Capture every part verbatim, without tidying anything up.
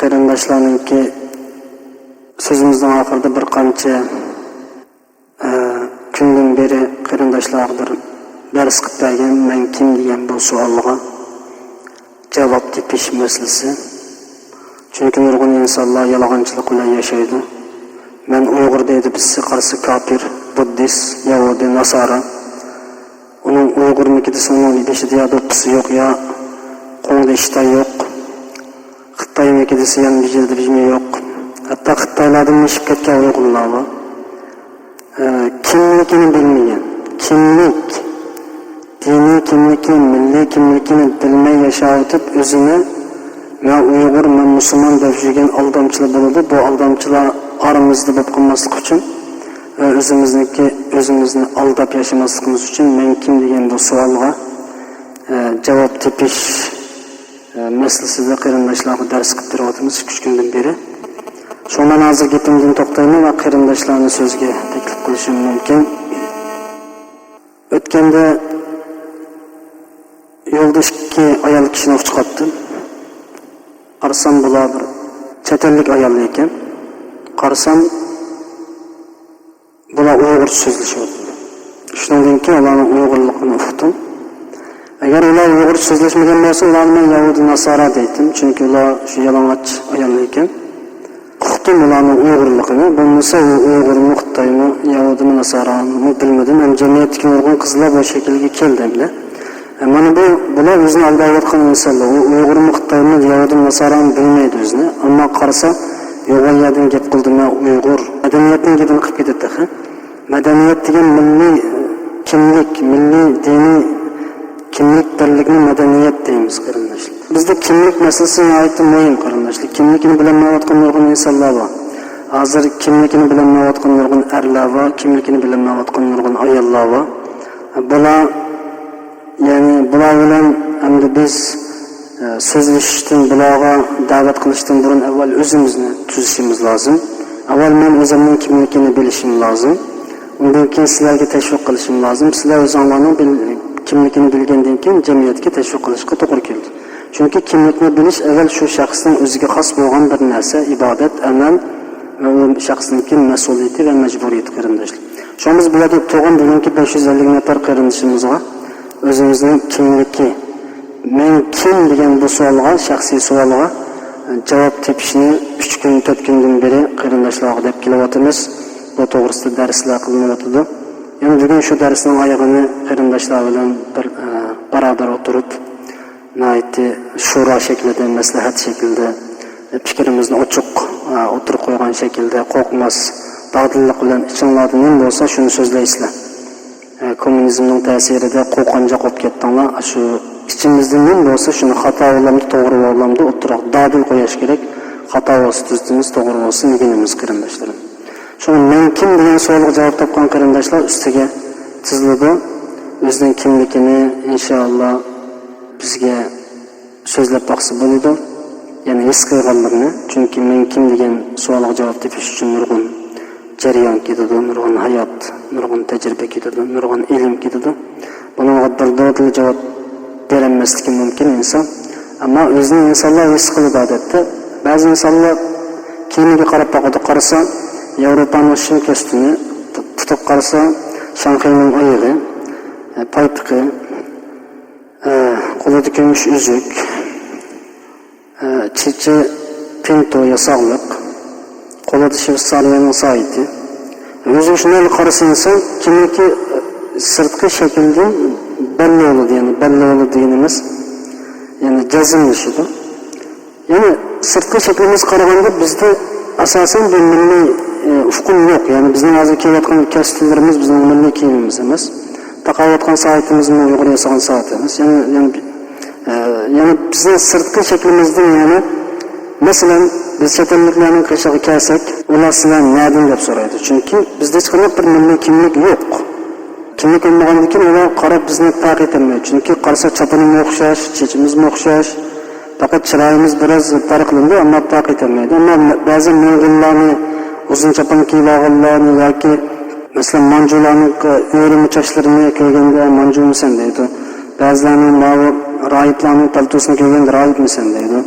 قېرىنداشلارنىڭكى سۆزىمىزنىڭ ئاخىرىدا بىر قانچە، ئە، كۈندىن بېرى قېرىنداشلارغا بىر دەرس قىلىپ بەرگەن «مەن كىم؟» دېگەن بۇ سوئالغا جاۋاب تېپىش مەسىلىسى. چۈنكى نۇرغۇن ئىنسانلار يالغانچىلىق بىلەن ياشايدۇ. «مەن ئۇيغۇر» دەيدۇ، بىرسى قارىسا كاپىر، بۇددىست، يەھۇدىي، ناسارا. ئۇنىڭ ئۇيغۇرمىكى دېسە، ئۇنىڭ بېشىدا يا دوپپىسى يوق، يا قوڭدا ئىشتا يوق. خىتايمىكى دېسە، يەنە بېشىدا بىجىمى يوق. ھەتتا خىتايلاردىن ئېشىپ كەتكەن ئۇيغۇرلار بار. ئە، كىملىكىنى بىلمىگەن، كىملىك، دىنىي كىملىكى، مىللىي كىملىكىنى بىلمەي ياشاۋېتىپ، ئۆزىنى «مەن ئۇيغۇر، مەن مۇسۇلمان» دەپ يۈرگەن ئالدامچىلار بولىدۇ. بۇ ئالدامچىلار ئارىمىزدا بولۇپ قالماسلىقى ئۈچۈن ۋە ئۆزىمىزنىڭكى، ئۆزىمىزنى ئالداپ ياشىماسلىقىمىز ئۈچۈن «مەن كىم؟» دېگەن بۇ سوئالغا، ئە، جاۋاب تېپىش، ئە، مەسىلىسىدە قېرىنداشلارغا دەرس قىلىپ بېرىۋاتىمىز ئىككى-ئۈچ كۈندىن بېرى. شۇڭا مەن ھازىر گېپىمدىن توختايمەن ۋە قېرىنداشلارنى سۆزگە تەكلىپ قىلىشىم مۇمكىن. ئۆتكەندە يولدا ئىككى ئايال كىشىنى ئۇچراتتىم. قارىسام، بۇلار بىر چەت ئەللىك ئايال ئىكەن. قارىسام، بۇلار ئۇيغۇرچە سۆزلىشىۋاتىدۇ. شۇنىڭدىن كېيىن ئۇلارنىڭ ئۇيغۇرلۇقىنى ئۇقتۇم. ئەگەر ئۇلار ئۇيغۇرچە سۆزلەشمىگەن بولسا، ئۇلارنى مەن يەھۇدىي ناسارا دەيتتىم. چۈنكى ئۇلار شۇ يالىڭاچ ئايال ئىكەن. ئۇقتۇم ئۇلارنىڭ ئۇيغۇرلۇقىنى. بولمىسا، ئۇ ئۇيغۇرمۇ، خىتايمۇ، يەھۇدىيمۇ، ناسارامۇ بىلمىدىم. ھەم جەمئىيەتتىكى نۇرغۇن قىزلار بۇ شەكىلگە كەلدى ئەمدى. ئە، مانا بۇ، بۇلار ئۆزىنى ئالداۋاتقان ئىنسانلار. ئۇ ئۇيغۇرمۇ، خىتايمۇ، يەھۇدىي، ناسارامۇ بىلمەيدۇ ئۆزىنى. ئەمما قارىسا، يوغان يەردىن گەپ قىلدى، مەن ئۇيغۇر. مەدەنىيەتنىڭ گېپىنى قىلىپ كېتىدۇ تېخى. مەدەنىيەت دېگەن مىللىي، ئە، كىملىك، مىللىي دىنىي كىملىك بىرلىكىنى مەدەنىيەت دەيمىز، قېرىنداشلار. بىزدە كىملىك مەسىلىسى ناھايىتى مۇھىم، قېرىنداشلار. كىملىكىنى بىلەلمەيۋاتقان نۇرغۇن ئىنسانلار بار. ھازىر كىملىكىنى بىلەلمەيۋاتقان نۇرغۇن ئەرلەر بار، كىملىكىنى بىلەلمەيۋاتقان نۇرغۇن ئاياللار بار. بۇلار، يەنى بۇلار بىلەن ئەمدى بىز، ئە، سۆزلىشىشتىن، بۇلارغا دەۋەت قىلىشتىن بۇرۇن ئەۋۋەل ئۆزىمىزنى تۈزىشىمىز لازىم. ئەۋۋەل مەن ئۆزۈمنىڭ كىملىكىنى بىلىشىم لازىم. ئۇندىن كېيىن سىلەرگە تەشۋىق قىلىشىم لازىم. سىلەر ئۆزۈڭلارنىڭ بىل-، كىملىكىنى بىلگەندىن كېيىن جەمئىيەتكە تەشۋىق قىلىشقا توغرا كېلىدۇ. چۈنكى كىملىكنى بىلىش ئەۋۋەل شۇ شەخسنىڭ ئۆزىگە خاس بولغان بىر نەرسە، ئىبادەت، ئەمەل ۋە ئۇ شەخسنىڭكى مەسئۇلىيىتى ۋە مەجبۇرىيىتى، قېرىنداشلار. شۇڭا بىز بۇ يەردە تۇرغان بۈگۈنكى بەش يۈز ئەللىك نەپەر قېرىندىشىمىزغا ئۆزىمىزنىڭ كىملىكى، «مەن كىم؟» دېگەن بۇ سوئالغا، شەخسىي سوئالغا جاۋاب تېپىشنى ئۈچ كۈن، تۆت كۈندىن بېرى قېرىنداشلارغا دەپ كېلىۋاتىمىز. بۇ توغرىسىدا دەرسلەر قىلىنىۋاتىدۇ. يەنە بۈگۈن شۇ دەرسنىڭ ئايىغىنى قېرىنداشلار بىلەن بىر، ئە، باراۋەر ئولتۇرۇپ، ناھايىتى شورا شەكلىدە، مەسلىھەت شەكلىدە، ئە، پىكرىمىزنى ئوچۇق، ئە، ئوتتۇرىغا قويغان شەكىلدە، قورقماس، دادىللىق بىلەن ئىچىڭلاردا نېمە بولسا شۇنى سۆزلەيسىلەر. ئە، كوممۇنىزمنىڭ تەسىرىدە قورقۇنچاق بولۇپ كەتتىڭلار. شۇ ئىچىمىزدە نېمە بولسا شۇنى خاتا بولامدۇ، توغرا بولامدۇ، ئوتتۇرىغا دادىل قويۇش كېرەك. خاتا بولسا تۈزىتىمىز، توغرا بولسا ئۆگىنىمىز، قېرىنداشلىرىم. شۇڭا «مەن كىم؟» دېگەن سوئالغا جاۋاب تاپقان قېرىنداشلار ئۈستىگە تىزىلىدۇ. ئۆزىنىڭ كىملىكىنى، ئىنشائاللا، بىزگە سۆزلەپ باقسا بولىدۇ. يەنى ھېس قىلغانلىرىنى. چۈنكى «مەن كىم؟» دېگەن سوئالغا جاۋاب تېپىش ئۈچۈن نۇرغۇن جەريان كېتىدۇ، نۇرغۇن ھايات، نۇرغۇن تەجرىبە كېتىدۇ، نۇرغۇن ئىلىم كېتىدۇ. بۇنىڭغا بىر دادىل جاۋاب بېرەلمەسلىكى مۇمكىن ئىنسان. ئەمما ئۆزىنى ئىنسانلار ھېس قىلىدۇ ئادەتتە. بەزى ئىنسانلار كىيىمىگە قاراپ باقىدۇ، قارىسا، ياۋروپانىڭ شىم كۆستۈمى، تۇتۇپ قارىسا، شاڭخەينىڭ ئايىغى، پايپىقى، قولىدا كۈمۈش ئۈزۈك، چېچى پىنتو ياساقلىق، قولىدا شۋېتسارىيەنىڭ سائىتى. ئۆزى شۇنداق قارىسا ئىنسان كىملىكى سىرتقى شەكىلدىن بەللى بولىدۇ، يەنى بەللى بولىدۇ دېگىنىمىز، يەنى جەزملىشىدۇ. يەنى سىرتقى شەكلىمىزگە قارىغاندا بىزدە ئاساسەن بىر مىللىي، ئە، ئۇقۇم يوق. يەنى بىزنىڭ ھازىر كىيىۋاتقان كەستۈنلىرىمىز بىزنىڭ مىللىي كىيىمىمىز ئەمەس. تاقاۋاتقان سائىتىمىزمۇ ئۇيغۇر ياسىغان سائەت ئەمەس. يەنى، يەنى، ئە، يەنى بىزنىڭ سىرتقى شەكلىمىزدىن، يەنى، مەسىلەن، بىز چەت ئەللىكلەرنىڭ قېشىغا كەلسەك، ئۇلار «سىلەر نەدىن؟» دەپ سورايدۇ. چۈنكى بىزدە ھېچقانداق بىر مىللىي كىملىك يوق. كىملىك بولمىغاندىن كېيىن ئۇلار قاراپ بىزنى پەرق ئېتەلمەيدۇ. چۈنكى قارىسا چاپىنىمۇ ئوخشاش، چېچىمىزمۇ ئوخشاش. پەقەت چىرايىمىز بىراز پەرقلىنىدۇ، ئەمما پەرق ئېتەلمەيدۇ. ئەمما بەزى موڭغۇللارنى، ئۇزۇن چاپان كىيىۋالغانلارنى ياكى، مەسىلەن، مانجۇلارنىڭ ئۆرۈمە چاچلىرىنى كۆرگەندە، «مانجۇمۇسەن؟» دەيدۇ. بەزىلەرنىڭ ماۋۇ راھىبلارنىڭ پەلتوسىنى كۆرگەندە، «راھىبمىسەن؟» دەيدۇ.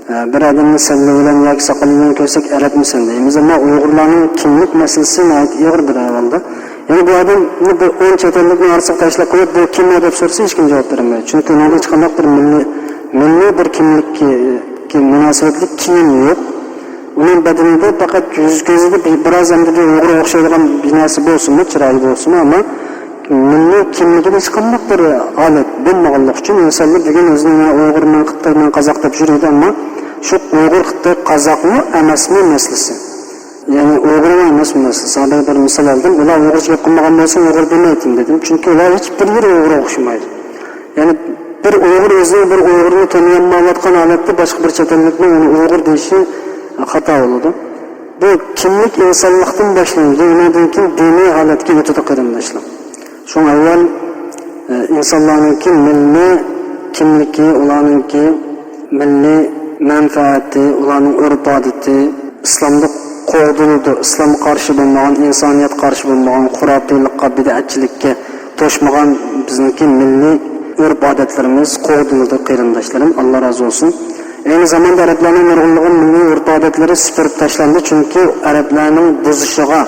بىر ئادەمنى سەللە بىلەن ياكى ساقال بىلەن كۆرسەك، ئەرەبمىسەن دەيمىز. ئەمما ئۇيغۇرلارنىڭ كىملىك مەسىلىسى ناھايىتى ئېغىر بىر ئەھۋالدا. يەنى بۇ ئادەمنى بىر ئون چەت ئەللىكنىڭ ئارىسىغا تاشلاپ قويۇپ، بۇ كىم دەپ سورىسا، ھېچكىم جاۋاب بېرەلمەيدۇ. چۈنكى ئۇنىڭدا ھېچقانداق بىر مىللىي، مىللىي بىر كىملىككە مۇناسىۋەتلىك كىيىم يوق. ئۇنىڭ بەدىنىدە پەقەت يۈز كۆزىدە بىر، بىراز ئەمدى بىر ئۇيغۇرغا ئوخشايدىغان بىر نەرسە بولسىمۇ، چىرايى بولسىمۇ، ئەمما مىللىي كىملىكىدە ھېچقانداق بىر ھالەت بولمىغانلىقى ئۈچۈن ئىنسانلار بۈگۈن ئۆزىنى مەن ئۇيغۇرمەن، خىتايمەن، قازاق دەپ يۈرىدۇ، ئەمما شۇ ئۇيغۇر، خىتاي، قازاقمۇ ئەمەسمۇ مەسىلىسى. يەنى ئۇيغۇرمۇ ئەمەسمۇ مەسىلىسى. سادە بىر مىسال ئالدىم. ئۇلار ئۇيغۇرچە گەپ قىلمىغان بولسا ئۇيغۇر دېمەيتتىم دېدىم. چۈنكى ئۇلار ھېچ بىر يېرى ئۇيغۇرغا ئوخشىمايدۇ. يەنى بىر ئۇيغۇر ئۆزىنىڭ بىر ئۇيغۇرنى تونۇيالمايۋاتقان ھالەتتە باشقا بىر چەت ئەللىكنىڭ ئۇنى ئۇيغۇر دېيىشى خاتا بولىدۇ. بۇ كىملىك ئىنسانلىقتىن باشلىنىدۇ، ئۇنىڭدىن كېيىن دىنىي ھالەتكە ئۆتىدۇ، قېرىنداشلار. شۇڭا ئەۋۋەل، ئە، ئىنسانلارنىڭكى مىللىي كىملىكى، ئۇلارنىڭكى مىللىي مەنپەئەتى، ئۇلارنىڭ ئۆرپ-ئادىتى ئىسلامدا قوغدىلىدۇ. ئىسلامغا قارشى بولمىغان، ئىنسانىيەتكە قارشى بولمىغان، خۇراپىيلىققا، بىدئەتچىلىككە توشمىغان بىزنىڭكى مىللىي ئۆرپ-ئادەتلىرىمىز قوغدىلىدۇ، قېرىنداشلىرىم. ئاللا رازى بولسۇن. ئەينى زاماندا ئەرەبلەرنىڭ نۇرغۇنلىغان مىللىي ئۆرپ-ئادەتلىرى سۈپۈرۈپ تاشلاندى، چۈنكى ئەرەبلەرنىڭ بۇزۇشىغا،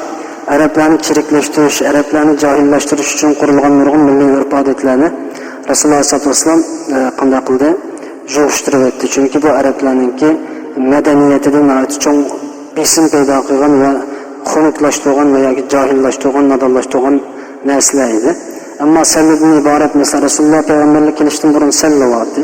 ئەرەبلەرنى چىرىكلەشتۈرۈش، ئەرەبلەرنى جاھىللاشتۇرۇش ئۈچۈن قۇرۇلغان نۇرغۇن مىللىي ئۆرپ-ئادەتلەرنى رەسۇلۇللا ئەلەيھىسسالاتۇ ۋەسسالام، ئە، قانداق قىلدى؟ يىغىشتۇرۇۋەتتى. چۈنكى بۇ ئەرەبلەرنىڭكى مەدەنىيىتىدە ناھايىتى چوڭ بېسىم پەيدا قىلغان ۋە خۇنۇكلاشتۇرغان ۋە ياكى جاھىللاشتۇرغان، نادانلاشتۇرغان نەرسىلەر ئىدى. ئەمما سەللىدىن ئىبارەت، مەسىلەن، رەسۇلۇللا پەيغەمبەرلىك كېلىشتىن بۇرۇن سەللە بار ئىدى.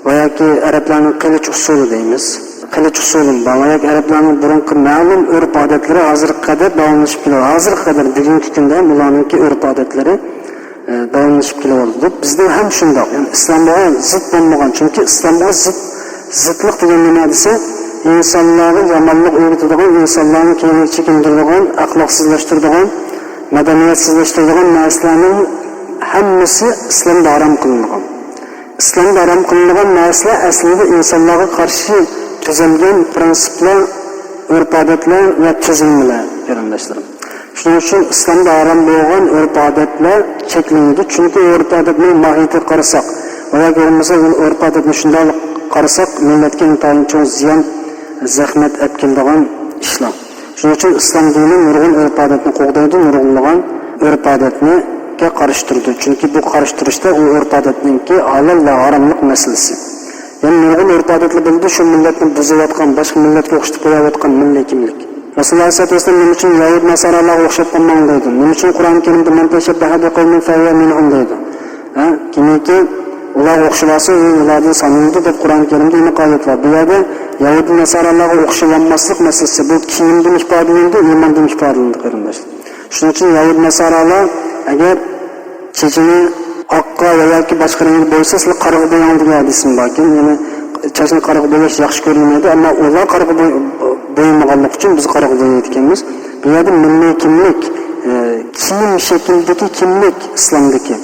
ۋە ياكى ئەرەبلەرنىڭ قىلىچ ئۇسسۇلى دەيمىز. قىلىچ ئۇسسۇلىمۇ بار. ۋە ياكى ئەرەبلەرنىڭ بۇرۇنقى مەلۇم ئۆرپ-ئادەتلىرى ھازىرغا قەدەر داۋاملىشىپ كېلىۋاتىدۇ. ھازىرغا قەدەر بۈگۈنكى كۈندە ھەم ئۇلارنىڭكى ئۆرپ-ئادەتلىرى، ئە، داۋاملىشىپ كېلىۋاتىدۇ. بىزدە ھەم شۇنداق. يەنى ئىسلامغا زىت بولمىغان، چۈنكى ئىسلامغا زىت، زىتلىق دېگەن نېمە دېسە، ئىنسانلارغا يامانلىق ئۆگىتىدىغان، ئىنسانلارنى كەينىگە چېكىندۈرىدىغان، ئەخلاقسىزلاشتۇرىدىغان، مەدەنىيەتسىزلەشتۈرىدىغان نەرسىلەرنىڭ ھەممىسى ئىسلامدا ھارام قىلىنغان. ئىسلامدا ھارام قىلىنغان نەرسىلەر ئەسلىدە ئىنسانلارغا قارشى تۈزۈلگەن پىرىنسىپلار، ئۆرپ-ئادەتلەر ۋە تۈزۈلمىلەر، قېرىنداشلىرىم. شۇنىڭ ئۈچۈن ئىسلامدا ھارام بولغان ئۆرپ-ئادەتلەر چەكلىنىدۇ. چۈنكى ئۆرپ-ئادەتنىڭ ماھىيىتىگە قارىساق، ۋە ياكى بولمىسا ئۆرپ-ئادەتنى شۇنداق قارىساق، مىللەتكە ئىنتايىن چوڭ زىيان، زەخمەت ئەپ كېلىدىغان ئىشلار. شۇنىڭ ئۈچۈن ئىسلام دىنى نۇرغۇن ئۆرپ-ئادەتنى قوغدايدۇ، نۇرغۇنلىغان ئۆرپ-ئادەتنىگە قارشى تۇرىدۇ. چۈنكى بۇ قارشى تۇرۇشتا ئۇ ئۆرپ-ئادەتنىڭكى ھالال ۋە ھاراملىق مەسىلىسى. يەنە نۇرغۇن ئۆرپ-ئادەتلەر بولىدۇ، شۇ مىللەتنى بۇزۇۋاتقان، باشقا مىللەتكە ئوخشىتىپ قويۇۋاتقان مىللىي كىملىك. رەسۇلۇللا ئەلەيھىسسالاتۇ ۋەسسالام نېمە ئۈچۈن يەھۇد ناسارالارغا ئوخشاپ قالماڭ دەيدۇ؟ نېمە ئۈچۈن قۇرئان كەرىمدە مەن تەشەببەھە بىقەۋمىن فەھۇۋە مىنھۇم دەيدۇ؟ ھە؟ كىمكى ئۇلارغا ئوخشىۋالسا، ئۇ ئۇلاردىن سانىلىدۇ دەپ قۇرئان كەرىمدە ئېنىق ئايەت بار. بۇ يەردە يەھۇد ناسارالارغا ئوخشىۋالماسلىق مەسىلىسى، بۇ كىيىمدىن ئىپادىلىنىدۇ، ئىماندىن ئىپادىلىنىدۇ، قېرىنداشلار. شۇنىڭ ئۈچۈن يەھۇد ناسارالار ئەگەر چېچىنى ئاققا ۋە ياكى باشقا رەڭگە بويىسا، سىلەر قارىغا بوياڭ دېگەن ھەدىسىمۇ باركەن. يەنى چاچنى قارىغا بوياش ياخشى كۆرۈلمەيدۇ، ئەمما ئۇلار قارىغا بوي-، بويىمىغانلىقى ئۈچۈن بىز قارىغا بويايدىكەنمىز. بۇ يەردە مىللىي كىملىك، ئە، كىيىم شەكلىدىكى كىملىك ئىسلامدىكى،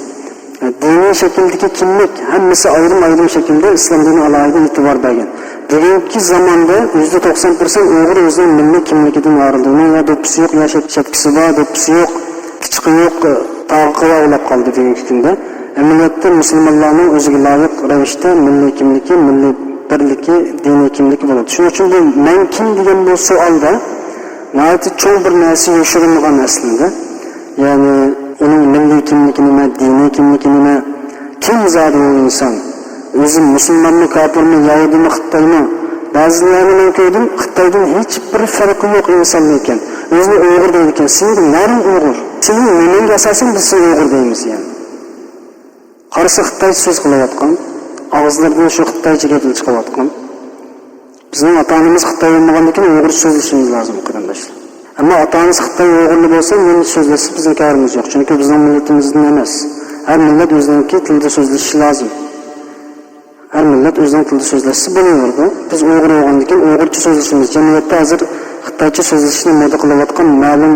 ئە، دىنىي شەكىلدىكى كىملىك، ھەممىسى ئايرىم-ئايرىم شەكىلدە ئىسلام دىنى ئالاھىدە ئېتىبار بەرگەن. بۈگۈنكى زاماندا يۈزدە توقسان پىرسەنت ئۇيغۇر ئۆزىنىڭ مىللىي كىملىكىدىن ئايرىلدى. ئۇنىڭ يا دوپپىسى يوق، يا شەپ-، شەپكىسى بار، دوپپىسى يوق، پىچىقى يوق، تاغىقى بار ئۇلاپ قالدى بۈگۈنكى كۈندە. ئەمەلىيەتتە مۇسۇلمانلارنىڭ ئۆزىگە لايىق رەۋىشتە مىللىي كىملىكى، مىللىي بىرلىكى، دىنىي كىملىكى بولىدۇ. شۇنىڭ ئۈچۈن بۇ مەن كىم دېگەن بۇ سوئالدا ناھايىتى چوڭ بىر نەرسە يوشۇرۇنغان ئەسلىدە. يەنى ئۇنىڭ مىللىي كىملىكى نېمە، دىنىي كىملىكى نېمە، كىم زادى ئۇ ئىنسان؟ ئۆزى مۇسۇلمانمۇ، كاپىرمۇ، يەھۇدىيمۇ، خىتايمۇ؟ بەزىلەرنى مەن كۆردۈم، خىتايدىن ھېچ بىر پەرقى يوق ئىنسان ئىكەن. ئۆزىنى ئۇيغۇر دەيدىكەن. سېنىڭ نەرىڭ ئۇيغۇر؟ سېنىڭ نېمەڭگە ئاساسەن بىز سېنى ئۇيغۇر دەيمىز يەنى؟ قارىسا خىتايچە سۆز قىلىۋاتقان، ئاغزىلىرىدىن شۇ خىتايچە گەپلا چىقىۋاتقان. بىزنىڭ ئاتا-ئانىمىز خىتاي بولمىغاندىكىن ئۇيغۇرچە سۆزلىشىمىز لازىم، قېرىنداشلار. ئەمما ئاتا-ئانىسى خىتاي ئۇيغۇرلار بولسا، نېمە سۆزلەشسە بىزنىڭ كارىمىز يوق. چۈنكى بىزنىڭ مىللىتىمىزدىن ئەمەس. ھەر مىللەت ئۆزىنىڭكى تىلىدا سۆزلىشىشى لازىم. ھەر مىللەت ئۆزىنىڭ تىلىدا سۆزلەشسە بولۇۋېرىدۇ. بىز ئۇيغۇر بولغاندىكىن ئۇيغۇرچە سۆزلىشىمىز. جەمئىيەتتە ھازىر خىتايچە سۆزلىشىشنى مودا قىلىۋاتقان مەلۇم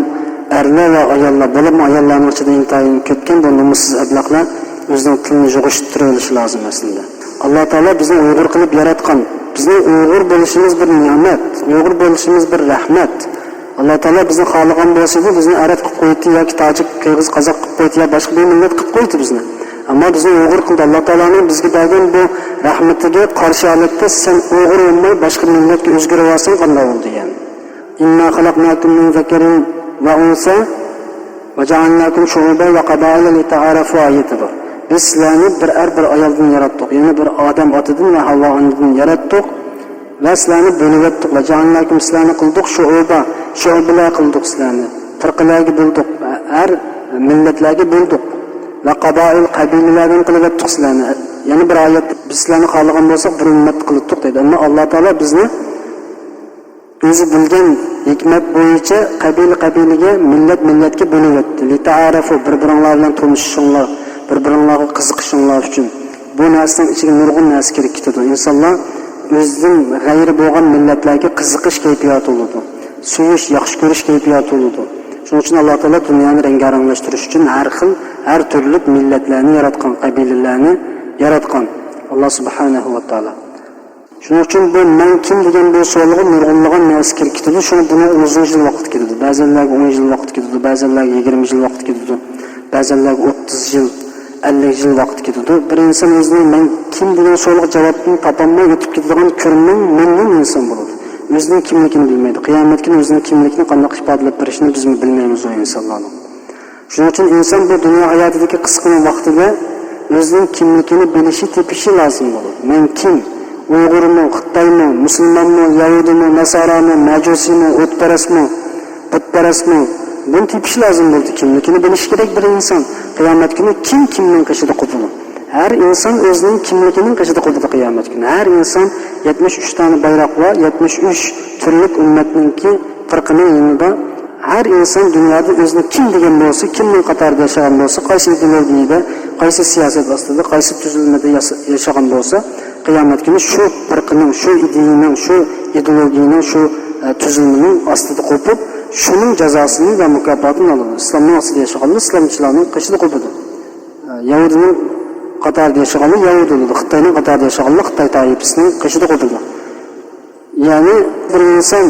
ئەرلەر ۋە ئاياللار، بولۇپمۇ ئاياللارنىڭ ئىچىدە ئىنتايىن كۆپكەن بۇ نومۇسسىز ئەبلەخلەر ئۆزىنىڭ تىلىنى يوغىشىپ تۇرۇۋېلىشى لازىم ئەسلىدە. ئاللا تائالا بىزنى ئۇيغۇر قىلىپ ياراتقان. بىزنىڭ ئۇيغۇر بولۇشىمىز بىر نېمەت، ئۇيغۇر بولۇشىمىز بىر رەھمەت. ئاللا تائالا بىزنى خالىغان بولسىدى، بىزنى ئەرەب قىلىپ قوياتتى ياكى تاجىك، قىرغىز، قازاق قىلىپ قوياتتى يا باشقا بىر مىللەت قىلىپ قوياتتى بىزنى. ئەمما بىزنى ئۇيغۇر قىلدى. ئاللا تائالانىڭ بىزگە بەرگەن بۇ رەھمىتىگە قارشى ھالەتتە سەن ئۇيغۇر بولماي باشقا مىللەتكە ئۆزگىرىۋالساڭ قانداق بولىدۇ يەنى؟ إنا خلقناكم من ذكر وأنثى وجعلناكم شعوبا وقبائل لتعارفوا ئايىتى بار. بىز سىلەرنى بىر ئەر، بىر ئايالدىن ياراتتۇق. يەنى بىر ئادەم ئاتىدىن ۋە ھاۋا ئانىدىن ياراتتۇق. ۋە سىلەرنى بۆلۈۋەتتۇق. ۋە جەئەلناكۇم، سىلەرنى قىلدۇق، شۇئۇبا، شۇئۇبىلەر قىلدۇق سىلەرنى. پىرقىلەرگە بۆلدۇق. ھەر مىللەتلەرگە بۆلدۇق. ۋە قابائىل، قەبىلىلەردىن قىلىۋەتتۇق سىلەرنى. يەنە بىر ئايەتتە، بىز سىلەرنى خالىغان بولساق، بىر ئۈممەت قىلىتتۇق دەيدۇ. ئەمما ئاللا تائالا بىزنى ئۆزى بىلگەن ھېكمەت بويىچە قەبىلە قەبىلىگە، مىللەت مىللەتكە بۆلۈۋەتتى. لىتەئارەفۇ، بىر بىرىڭلار بىلەن تونۇشۇشۇڭلار، بىر بىرىڭلارغا قىزىقىشىڭلار ئۈچۈن. بۇ نەرسىنىڭ ئىچىگە نۇرغۇن نەرسە كىرىپ كېتىدۇ. ئىنسانلار ئۆزىدىن غەيرىي بولغان مىللەتلەرگە قىزىقىش كەيپىياتى بولىدۇ. سۆيۈش، ياخشى كۆرۈش كەيپىياتى بولىدۇ. شۇنىڭ ئۈچۈن ئاللا تائالا دۇنيانى رەڭگارەڭلەشتۈرۈش ئۈچۈن ھەر خىل، ھەر تۈرلۈك مىللەتلەرنى ياراتقان، قەبىلىلەرنى ياراتقان ئاللا سۇبھانەھۇ ۋە تائالا. شۇنىڭ ئۈچۈن بۇ مەن كىم دېگەن بۇ سوئالغا نۇرغۇنلىغان نەرسە كىرىپ كېتىدۇ. شۇڭا بۇنىڭغا ئۇزۇن يىل ۋاقىت كېتىدۇ. بەزەنلەرگە ئون يىل ۋاقىت كېتىدۇ، بەزەنلەرگە يىگىرمە يىل ۋاقىت كېتىدۇ، بەزەنلەرگە ئوتتۇز يىل، ئەللىك يىل ۋاقىت كېتىدۇ. بىر ئىنسان ئۆزىنىڭ مەن كىم دېگەن سوئالغا جاۋابنى تاپالماي ئۆتۈپ كېتىدىغان كۆرمەڭ مەنمەن ئىنسان بولىدۇ. ئۆزىنىڭ كىملىكىنى بىلمەيدۇ. قىيامەت كۈنى ئۆزىنىڭ كىملىكىنى قانداق ئىپادىلەپ بېرىشىنى بىزمۇ بىلمەيمىز ئۇ ئىنسانلارنىڭ. شۇنىڭ ئۈچۈن ئىنسان بۇ دۇنيا ھاياتىدىكى قىسقىلا ۋاقتىدا ئۆزىنىڭ كىملىكىنى بىلىشى، تېپىشى لازىم بولىدۇ. مەن كىم؟ ئۇيغۇرمۇ، خىتايمۇ، مۇسۇلمانمۇ، يەھۇدىيمۇ، ناسارامۇ، مەجۇسىيمۇ، ئوتپەرەسمۇ، بۇتپەرەسمۇ؟ بۇنى تېپىشى لازىم بولىدۇ. كىملىكىنى بىلىشى كېرەك بىر ئىنسان. قىيامەت كۈنى كىم كىمنىڭ قېشىدا قوپىدۇ؟ ھەر ئىنسان ئۆزىنىڭ كىملىكىنىڭ قېشىدا قوپىدۇ قىيامەت كۈنى. ھەر ئىنسان يەتمىش ئۈچ دانە بايراق بار، يەتمىش ئۈچ تۈرلۈك ئۈممەتنىڭكى پىرقىنىڭ يېنىدا. ھەر ئىنسان دۇنيادا ئۆزىنى كىم دېگەن بولسا، كىمنىڭ قاتارىدا ياشىغان بولسا، قايسى ئىدېئولوگىيەدە، قايسى سىياسەت ئاستىدا، قايسى تۈزۈلمىدە ياسا-، ياشىغان بولسا، قىيامەت كۈنى شۇ پىرقىنىڭ، شۇ ئىدىيەنىڭ، شۇ ئىدېئولوگىيەنىڭ، شۇ، ئە، تۈزۈلمىنىڭ ئاستىدا قوپۇپ، شۇنىڭ جازاسىنى ۋە مۇكاپاتىنى ئالىدۇ. ئىسلامنىڭ ئاستىدا ياشىغانلار ئىسلامچىلارنىڭ قېشىدا قوپىدۇ. يەھۇدىينىڭ قاتارىدا ياشىغانلار يەھۇدىي بولىدۇ. خىتاينىڭ قاتارىدا ياشىغانلار خىتاي تائىپىسىنىڭ قېشىدا قوپىدۇ. يەنى بىر ئىنسان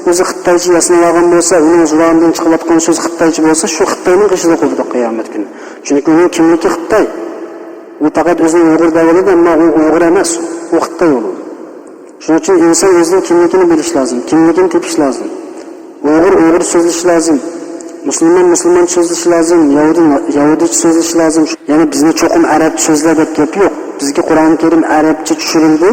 ئۆزى خىتايچە ياسىنىۋالغان بولسا، ئۇنىڭ زۇۋانىدىن چىقىۋاتقان سۆز خىتايچە بولسا، شۇ خىتاينىڭ قېشىدا قوپىدۇ قىيامەت كۈنى. چۈنكى ئۇنىڭ كىملىكى خىتاي. ئۇ پەقەت ئۆزىنى ئۇيغۇر دەۋالىدۇ، ئەمما ئۇ ئۇيغۇر ئەمەس، ئۇ خىتاي بولىدۇ. شۇنىڭ ئۈچۈن ئىنسان ئۆزىنىڭ كىملىكىنى بىلىشى لازىم، كىملىكىنى تېپىشى لازىم. ئۇيغۇر ئۇيغۇر سۆزلىشى لازىم. مۇسۇلمان مۇسۇلمان سۆزلىشى لازىم. يەھۇدىي يەھۇدىيچە سۆزلىشى لازىم. يەنى بىزنى چوقۇم ئەرەبچە سۆزلە دەپ گەپ يوق. بىزگە قۇرئان كەرىم ئەرەبچە چۈشۈرۈلدى.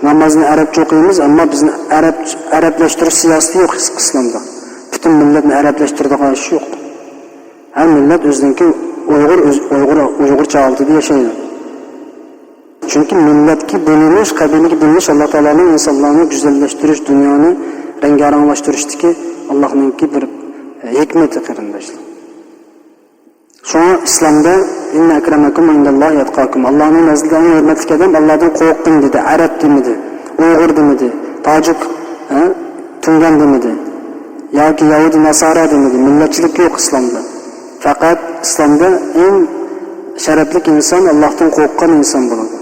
نامازنى ئەرەبچە ئوقۇيمىز، ئەمما بىزنى ئەرەب، ئەرەبلەشتۈرۈش سىياسىتى يوق ئىسلامدا. پۈتۈن مىللەتنى ئەرەبلەشتۈرىدىغان ئىش يوق. ھەر مىللەت ئۆزىنىڭكى ئۇيغۇر، ئۆز-، ئۇيغۇر، ئۇيغۇرچە ھالىتىدە ياشايدۇ. چۈنكى مىللەتكە بۆلۈنۈش، قەبىلىگە بۆلۈنۈش ئاللا تائالانىڭ ئىنسانلارنى گۈزەللەشتۈرۈش، دۇنيانى رەڭگارەڭلەشتۈرۈشتىكى ئاللانىڭكى بىر ھېكمىتى، قېرىنداشلار. شۇڭا ئىسلامدا «إن أكرمكم عند الله أتقاكم»، ئاللانىڭ نەزىرىدە ئەڭ ھۆرمەتلىك ئادەم ئاللادىن قورققىن دېدى. ئەرەب دېمىدى، ئۇيغۇر دېمىدى، تاجىك، ھە، تۈڭگەن دېمىدى. ياكى يەھۇدىي ناسارا دېمىدى. مىللەتچىلىك يوق ئىسلامدا. پەقەت ئىسلامدا ئەڭ شەرەپلىك ئىنسان ئاللاھتىن قورققان ئىنسان بولىدۇ.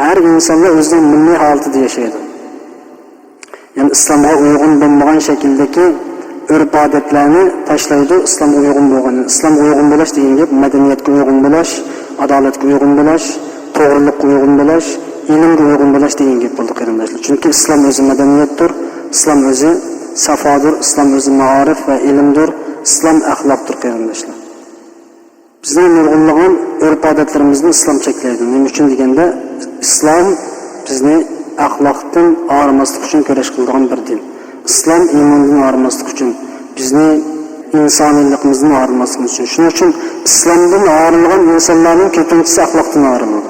ھەر ئىنسانلار ئۆزىنىڭ مىللىي ھالىتىدە ياشايدۇ. يەنى ئىسلامغا ئۇيغۇن بولمىغان شەكىلدىكى ئۆرپ-ئادەتلەرنى تاشلايدۇ. ئىسلامغا ئۇيغۇن بولغان، ئىسلامغا ئۇيغۇن بولاش دېگەن گەپ مەدەنىيەتكە ئۇيغۇن بولاش، ئادالەتكە ئۇيغۇن بولاش، توغرىلىققا ئۇيغۇن بولاش، ئىلىمگە ئۇيغۇن بولاش دېگەن گەپ بولىدۇ، قېرىنداشلار. چۈنكى ئىسلام ئۆزى مەدەنىيەتتۇر، ئىسلام ئۆزى سافادۇر، ئىسلام ئۆزى مائارىپ ۋە ئىلىمدۇر، ئىسلام ئەخلاقتۇر، قېرىنداشلار. بىزنىڭ نۇرغۇنلىغان ئۆرپ-ئادەتلىرىمىزنى ئىسلام چەكلەيدۇ. نېمە ئۈچۈن دېگەندە، ئىسلام بىزنى ئەخلاقتىن ئايرىماسلىق ئۈچۈن كۈرەش قىلىدىغان بىر دىن. ئىسلام ئىماندىن ئايرىماسلىق ئۈچۈن، بىزنى ئىنسانىيلىقىمىزدىن ئايرىماسلىق ئۈچۈن. شۇنىڭ ئۈچۈن ئىسلامدىن ئايرىلغان ئىنسانلارنىڭ كۆپىنچىسى ئەخلاقتىن ئايرىلىدۇ.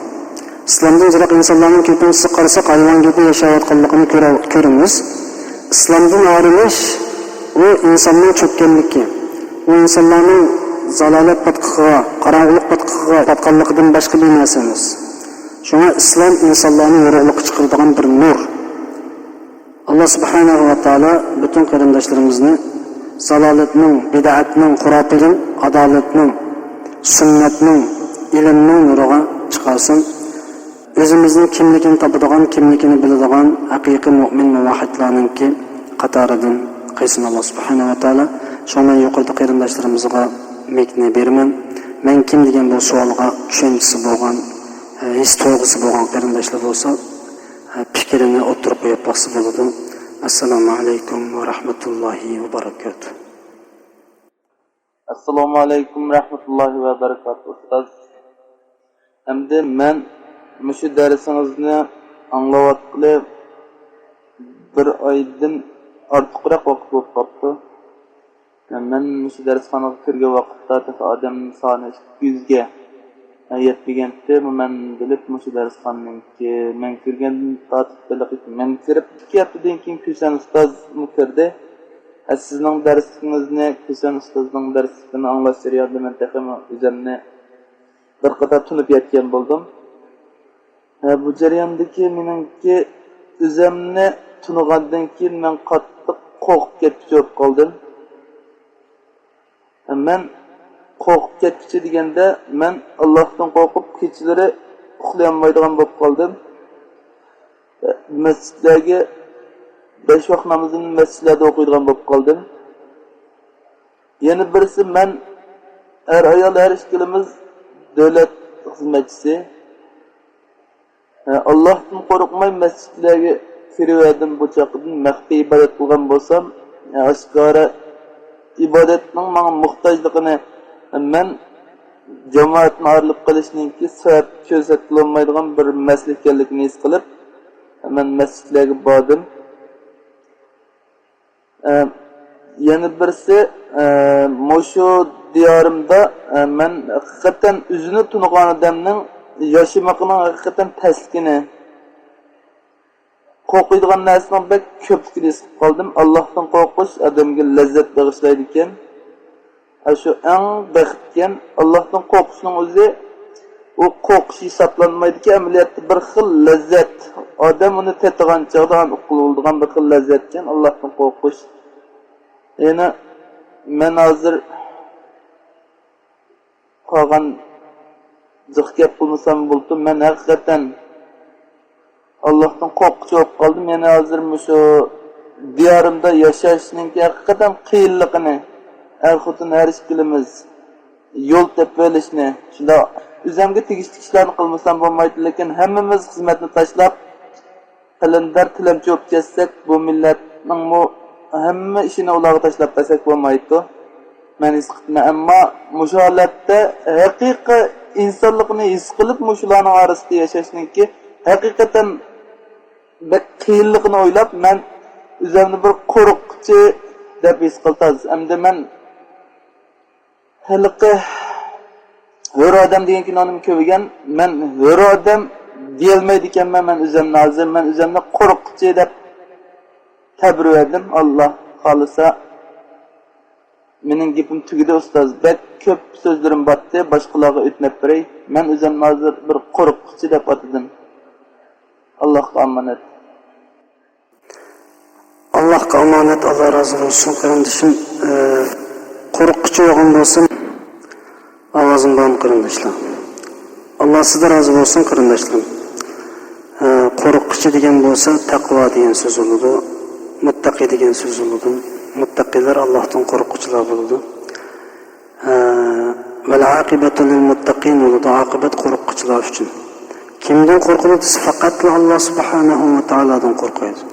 ئىسلامدىن يىراق ئىنسانلارنىڭ كۆپىنچىسى قارىساق، ھايۋان گېپى ياشاۋاتقانلىقىنى كۆرە-، كۆرىمىز. ئىسلامدىن ئايرىلىش، ئۇ ئىنساننىڭ چۆككەنلىكى، ئۇ ئىنسانلارنىڭ زالالەت پاتقىقىغا، قاراڭغۇلۇق پاتقىقىغا پاتقانلىقىدىن باشقا بىر نەرسە ئەمەس. شۇڭا ئىسلام ئىنسانلارنى يورۇقلۇققا چىقىرىدىغان بىر نۇر. ئاللا سۇبھانەھۇ ۋە تائالا پۈتۈن قېرىنداشلىرىمىزنى زالالەتنىڭ، بىدئەتنىڭ، خۇراپىدىن ئادالەتنىڭ، سۈننەتنىڭ، ئىلىمنىڭ نۇرىغا چىقارسۇن. ئۆزىمىزنىڭ كىملىكىنى تاپىدىغان، كىملىكىنى بىلىدىغان ھەقىقىي مۆمىن مۇۋەھھىدلارنىڭكى قاتارىدىن قىلسۇن ئاللا سۇبھانەھۇ ۋە تائالا. شۇڭا مەن يۇقىرىدا قېرىنداشلىرىمىزغا مىكنى بېرىمەن. مەن كىم دېگەن بۇ سوئالغا چۈشەنچىسى بولغان، ھېس تۇيغۇسى بولغان قېرىنداشلار بولسا، پىكرىنى ئوتتۇرىغا قويۇپ باقسا بولىدۇ. ئەسسالامۇ ئەلەيكۇم ۋە رەھمەتۇللاھى ۋە بەرىكاتۇھ. ئەسسالامۇ ئەلەيكۇم رەھمەتۇللاھى ۋە بەرىكاتۇھ، ئۇستاز. ئەمدى مەن مۇشۇ دەرسىڭىزنى ئاڭلاۋاتقىلى بىر ئايدىن ئارتۇقراق ۋاقىت بولۇپ قاپتۇ. مەن مۇشۇ دەرسخانىغا كىرگەن ۋاقىتتا تېخى ئادەم سانى ئىككى يۈزگە يەتمىگەنتى. مەن بىلىپ مۇشۇ دەرسخانىنىڭكى، مەن كىرگەندىن تارتىپ بېلىق، مەن كىرىپ ئىككى ھەپتىدىن كېيىن كۈسەن ئۇستازمۇ كىردى. ھە، سىزنىڭ دەرسلىكىڭىزنى، كۈسەن ئۇستازنىڭ دەرسلىكىنى ئاڭلاش جەريانىدا مەن تېخىمۇ ئۆزۈمنى بىر قاتار تونۇپ يەتكەن بولدۇم. ھە، بۇ جەرياندىكى مېنىڭكى ئۆزۈمنى تونۇغاندىن كېيىن مەن قاتتىق قورقۇپ كەتكۈچى بولۇپ قالدىم. ھە، مەن قورقۇپ كەتكۈچى دېگەندە، مەن ئاللاھتىن قورقۇپ كېچىلىرى ئۇخلىيالمايدىغان بولۇپ قالدىم. ھە، مەسچىتلەرگە بەش ۋاق نامىزىنى مەسچىتلەردە ئوقۇيدىغان بولۇپ قالدىم. يەنە بىرسى، مەن ئەر-ئايال ھەر ئىككىلىمىز دۆلەت خىزمەتچىسى. ھە، ئاللاھتىن قورقماي مەسچىتلەرگە كىرىۋەردىم. بۇ چاغدىن مەخپىي ئىبادەت قىلغان بولسام، ھە، ئاشكارا ئىبادەتنىڭ ماڭا موھتاجلىقىنى، ھە، مەن جامائەتنى ئايرىلىپ قېلىشنىڭكى سەۋەب كۆرسەتكىلى بولمايدىغان بىر مەسىلە ئىكەنلىكىنى ھېس قىلىپ، ھە، مەن مەسچىتلەرگە باردىم. ئە، يەنە بىرسى، ئە، مۇشۇ دىيارىمدا، ئە، مەن ھەقىقەتەن ئۆزىنى تونۇغان ئادەمنىڭ ياشىمىقىنىڭ ھەقىقەتەن تەسلىكىنى، قورقىدىغان نەرسىنىڭ بەك كۆپلۈكىنى ھېس قىلىپ قالدىم. ئاللاھتىن قورقۇش ئادەمگە لەززەت بېغىشلايدىكەن. ئاشۇ ئەڭ بەختكەن، ئاللاھتىن قورقۇشنىڭ ئۆزى، ئۇ قورقۇش ھېسابلانمايدىكەن، ئەمەلىيەتتە بىر خىل لەززەت. ئادەم ئۇنى تېتىغان چاغدا ئۇنى ئۇققىلى بولىدىغان بىر خىل لەززەتكەن، ئاللاھتىن قورقۇش. يەنە مەن ھازىر قالغان جىق گەپ قىلمىسام بولىدۇ. مەن ھەقىقەتەن ئاللاھتىن قورققۇچى بولۇپ قالدىم. يەنە ھازىر مۇشۇ دىيارىمدا ياشاشنىڭكى ھەقىقەتەن قىيىنلىقىنى، ئەر-خوتۇن ھەر ئىككىلىمىز يول تېپىۋېلىشنى، شۇنداق ئۆزۈمگە تېگىشلىك ئىشلارنى قىلمىسام بولمايدۇ. لېكىن ھەممىمىز خىزمەتنى تاشلاپ، قەلەندەر تىلەمچى بولۇپ كەتسەك، بۇ مىللەتنىڭمۇ ھەممە ئىشىنى ئۇلارغا تاشلاپ بەرسەك بولمايدۇ. مەن ھېس قىپتىمەن، ئەمما مۇشۇ ھالەتتە ھەقىقىي ئىنسانلىقنى ھېس قىلىپ، مۇشۇلارنىڭ ئارىسىدا ياشاشنىڭكى ھەقىقەتەن بەك قىيىنلىقىنى ئويلاپ، مەن ئۆزۈمنى بىر قورققۇچى دەپ ھېس قىلىمەن. ئەمدى مەن ھېلىقى ھۆر ئادەم دېگەن كىنونى كۆرگەن، مەن ھۆر ئادەم دېيەلمەيدىكەنمەن، مەن ئۆزۈمنى ھازىر، مەن ئۆزۈمنى قورققۇچى دەپ تەبىر بەردىم. ئاللا خالىسا، مېنىڭ گېپىم تۈگىدى، ئۇستاز. بەك كۆپ سۆزلىرىم بارتتى، باشقىلارغا ئۆتۈنۈپ بېرەي. مەن ئۆزۈمنى ھازىر بىر قورققۇچى دەپ ئاتىدىم. ئاللاھقا ئامانەت. ئاللاھقا ئامانەت، ئاللا رازى بولسۇن، قېرىندىشىم. ئە، قورققۇچى بولغان بولسام، ئاۋازىم بارمۇ، قېرىنداشلار؟ ئاللا سىزدىن رازى بولسۇن، قېرىنداشلىرىم. ئە، قورققۇچى دېگەن بولسا، تەقۋا دېگەن سۆز بولىدۇ، مۇتتەقى دېگەن سۆز بولىدۇ. مۇتتەقىلەر ئاللاھتىن قورققۇچىلار بولىدۇ. ھە، ۋەل ئاقىبەتۇ لىل مۇتتەقىن بولىدۇ، ئاقىۋەت قورققۇچىلار ئۈچۈن. كىمدىن قورقىدۇ دېسە، پەقەتلا ئاللا سۇبھانەھۇ ۋە تائالادىن قورقىدۇ.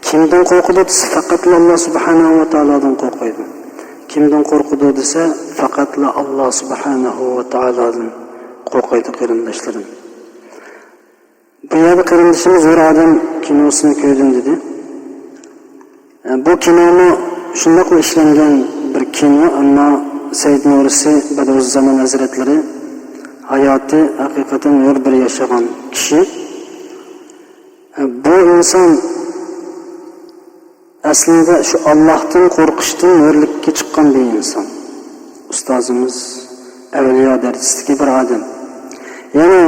كىمدىن قورقىدۇ دېسە، پەقەتلا ئاللا سۇبھانەھۇ ۋە تائالادىن قورقىدۇ. كىمدىن قورقىدۇ دېسە، پەقەتلا ئاللا سۇبھانەھۇ ۋە تائالادىن قورقىدۇ، قېرىنداشلىرىم. بۇ يەردە قېرىندىشىمىز ھۆر ئادەم كىنوسىنى كۆردۈم دېدى. بۇ كىنومۇ شۇنداقلا ئىشلەنگەن بىر كىنو، ئەمما سەيد نۇرسى بەدرۇززامان ھەزرەتلىرى ھاياتى ھەقىقەتەن ھۆر بىر ياشىغان كىشى. بۇ ئىنسان ئەسلىدە شۇ ئاللاھتىن قورقۇشتىن ھۆرلۈككە چىققان بىر ئىنسان. ئۇستازىمىز ئەۋلىيا دەرىجىسىدىكى بىر ئادەم. يەنى،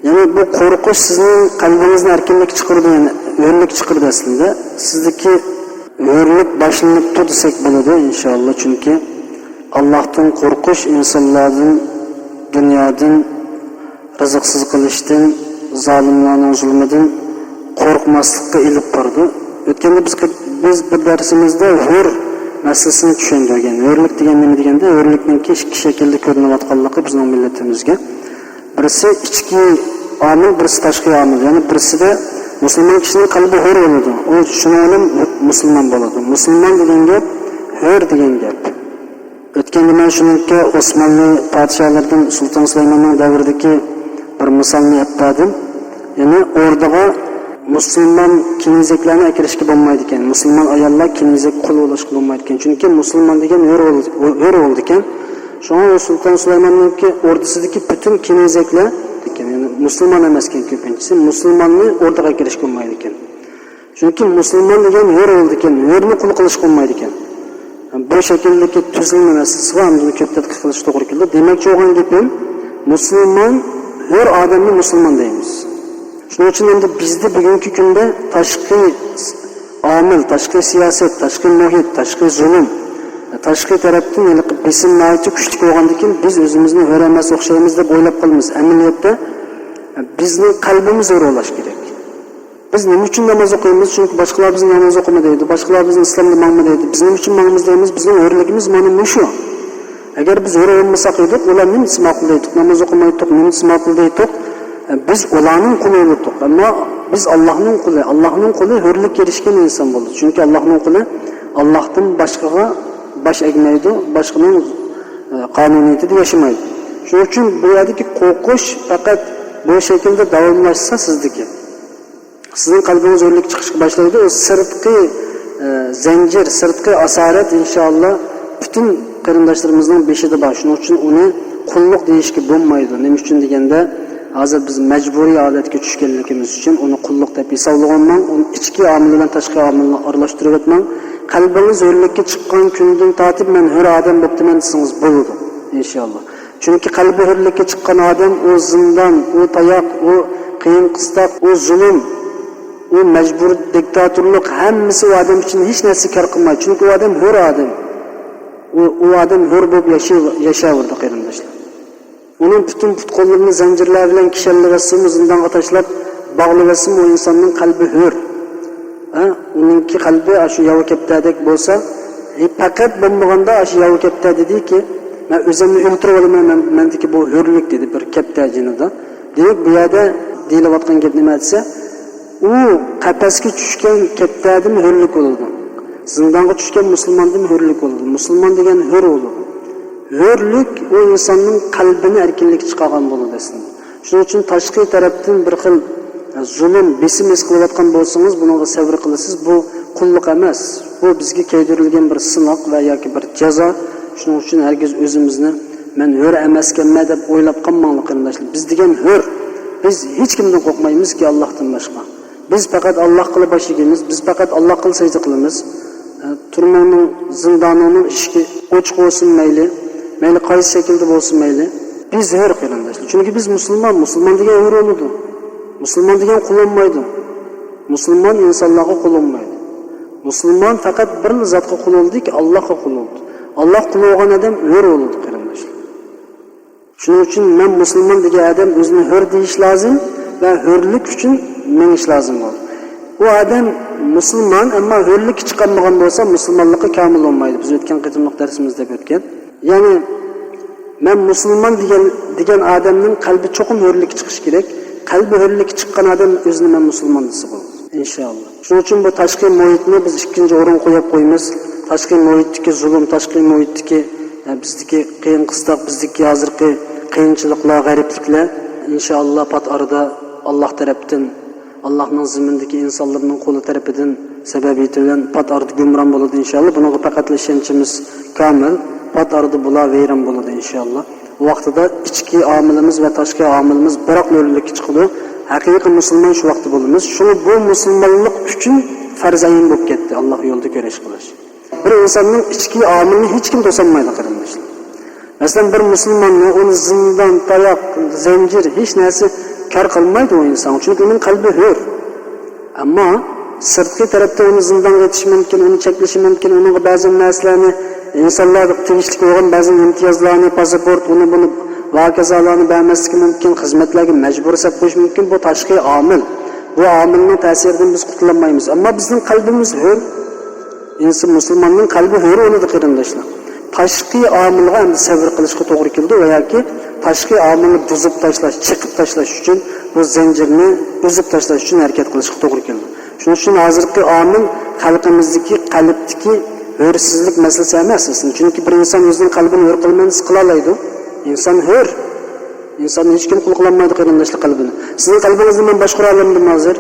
يەنى بۇ قورقۇش سىزنىڭ قەلبىڭىزنى ئەركىنلىككە چىقىرىدۇ، يەنى ھۆرلۈككە چىقىرىدۇ ئەسلىدە. سىزدىكى ھۆرلۈك باشلىنىپتۇ دېسەك بولىدۇ، ئىنشائاللا. چۈنكى ئاللاھتىن قورقۇش ئىنسانلاردىن، دۇنيادىن، رىزىقسىز قېلىشتىن، زالىملارنىڭ زۇلمىدىن قورقماسلىققا ئېلىپ بارىدۇ. ئۆتكەندە بىز، بىز بىر دەرسىمىزدە ھۆر مەسىلىسىنى چۈشەندۈرگەن. ھۆرلۈك دېگەن نېمە دېگەندە، ھۆرلۈكنىڭكى ئىككى شەكىلدە كۆرۈنۈۋاتقانلىقى بىزنىڭ مىللىتىمىزگە. بىرسى ئىچكى ئامىل، بىرسى تاشقى ئامىل. يەنى بىرسىدە مۇسۇلمان كىشىنىڭ قەلبى ھۆر بولىدۇ. ئۇ شۇنىڭ بىلەن مۇسۇلمان بولىدۇ. مۇسۇلمان دېگەن گەپ ھۆر دېگەن گەپ. ئۆتكەندە مەن شۇنىڭكى ئوسمانلى پادىشاھلىرىدىن سۇلتان سۇلايماننىڭ دەۋرىدىكى بىر مىسالنى ئەپ بەردىم. يەنى ئوردىغا مۇسۇلمان كېنىزەكلەرنى ئەكىرىشكە بولمايدىكەن. مۇسۇلمان ئاياللار كېنىزەك قۇل بولۇشقا بولمايدىكەن. چۈنكى مۇسۇلمان دېگەن ھۆر بول-، ھۆر بولىدىكەن. شۇڭا ئۇ سۇلتان سۇلايماننىڭكى ئوردىسىدىكى پۈتۈن كېنىزەكلەر، يەنى مۇسۇلمان ئەمەسكەن كۆپىنچىسى، مۇسۇلماننى ئوردىغا ئەكىرىشكە بولمايدىكەن. چۈنكى مۇسۇلمان دېگەن ھۆر بولىدىكەن، ھۆرنى قۇل قىلىشقا بولمايدىكەن. بۇ شەكىلدىكى تۈزۈلمە مەسىلىسى بار، ئەمدى بۇنى كۆپ تەتقىق قىلىشقا توغرا كېلىدۇ. دېمەكچى بولغان گېپىم، مۇسۇلمان، ھۆر ئادەمنى مۇسۇلمان دەيمىز. شۇنىڭ ئۈچۈن ئەمدى بىزدە بۈگۈنكى كۈندە تاشقى ئامىل، تاشقى سىياسەت، تاشقى مۇھىت، تاشقى زۇلۇم، تاشقى تەرەپتىن ھېلىقى بېسىم ناھايىتى كۈچلۈك بولغاندىكىن، بىز ئۆزىمىزنى ھۆر ئەمەس ئوخشايمىز دەپ ئويلاپ قالىمىز. ئەمەلىيەتتە بىزنىڭ قەلبىمىز ھۆر بولۇشى كېرەك. بىز نېمە ئۈچۈن ناماز ئوقۇيمىز؟ چۈنكى باشقىلار بىزنى ناماز ئوقۇما دەيدۇ، باشقىلار بىزنى ئىسلامدا ماڭما دەيدۇ. بىز نېمە ئۈچۈن ماڭىمىز دەيمىز؟ بىزنىڭ ھۆرلۈكىمىز مانا مۇشۇ. ئەگەر بىز ھۆر بولمىساق ئىدۇق، ئۇلار نېمە دېسە ماقۇل دەيتتۇق، ناماز ئوقۇمايتتۇق، نېمە دېسە ماقۇل دەيتتۇق. بىز ئۇلارنىڭ قۇلى بولدۇق. ئەمما بىز ئاللاھنىڭ قۇلى. ئاللاھنىڭ قۇلى ھۆرلۈككە ئېرىشكەن ئىنسان بولىدۇ. چۈنكى ئاللاھنىڭ قۇلى ئاللاھتىن باشقىغا باش ئەگمەيدۇ، باشقىنىڭ، ئە، قانۇنىيىتىدە ياشىمايدۇ. شۇنىڭ ئۈچۈن بۇ يەردىكى قورقۇش پەقەت بۇ شەكىلدە داۋاملاشسا سىزدىكى. سىزنىڭ قەلبىڭىز ھۆرلۈككە چىقىشقا باشلايدۇ. ئۇ سىرتقى، ئە، زەنجىر، سىرتقى ئاسارەت، ئىنشائاللا، پۈتۈن قېرىنداشلىرىمىزنىڭ بېشىدا بار. شۇنىڭ ئۈچۈن ئۇنى قۇللۇق دېيىشكە بولمايدۇ. نېمە ئۈچۈن دېگەندە، ھازىر بىز مەجبۇرىي ھالەتكە چۈشكەنلىكىمىز ئۈچۈن ئۇنى قۇللۇق دەپ ھېسابلىۋالماڭ. ئۇنى ئىچكى ئامىل بىلەن تاشقى ئامىلنى ئارىلاشتۇرۇۋەتمەڭ. قەلبىڭىز ھۆرلۈككە چىققان كۈندىن تارتىپ، مەن ھۆر ئادەم بوپتىمەن دېسىڭىز بولىدۇ، ئىنشائاللا. چۈنكى قەلبى ھۆرلۈككە چىققان ئادەم، ئۇ زىندان، ئۇ تاياق، ئۇ قىيىن قىستاق، ئۇ زۇلۇم، ئۇ مەجبۇر دىكتاتورلۇق، ھەممىسى ئۇ ئادەم ئۈچۈن ھېچ نەرسە كار قىلمايدۇ. چۈنكى ئۇ ئادەم ھۆر ئادەم. ئۇ، ئۇ ئادەم ھۆر بولۇپ ياشاي-، ياشاۋېرىدۇ، قېرىنداشلار. ئۇنىڭ پۈتۈن پۇت-قوللىرىنى زەنجىرلەر بىلەن كىشەنلىۋەتسىمۇ، زىندانغا تاشلاپ باغلىۋەتسىمۇ، ئۇ ئىنساننىڭ قەلبى ھۆر. ھە؟ ئۇنىڭكى قەلبى ئاشۇ ياۋا كەپتەردەك بولسا، ھېي، پەقەت بولمىغاندا ئاشۇ ياۋا كەپتەر دېدىكى، مەن ئۆزۈمنى ئۆلتۈرۈۋالىمەن، مەن، مەندىكى بۇ ھۆرلۈك دېدى بىر كەپتەر جېنىدا. دېمەك، بۇ يەردە دېيىلىۋاتقان گەپ نېمە دېسە، ئۇ قەپەسكە چۈشكەن كەپتەردىن ھۆرلۈك بولىدۇ. زىندانغا چۈشكەن مۇسۇلماندىن ھۆرلۈك بولىدۇ. مۇسۇلمان دېگەن ھۆر بولىدۇ. ھۆرلۈك ئۇ ئىنساننىڭ قەلبىنى ئەركىنلىككە چىقارغان بولىدۇ ئەسلىدە. شۇنىڭ ئۈچۈن تاشقى تەرەپتىن بىر خىل، ئە، زۇلۇم، بېسىم ھېس قىلىۋاتقان بولسىڭىز، بۇنىڭغا سەۋر قىلىسىز. بۇ قۇللۇق ئەمەس. بۇ بىزگە كىيدۈرۈلگەن بىر سىناق ۋە ياكى بىر جازا. شۇنىڭ ئۈچۈن ھەرگىز ئۆزىمىزنى مەن ھۆر ئەمەسكەنمەن دەپ ئويلاپ قالماڭلار، قېرىنداشلار. بىز دېگەن ھۆر. بىز ھېچكىمدىن قورقمايمىزكى، ئاللاھتىن باشقا. بىز پەقەت ئاللاھقىلا باش ئېگىمىز، بىز پەقەت ئاللاھقىلا سەجدە قىلىمىز. ئە، تۈرمىنىڭ، زىندانىنىڭ ئىشىكى ئوچۇق بولسۇن مەيلى، مەيلى قايسى شەكىلدە بولسۇن مەيلى. بىز ھۆر، قېرىنداشلار. چۈنكى بىز مۇسۇلمان، مۇسۇلمان دېگەن ھۆر بولىدۇ. مۇسۇلمان دېگەن قۇل بولمايدۇ. مۇسۇلمان ئىنسانلارغا قۇل بولمايدۇ. مۇسۇلمان پەقەت بىرلا زاتقا قۇل بولىدۇكى، ئاللاھقا قۇل بولىدۇ. ئاللاھقا قۇل بولغان ئادەم ھۆر بولىدۇ، قېرىنداشلار. شۇنىڭ ئۈچۈن مەن مۇسۇلمان دېگەن ئادەم ئۆزىنى ھۆر دېيىش لازىم ۋە ھۆرلۈك ئۈچۈن مېڭىش لازىم بولىدۇ. ئۇ ئادەم مۇسۇلمان، ئەمما ھۆرلۈككە چىقالمىغان بولسا، مۇسۇلمانلىقى كامىل بولمايدۇ. بىز ئۆتكەن قېتىملىق دەرسىمىزدە ئۆتكەن. يەنى، مەن مۇسۇلمان دېگەن، دېگەن ئادەمنىڭ قەلبى چوقۇم ھۆرلۈككە چىقىشى كېرەك. قەلبى ھۆرلۈككە چىققان ئادەم ئۆزىنى مەن مۇسۇلمان دېسە بولىدۇ، ئىنشائاللا. شۇنىڭ ئۈچۈن بۇ تاشقى مۇھىتنى بىز ئىككىنچى ئورۇنغا قويۇپ قويىمىز. تاشقى مۇھىتتىكى زۇلۇم، تاشقى مۇھىتتىكى، ئە، بىزدىكى قىيىن قىستاق، بىزدىكى ھازىرقى قىيىنچىلىقلار، غەرىبلىكلەر، ئىنشائاللا، پات ئارىدا ئاللاھ تەرەپتىن، ئاللاھنىڭ زېمىندىكى ئىنسانلىرىنىڭ قولى تەرىپىدىن سەۋەبىيىتى بىلەن پات ئارىدا گۇمران بولىدۇ، ئىنشائاللا. بۇنىڭغا پەقەتلا ئىشەنچىمىز كامىل. پات ئارىدا بۇلار ۋەيران بولىدۇ، ئىنشائاللا. ئۇ ۋاقتىدا ئىچكى ئامىلىمىز ۋە تاشقى ئامىلىمىز بىراقلا ھۆرلۈككە چىقىدۇ. ھەقىقىي مۇسۇلمان شۇ ۋاقىتتا بولىمىز. شۇڭا بۇ مۇسۇلمانلىق ئۈچۈن پەرز ئەين بولۇپ كەتتى، ئاللاھ يولىدا كۈرەش قىلىش. بىر ئىنساننىڭ ئىچكى ئامىلىنى ھېچكىم توسالمايدۇ، قېرىنداشلار. مەسىلەن، بىر مۇسۇلماننى، ئۇنى زىندان، تاياق، زەنجىر، ھېچ نەرسە كار قىلمايدۇ ئۇ ئىنسانغا. چۈنكى ئۇنىڭ قەلبى ھۆر. ئەمما سىرتقى تەرەپتە ئۇنى زىندانغا ئېتىشى مۇمكىن، ئۇنى چەكلىشى مۇمكىن، ئۇنىڭغا بەزى نەرسىلەرنى، ئىنسانلارغا تېگىشلىك بولغان بەزى ئىمتىيازلارنى، پاسپورت، ئۇنى بۇنى ۋە ھاكازالارنى بەرمەسلىكى مۇمكىن، خىزمەتلەرگە مەجبۇر سەپ قويۇشى مۇمكىن. بۇ تاشقى ئامىل. بۇ ئامىلنىڭ تەسىرىدىن بىز قۇتۇلالمايمىز. ئەمما بىزنىڭ قەلبىمىز ھۆر. ئىنسان، مۇسۇلماننىڭ قەلبى ھۆر بولىدۇ، قېرىنداشلار. تاشقى ئامىلغا ئەمدى سەۋر قىلىشقا توغرا كېلىدۇ ۋە ياكى تاشقى ئامىلنى بۇزۇپ تاشلاش، چېقىپ تاشلاش ئۈچۈن، بۇ زەنجىرنى ئۈزۈپ تاشلاش ئۈچۈن ھەرىكەت قىلىشقا توغرا كېلىدۇ. شۇنىڭ ئۈچۈن ھازىرقى ئامىل خەلقىمىزدىكى قەلبتىكى ھۆرسىزلىك مەسىلىسى ئەمەس ئەسلىدە. چۈنكى بىر ئىنسان ئۆزىنىڭ قەلبىنى ھۆر قىلىمەن دېسە قىلالايدۇ. ئىنسان ھۆر. ئىنساننى ھېچكىم قۇل قىلالمايدۇ، قېرىنداشلار، قەلبىنى. سىزنىڭ قەلبىڭىزنى مەن باشقۇرالمىدىم ھازىر؟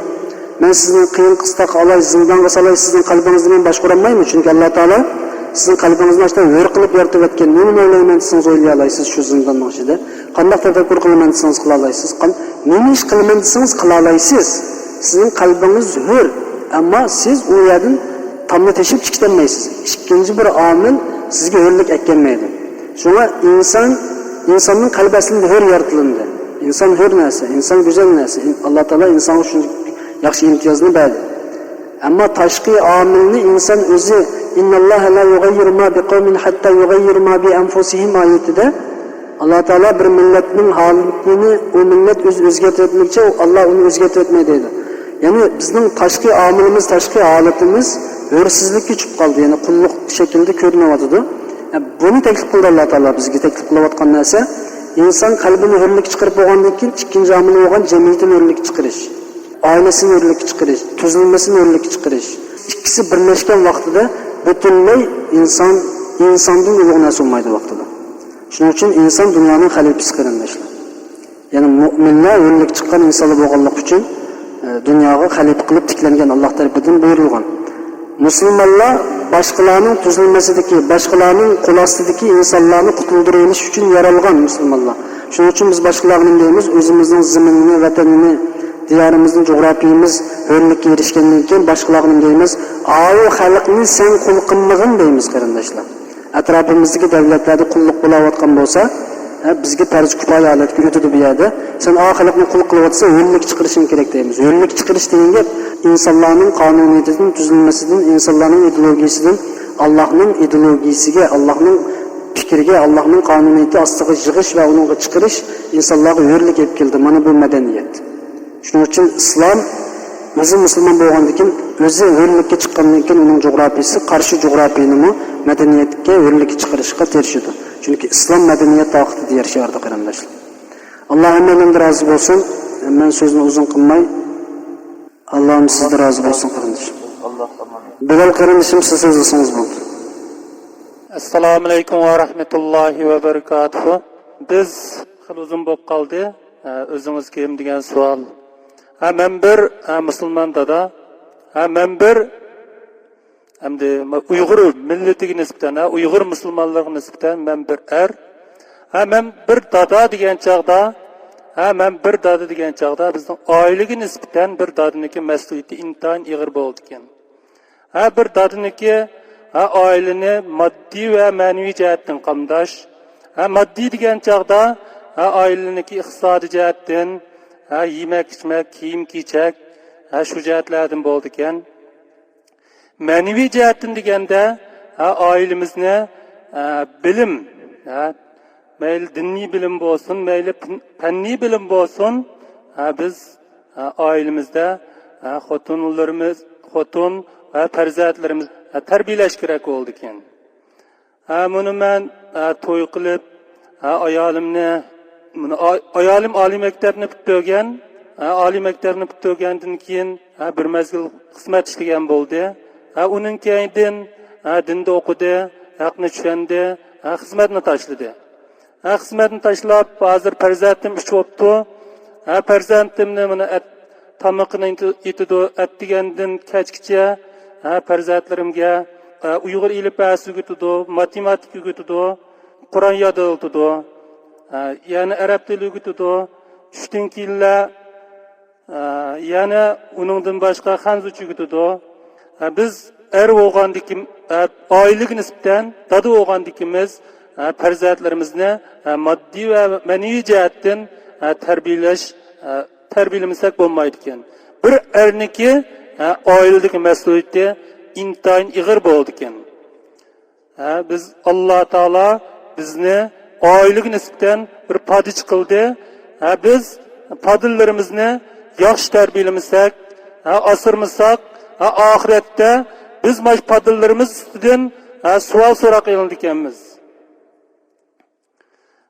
مەن سىزنى قىيىن قىستاققا ئالاي، زىندانغا سالاي، سىزنىڭ قەلبىڭىزنى مەن باشقۇرالمايمەن، چۈنكى ئاللا تائالا سىزنىڭ قەلبىڭىزنى ئاشۇنداق ھۆر قىلىپ يارىتىۋەتكەن. نېمىنى ئويلايمەن دېسىڭىز ئويلىيالايسىز شۇ زىنداننىڭ ئىچىدە. قانداق تەپەككۇر قىلىمەن دېسىڭىز قىلالايسىز. قان-، نېمە ئىش قىلىمەن دېسىڭىز قىلالايسىز. سىزنىڭ قەلبىڭىز ھۆر، ئەمما سىز ئۇ يەردىن تامنى تېشىپ چىقىشالمايسىز. ئىككىنچى بىر ئامىل سىزگە ھۆرلۈك ئەكەلمەيدۇ. شۇڭا ئىنسان، ئىنساننىڭ قەلبى ئەسلىدە ھۆر يارىتىلىندى. ئىنسان ھۆر نەرسە، ئىنسان گۈزەل نەرسە. ئىن-، ئاللا تائالا ئىنسانغا شۇنداق ياخشى ئىمتىيازنى بەردى. ئەمما تاشقى ئامىلنى ئىنسان ئۆزى، «إن الله لا يغير ما بقوم حتى يغيروا ما بأنفسهم» ئايىتىدە، ئاللا تائالا بىر مىللەتنىڭ ھالىتىنى ئۇ مىللەت ئۆزى ئۆزگەرتىۋەتمىگىچە ئاللا ئۇنى ئۆزگەرتىۋەتمەيدۇ دەيدۇ. يەنى بىزنىڭ تاشقى ئامىلىمىز، تاشقى ھالىتىمىز ھۆرسىزلىككە چۈشۈپ قالدى، يەنى قۇللۇق شەكلىدە كۆرۈنۈۋاتىدۇ. ئە، بۇنى تەكلىپ قىلدى ئاللا تائالا بىزگە. تەكلىپ قىلىۋاتقان نەرسە، ئىنسان قەلبىنى ھۆرلۈككە چىقىرىپ بولغاندىن كېيىن، ئىككىنچى ئامىلى بولغان جەمئىيىتىنى ھۆرلۈككە چىقىرىش، ئائىلىسىنى ھۆرلۈككە چىقىرىش، تۈزۈلمىسىنى ھۆرلۈككە چىقىرىش. ئىككىسى بىرلەشكەن ۋاقتىدا پۈتۈنلەي ئىنسان، ئىنساندىن ئۇلۇغ نەرسە بولمايدۇ ۋاقتىدا. شۇنىڭ ئۈچۈن ئىنسان دۇنيانىڭ خەلىپىسى، قېرىنداشلار. يەنى مۆمىنلەر ھۆرلۈككە چىققان ئىنسانلار بولغانلىقى ئۈچۈن، ئە، دۇنياغا خەلىپە قىلىپ تىكلەنگەن، ئاللا تەرىپىدىن بۇيرۇلغان. مۇسۇلمانلار باشقىلارنىڭ تۈزۈلمىسىدىكى، باشقىلارنىڭ قول ئاستىدىكى ئىنسانلارنى قۇتۇلدۇرۇۋېلىش ئۈچۈن يارالغان مۇسۇلمانلار. شۇنىڭ ئۈچۈن بىز باشقىلارغا نېمە دەيمىز؟ ئۆزىمىزنىڭ زېمىنىنى، ۋەتىنىنى، دىيارىمىزنى، جۇغراپىيىمىز ھۆرلۈككە ئېرىشكەندىن كېيىن باشقىلارغا نېمە دەيمىز؟ «ئاۋۇ خەلقنى سەن قۇل قىلمىغىن» دەيمىز، قېرىنداشلار. ئەتراپىمىزدىكى دەۋلەتلەردە قۇللۇق بولاۋاتقان بولسا، ھە، بىزگە پەرز كۇپايە ھالەتكە ئۆتىدۇ بۇ يەردە. سەن ئا خەلقنى قۇل قىلىۋاتىسەن، ھۆرلۈككە چىقىرىشىڭ كېرەك دەيمىز. ھۆرلۈككە چىقىرىش دېگەن گەپ ئىنسانلارنىڭ قانۇنىيىتىدىن، تۈزۈلمىسىدىن، ئىنسانلارنىڭ ئىدېئولوگىيىسىدىن، ئاللاھنىڭ ئىدېئولوگىيىسىگە، ئاللاھنىڭ پىكرىگە، ئاللاھنىڭ قانۇنىيىتى ئاستىغا يىغىش ۋە ئۇنىڭغا چىقىرىش ئىنسانلارغا ھۆرلۈك ئېلىپ كەلدى. مانا بۇ مەدەنىيەت. شۇنىڭ ئۈچۈن ئىسلام ئۆزى مۇسۇلمان بولغاندىن كېيىن، ئۆزى ھۆرلۈككە چىققاندىن كېيىن ئۇنىڭ جۇغراپىيىسى قارشى جۇغراپىيىنىمۇ مەدەنىيەتكە، ھۆرلۈككە چىقىرىشقا تىرىشىدۇ. چۈنكى ئىسلام مەدەنىيەت تارىخىدا يەر شارىدى، قېرىنداشلار. ئاللا ھەممەيلەندىن رازى بولسۇن. مەن سۆزنى ئۇزۇن قىلماي، ئاللام سىزدىن رازى بولسۇن، قېرىنداشلار. بىلال قېرىندىشىم، سىز سۆزلىسىڭىز بولدى. ئەسسالامۇئەلەيكۇم ۋە رەھمەتۇللاھى ۋە بەرىكاتۇھۇ. بىز خېلى ئۇزۇن بولۇپ قالدى. ئە، ئۆزىڭىز كىم دېگەن سوئال. ھە، مەن بىر، ھە، مۇسۇلمان دادا. ھە، مەن بىر، ئەمدى، ئۇيغۇر مىللىتىگە نىسبەتەن، ھە، ئۇيغۇر مۇسۇلمانلىرىغا نىسبەتەن مەن بىر ئەر. ھە، مەن بىر دادا دېگەن چاغدا، ھە، مەن بىر دادا دېگەن چاغدا بىزنىڭ ئائىلىگە نىسبەتەن بىر دادىنىڭكى مەسئۇلىيىتى ئىنتايىن ئېغىر بولىدىكەن. ھە، بىر دادىنىڭكى، ھە، ئائىلىنى ماددىي ۋە مەنىۋى جەھەتتىن قامداش. ھە، ماددىي دېگەن چاغدا، ھە، ئائىلىنىڭكى ئىقتىسادىي جەھەتتىن، ھە، يېمەك-ئىچمەك، كىيىم-كېچەك، ھە، شۇ جەھەتلەردىن بولىدىكەن. مەنىۋى جەھەتتىن دېگەندە، ھە، ئائىلىمىزنى، ھە، بىلىم، ھە، مەيلى دىنىي بىلىم بولسۇن، مەيلى پەن-، پەننىي بىلىم بولسۇن، ھە، بىز، ھە، ئائىلىمىزدە، ھە، خوتۇنلىرىمىز، خوتۇن ۋە پەرزەنتلىرىمىز، ھە، تەربىيەلەش كېرەك بولىدىكەن. ھە، مۇنۇ مەن، ھە، توي قىلىپ، ھە، ئايالىمنى، مۇنۇ ئا-، ئايالىم ئالىي مەكتەپنى پۈتتۈرگەن، ھە، ئالىي مەكتەپنى پۈتتۈرگەندىن كېيىن، ھە، بىر مەزگىل خىزمەت ئىشلىگەن بولدى. ھە، ئۇنىڭ كەينىدىن، ھە، دىندا ئوقۇدى، ھەقنى چۈشەندى، ھە، خىزمەتنى تاشلىدى. ھە، خىزمەتنى تاشلاپ، ھازىر پەرزەنتىم ئۈچ بوپتۇ. ھە، پەرزەنتىمنى مانا ئەت-، تامىقىنى ئېتىدۇ، ئەتىگەندىن كەچكىچە، ھە، پەرزەنتلىرىمگە، ھە، ئۇيغۇر ئېلىپبەسى ئۆگىتىدۇ، ماتېماتىكا ئۆگىتىدۇ، قۇرئان يادلىتىدۇ، ھە، يەنە ئەرەب تىلى ئۆگىتىدۇ. چۈشتىن كېيىنلا، ھە، يەنە ئۇنىڭدىن باشقا خەنزۇچە ئۆگىتىدۇ. ھە، بىز ئەر بولغاندىكى، ھە، ئائىلىگە نىسبەتەن دادا بولغاندىكىمىز، ھە، پەرزەنتلىرىمىزنى، ھە، ماددىي ۋە مەنىۋى جەھەتتىن، ھە، تەربىيەلەش، ھە، تەربىيەلىمىسەك بولمايدىكەن. بىر ئەرنىڭكى، ھە، ئائىلىدىكى مەسئۇلىيىتى ئىنتايىن ئېغىر بولىدىكەن. ھە، بىز، ئاللا تائالا بىزنى ئائىلىگە نىسبەتەن بىر پادىچى قىلدى. ھە، بىز پادىلىرىمىزنى ياخشى تەربىيەلىمىسەك، ھە، ئاسرىمىساق، ھە، ئاخىرەتتە بىز ماش پادىلىرىمىز ئۈستىدىن، ھە، سوئال سوراق ئېلىنىدىكەنمىز.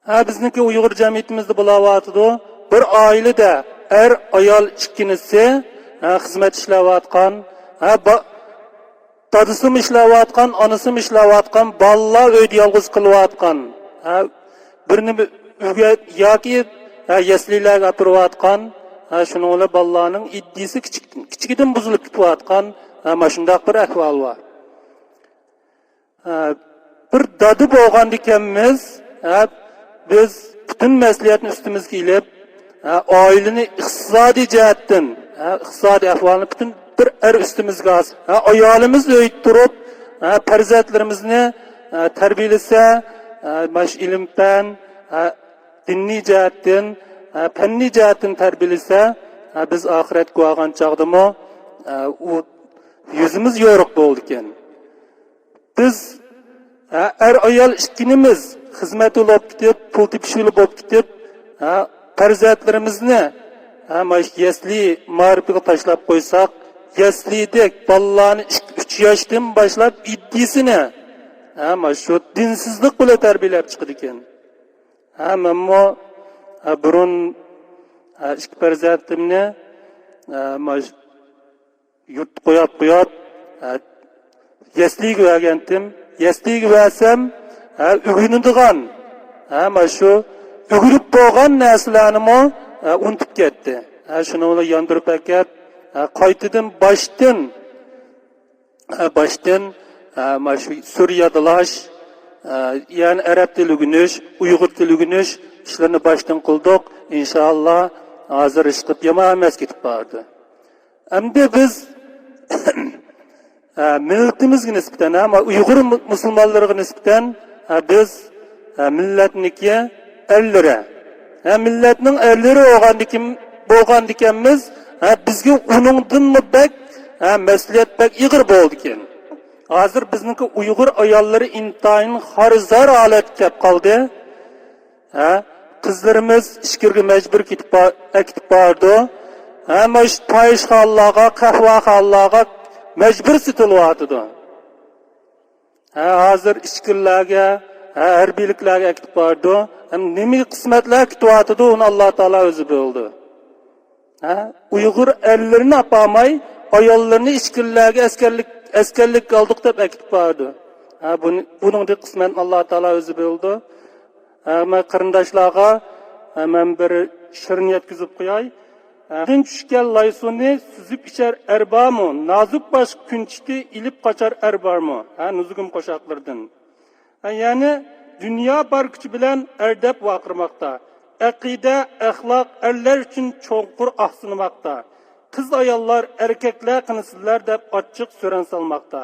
ھە، بىزنىڭكى ئۇيغۇر جەمئىيىتىمىزدە بولاۋاتىدۇ. بىر ئائىلىدە ئەر، ئايال ئىككىنىسى، ھە، خىزمەت ئىشلەۋاتقان، ھە، با-، دادىسىمۇ ئىشلەۋاتقان، ئانىسىمۇ ئىشلەۋاتقان، بالىلار ئۆيدە يالغۇز قېلىۋاتقان، ھە، بىرنى ئۆيگە ياكى، ھە، يەسلىلەرگە ئاپىرىۋاتقان، ھە، شۇنىڭ بىلەن بالىلارنىڭ ئىدىيىسى كىچىك، كىچىكىدىن بۇزۇلۇپ كېتىۋاتقان، ھە، ماشۇنداق بىر ئەھۋال بار. ھە، بىر دادا بولغاندىكەنمىز، ھە، بىز پۈتۈن مەسئۇلىيەتنى ئۈستىمىزگە ئېلىپ، ھە، ئائىلىنى ئىقتىسادىي جەھەتتىن، ھە، ئىقتىسادىي ئەھۋالنى پۈتۈن بىر ئەر ئۈستىمىزگە ئالسا، ھە، ئايالىمىز ئۆيدە تۇرۇپ، ھە، پەرزەنتلىرىمىزنى، ھە، تەربىيەلىسە، ھە، ماش ئىلىم-پەن، ھە، دىنىي جەھەتتىن، ھە، پەننىي جەھەتتىن تەربىيەلىسە، ھە، بىز ئاخىرەتكە بارغان چاغدىمۇ، ھە، ئۇ يۈزىمىز يورۇق بولىدىكەن. بىز، ھە، ئەر-ئايال ئىككىنىمىز خىزمەت يولى بولۇپ كېتىپ، پۇل تېپىش يولى بولۇپ كېتىپ، ھە، پەرزەنتلىرىمىزنى، ھە، ماش يەسلى مائارىپىغا تاشلاپ قويساق، يەسلىدەك بالىلارنى ئىككى، ئۈچ ياشتىن باشلاپ ئىدىيىسىنى، ھە، ماش شۇ دىنسىزلىق بىلەن تەربىيەلەپ چىقىدىكەن. ھە، مەنمۇ، ھە، بۇرۇن، ھە، ئىككى پەرزەنتىمنى، ھە، ماش يۇرتتا قويۇپ قويۇپ، ھە، يەسلىگە بەرگەنتىم. يەسلىگە بەرسەم، ھە، ئۆگىنىدىغان، ھە، مانا شۇ ئۆگىنىپ بولغان نەرسىلەرنىمۇ، ھە، ئۇنتۇپ كەتتى. ھە، شۇنىڭ بىلەن ياندۇرۇپ ئەكەپ، ھە، قايتىدىن باشتىن، ھە، باشتىن، ھە، مانا شۇ سۈر يادلاش، ھە، يەنى ئەرەب تىلى ئۆگىنىش، ئۇيغۇر تىلى ئۆگىنىش ئىشلىرىنى باشتىن قىلدۇق. ئىنشائاللا، ھازىر ئىشقىلىپ يامان ئەمەس كېتىپ بارىدۇ. ئەمدى بىز، ھە، مىللىتىمىزگە نىسبەتەن، ھە، ئۇيغۇر مۇ-، مۇسۇلمانلىرىغا نىسبەتەن، ھە، بىز، ھە، مىللەتنىڭكى ئەرلىرى، ھە، مىللەتنىڭ ئەرلىرى بولغاندىكىن، بولغاندىكەنمىز، ھە، بىزگە ئۇنىڭدىنمۇ بەك، ھە، مەسئۇلىيەت بەك ئېغىر بولىدىكەن. ھازىر بىزنىڭكى ئۇيغۇر ئاياللىرى ئىنتايىن خار-زار ھالەتكە كەپ قالدى. ھە، قىزلىرىمىز ئىچكىرىگە مەجبۇر كېتىپ با-، ئەكېتىپ بارىدۇ. ھە، مانا شۇ پاھىشخانىلارغا، قەھۋەخانىلارغا مەجبۇر سېتىلىۋاتىدۇ. ھە، ھازىر ئىچكىرىلەرگە، ھە، ھەربىيلىكلەرگە ئەكېتىپ بارىدۇ. ھەم نېمە قىسمەتلەر كۈتۈۋاتىدۇ، ئۇنى ئاللا تائالا ئۆزى بىلىدۇ. ھە، ئۇيغۇر ئەرلىرىنى ئاپارماي، ئاياللىرىنى ئىچكىرىلەرگە ئەسكەرلىك، ئەسكەرلىككە ئالدۇق دەپ ئەكېتىپ بارىدۇ. ھە، بۇنى، بۇنىڭدىن قىسمەن ئاللا تائالا ئۆزى بىلىدۇ. ھە، مەن قېرىنداشلارغا، ھە، مەن بىر شېرىن يەتكۈزۈپ قوياي. ھە، قىن چۈشكەن لايسۇنى سۈزۈپ ئىچەر ئەر بارمۇ؟ نازۇك باش كۈنچىكى ئېلىپ قاچار ئەر بارمۇ؟ ھە، نۇزۇگۇم قوشاقلىرىدىن. ھە، يەنى دۇنيا بار كۈچى بىلەن ئەر دەپ ۋارقىرىماقتا. ئەقىدە، ئەخلاق ئەرلەر ئۈچۈن چوڭقۇر ئاھسىنماقتا. قىز-ئاياللار، ئەركەكلەر قېنى سىلەر دەپ ئاچچىق سۆرەن سالماقتا.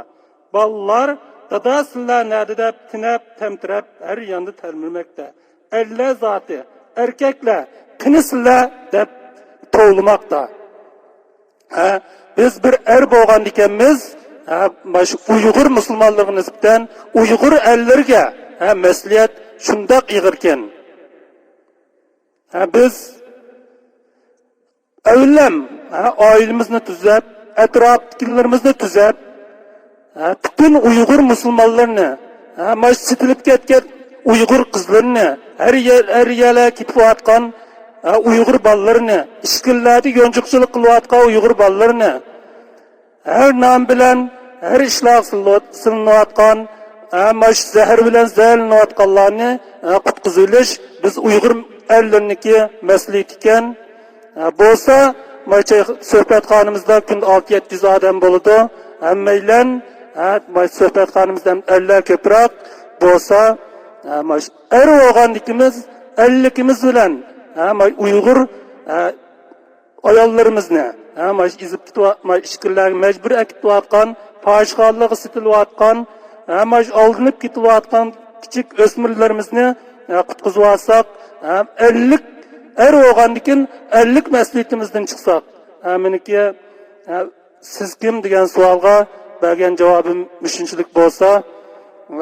بالىلار، دادا سىلەر نەدە دەپ تېنەپ، تەمتىرەپ ھەر ياندا تەلمۈرمەكتە. ئەرلەر زاتى، ئەركەكلەر، قېنى سىلەر دەپ توۋلىماقتا. ھە، بىز بىر ئەر بولغاندىكەنمىز، ھە، مانا شۇ ئۇيغۇر مۇسۇلمانلىرىغا نىسبەتەن ئۇيغۇر ئەرلىرىگە، ھە، مەسئۇلىيەت شۇنداق ئېغىركەن. ھە، بىز ئەۋۋەلەم، ھە، ئائىلىمىزنى تۈزەپ، ئەتراپتىكىلىرىمىزنى تۈزەپ، ھە، پۈتۈن ئۇيغۇر مۇسۇلمانلىرىنى، ھە، مانا شۇ سېتىلىپ كەتكەن ئۇيغۇر قىزلىرىنى، ھەر يەر، ھەر يەرلەرگە كېتىۋاتقان، ھە، ئۇيغۇر بالىلىرىنى، ئىچكىرىلەردە يونچۇقچىلىق قىلىۋاتقان ئۇيغۇر بالىلىرىنى، ھەر نام بىلەن، ھەر ئىشلارغا سېلىنىۋاتقان، ھە، مانا شۇ زەھەر بىلەن زەھەرلىنىۋاتقانلارنى، ھە، قۇتقۇزۇۋېلىش بىز ئۇيغۇر ئەرلىرىنىڭكى مەسئۇلىيىتى ئىكەن. ھە، بولسا، مانا شۇ سۆھبەتخانىمىزدا كۈندە ئالتە يەتتە يۈز ئادەم بولىدۇ. ھەممەيلەن، ھە، مانا شۇ سۆھبەتخانىمىزدا ھەم ئەرلەر كۆپرەك بولسا، ھە، مانا شۇ ئەر بولغاندىكىمىز، ئەرلىكىمىز بىلەن، ھە، مانا شۇ ئۇيغۇر، ھە، ئاياللىرىمىزنى، ھە، مانا شۇ ئېزىپ كېتىۋ-، مانا شۇ ئىچكىرىلەرگە مەجبۇرىي ئەكېتىۋاتقان، پاھىشخانىلارغا سېتىلىۋاتقان، ھە، مانا شۇ ئالدىنىپ كېتىلىۋاتقان كىچىك ئۆسمۈرلىرىمىزنى، ھە، قۇتقۇزۇۋالساق، ھە، ئەرلىك، ئەر بولغاندىكىن ئەرلىك مەسئۇلىيىتىمىزدىن چىقساق، ھە، مېنىڭكى، ھە، سىز كىم دېگەن سوئالغا بەرگەن جاۋابىم مۇشۇنچىلىك بولسا،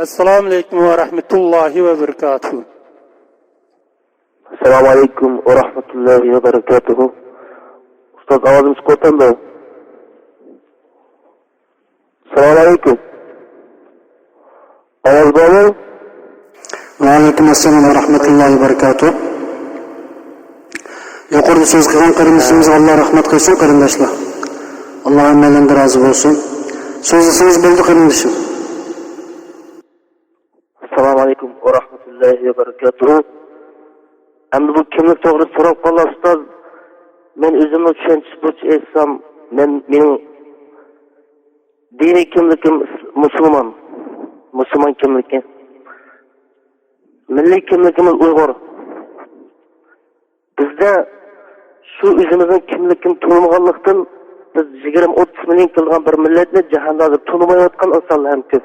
ئەسسالامۇ ئەلەيكۇم ۋە رەھمەتۇللاھى ۋە بەرىكاتۇھۇ. ئەسسالامۇ ئەلەيكۇم ۋە رەھمەتۇللاھى ۋە بەرىكاتۇھۇ. ئۇستاز، ئاۋازىم چىقىۋاتامدۇ؟ سالام ئەلەيكۇم. ئاۋاز بارمۇ؟ ۋەئەلەيكۇم ئەسسالام ۋە رەھمەتۇللاھى ۋە بەرىكاتۇھ. يۇقىرىدا سۆز قىلغان قېرىندىشىمىزغا ئاللا رەھمەت قىلسۇن، قېرىنداشلار. ئاللا ھەممەيلەندىن رازى بولسۇن. سۆزلىسىڭىز بولدى، قېرىندىشىم. ئەسسالامۇ ئەلەيكۇم ۋە رەھمەتۇللاھى ۋە بەرىكاتۇھ. ئەمدى بۇ كىملىك توغرىسىدا سوراپ قالغان ئۇستاز، مەن ئۆزۈمنىڭ چۈشەنچىسى بويىچە ئېيتسام، مەن، مېنىڭ دىنىي كىملىكىم مۇسۇلمان. مۇسۇلمان كىملىكى. مىللىي كىملىكىمىز ئۇيغۇر. بىزدە شۇ ئۆزىمىزنىڭ كىملىكىنى تونۇمىغانلىقتىن، بىز يىگىرمە، ئوتتۇز مىليون كېلىدىغان بىر مىللەتنى جاھاندا ھازىر تونۇمايۋاتقان ئىنسانلار ھەم كۆپ.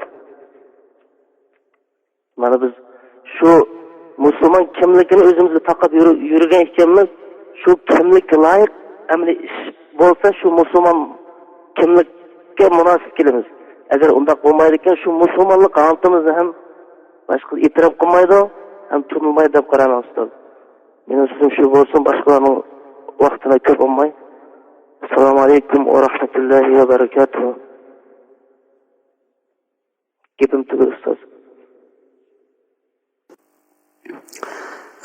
مانا بىز شۇ مۇسۇلمان كىملىكىنى ئۆزىمىزگە تاقاپ يۈرۈ-، يۈرگەن ئىكەنمىز، شۇ كىملىككە لايىق ئەمەلىي ئىش بولسا، شۇ مۇسۇلمان كىملىككە مۇناسىپ كېلىمىز. ئەگەر ئۇنداق بولمايدىكەن، شۇ مۇسۇلمانلىق ھالىتىمىزنى ھەم باشقىلار ئېتىراپ قىلمايدۇ، ھەم تونۇلمايدۇ دەپ قارايمەن، ئۇستاز. مېنىڭ سۆزۈم شۇ بولسۇن، باشقىلارنىڭ ۋاقتىنى كۆپ ئالماي. ئەسسالامۇ ئەلەيكۇم ۋە رەھمەتۇللاھى ۋە بەرىكاتۇھ. گېپىم تۈگىدى، ئۇستاز.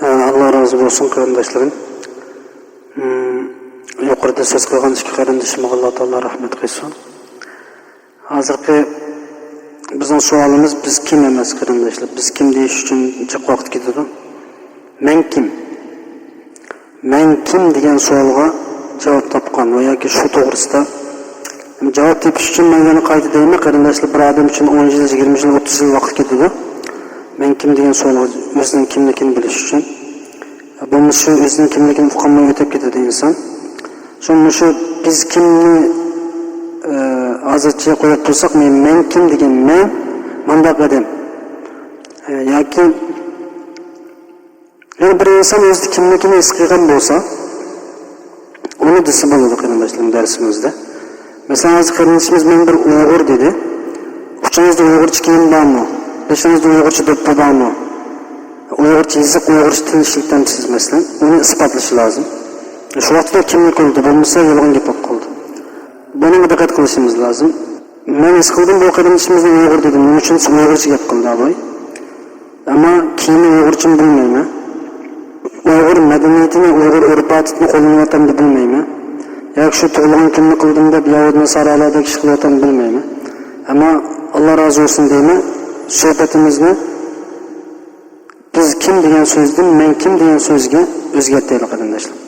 ئە، ئاللا رازى بولسۇن، قېرىنداشلىرىم. ھىم، يۇقىرىدا سۆز قىلغان ئىككى قېرىندىشىمغا ئاللا تائالا رەھمەت قىلسۇن. ھازىرقى بىزنىڭ سوئالىمىز، بىز كىم ئەمەس، قېرىنداشلار. بىز كىم دېيىش ئۈچۈن جىق ۋاقىت كېتىدۇ. مەن كىم؟ مەن كىم دېگەن سوئالغا جاۋاب تاپقان ۋە ياكى شۇ توغرىسىدا جاۋاب تېپىش ئۈچۈن مەن يەنە قايتا دەيمەن، قېرىنداشلار، بىر ئادەم ئۈچۈن ئون يىل، يىگىرمە يىل، ئوتتۇز يىل ۋاقىت كېتىدۇ. مەن كىم دېگەن سوئالغا ئۆزىنىڭ كىملىكىنى بىلىش ئۈچۈن. بولمىسا شۇ ئۆزىنىڭ كىملىكىنى ئۇقالماي ئۆتۈپ كېتىدۇ ئىنسان. شۇڭا مۇشۇ بىز كىمنى، ئە، ھازىرچە قويۇپ تۇرساق، مەن، مەن كىم دېگەن مەن مۇنداق ئادەم. ئە، ياكى يەنە بىر ئىنسان ئۆزىدە كىملىكىنى ھېس قىلغان بولسا، ئۇنى دېسە بولىدۇ، قېرىنداشلىرىم، دەرسىمىزدە. مەسىلەن، ھازىر قېرىندىشىمىز، «مەن بىر ئۇيغۇر» دېدى. ئۇچىڭىزدا ئۇيغۇرچە كىيىم بارمۇ؟ بېشىڭىزدا ئۇيغۇرچە دوپپا بارمۇ؟ ئۇيغۇرچە يېزىق، ئۇيغۇرچە تىل ئىشلىتەمسىز، مەسىلەن؟ ئۇنى ئىسپاتلىشى لازىم. شۇ ۋاقىتتا كىملىك بولىدۇ، بولمىسا يالغان گەپ بولۇپ قالىدۇ. بۇنىڭغا دىققەت قىلىشىمىز لازىم. مەن ھېس قىلدىم، بۇ قېرىندىشىمىزنى ئۇيغۇر دېدىم. نېمە ئۈچۈن دېسە، ئۇيغۇرچە گەپ قىلدى بۇ. ئەمما كىيىمى ئۇيغۇرچىمۇ بىلمەيمەن. ئۇيغۇر مەدەنىيىتىنى، ئۇيغۇر ئۆرپ-ئادىتىنى قوللىنىۋاتامدۇ بىلمەيمەن. ياكى شۇ تۇغۇلغان كۈننى قىلدىم دەپ يەھۇدىي ناسارالاردا ئىش قىلىۋاتامدۇ بىلمەيمەن. ئەمما ئاللا رازى بولسۇن دەيمەن، سۆھبىتىمىزنى بىز كىم دېگەن سۆزدىن مەن كىم دېگەن سۆزگە ئۆزگەرتەيلى، قېرىنداشلار.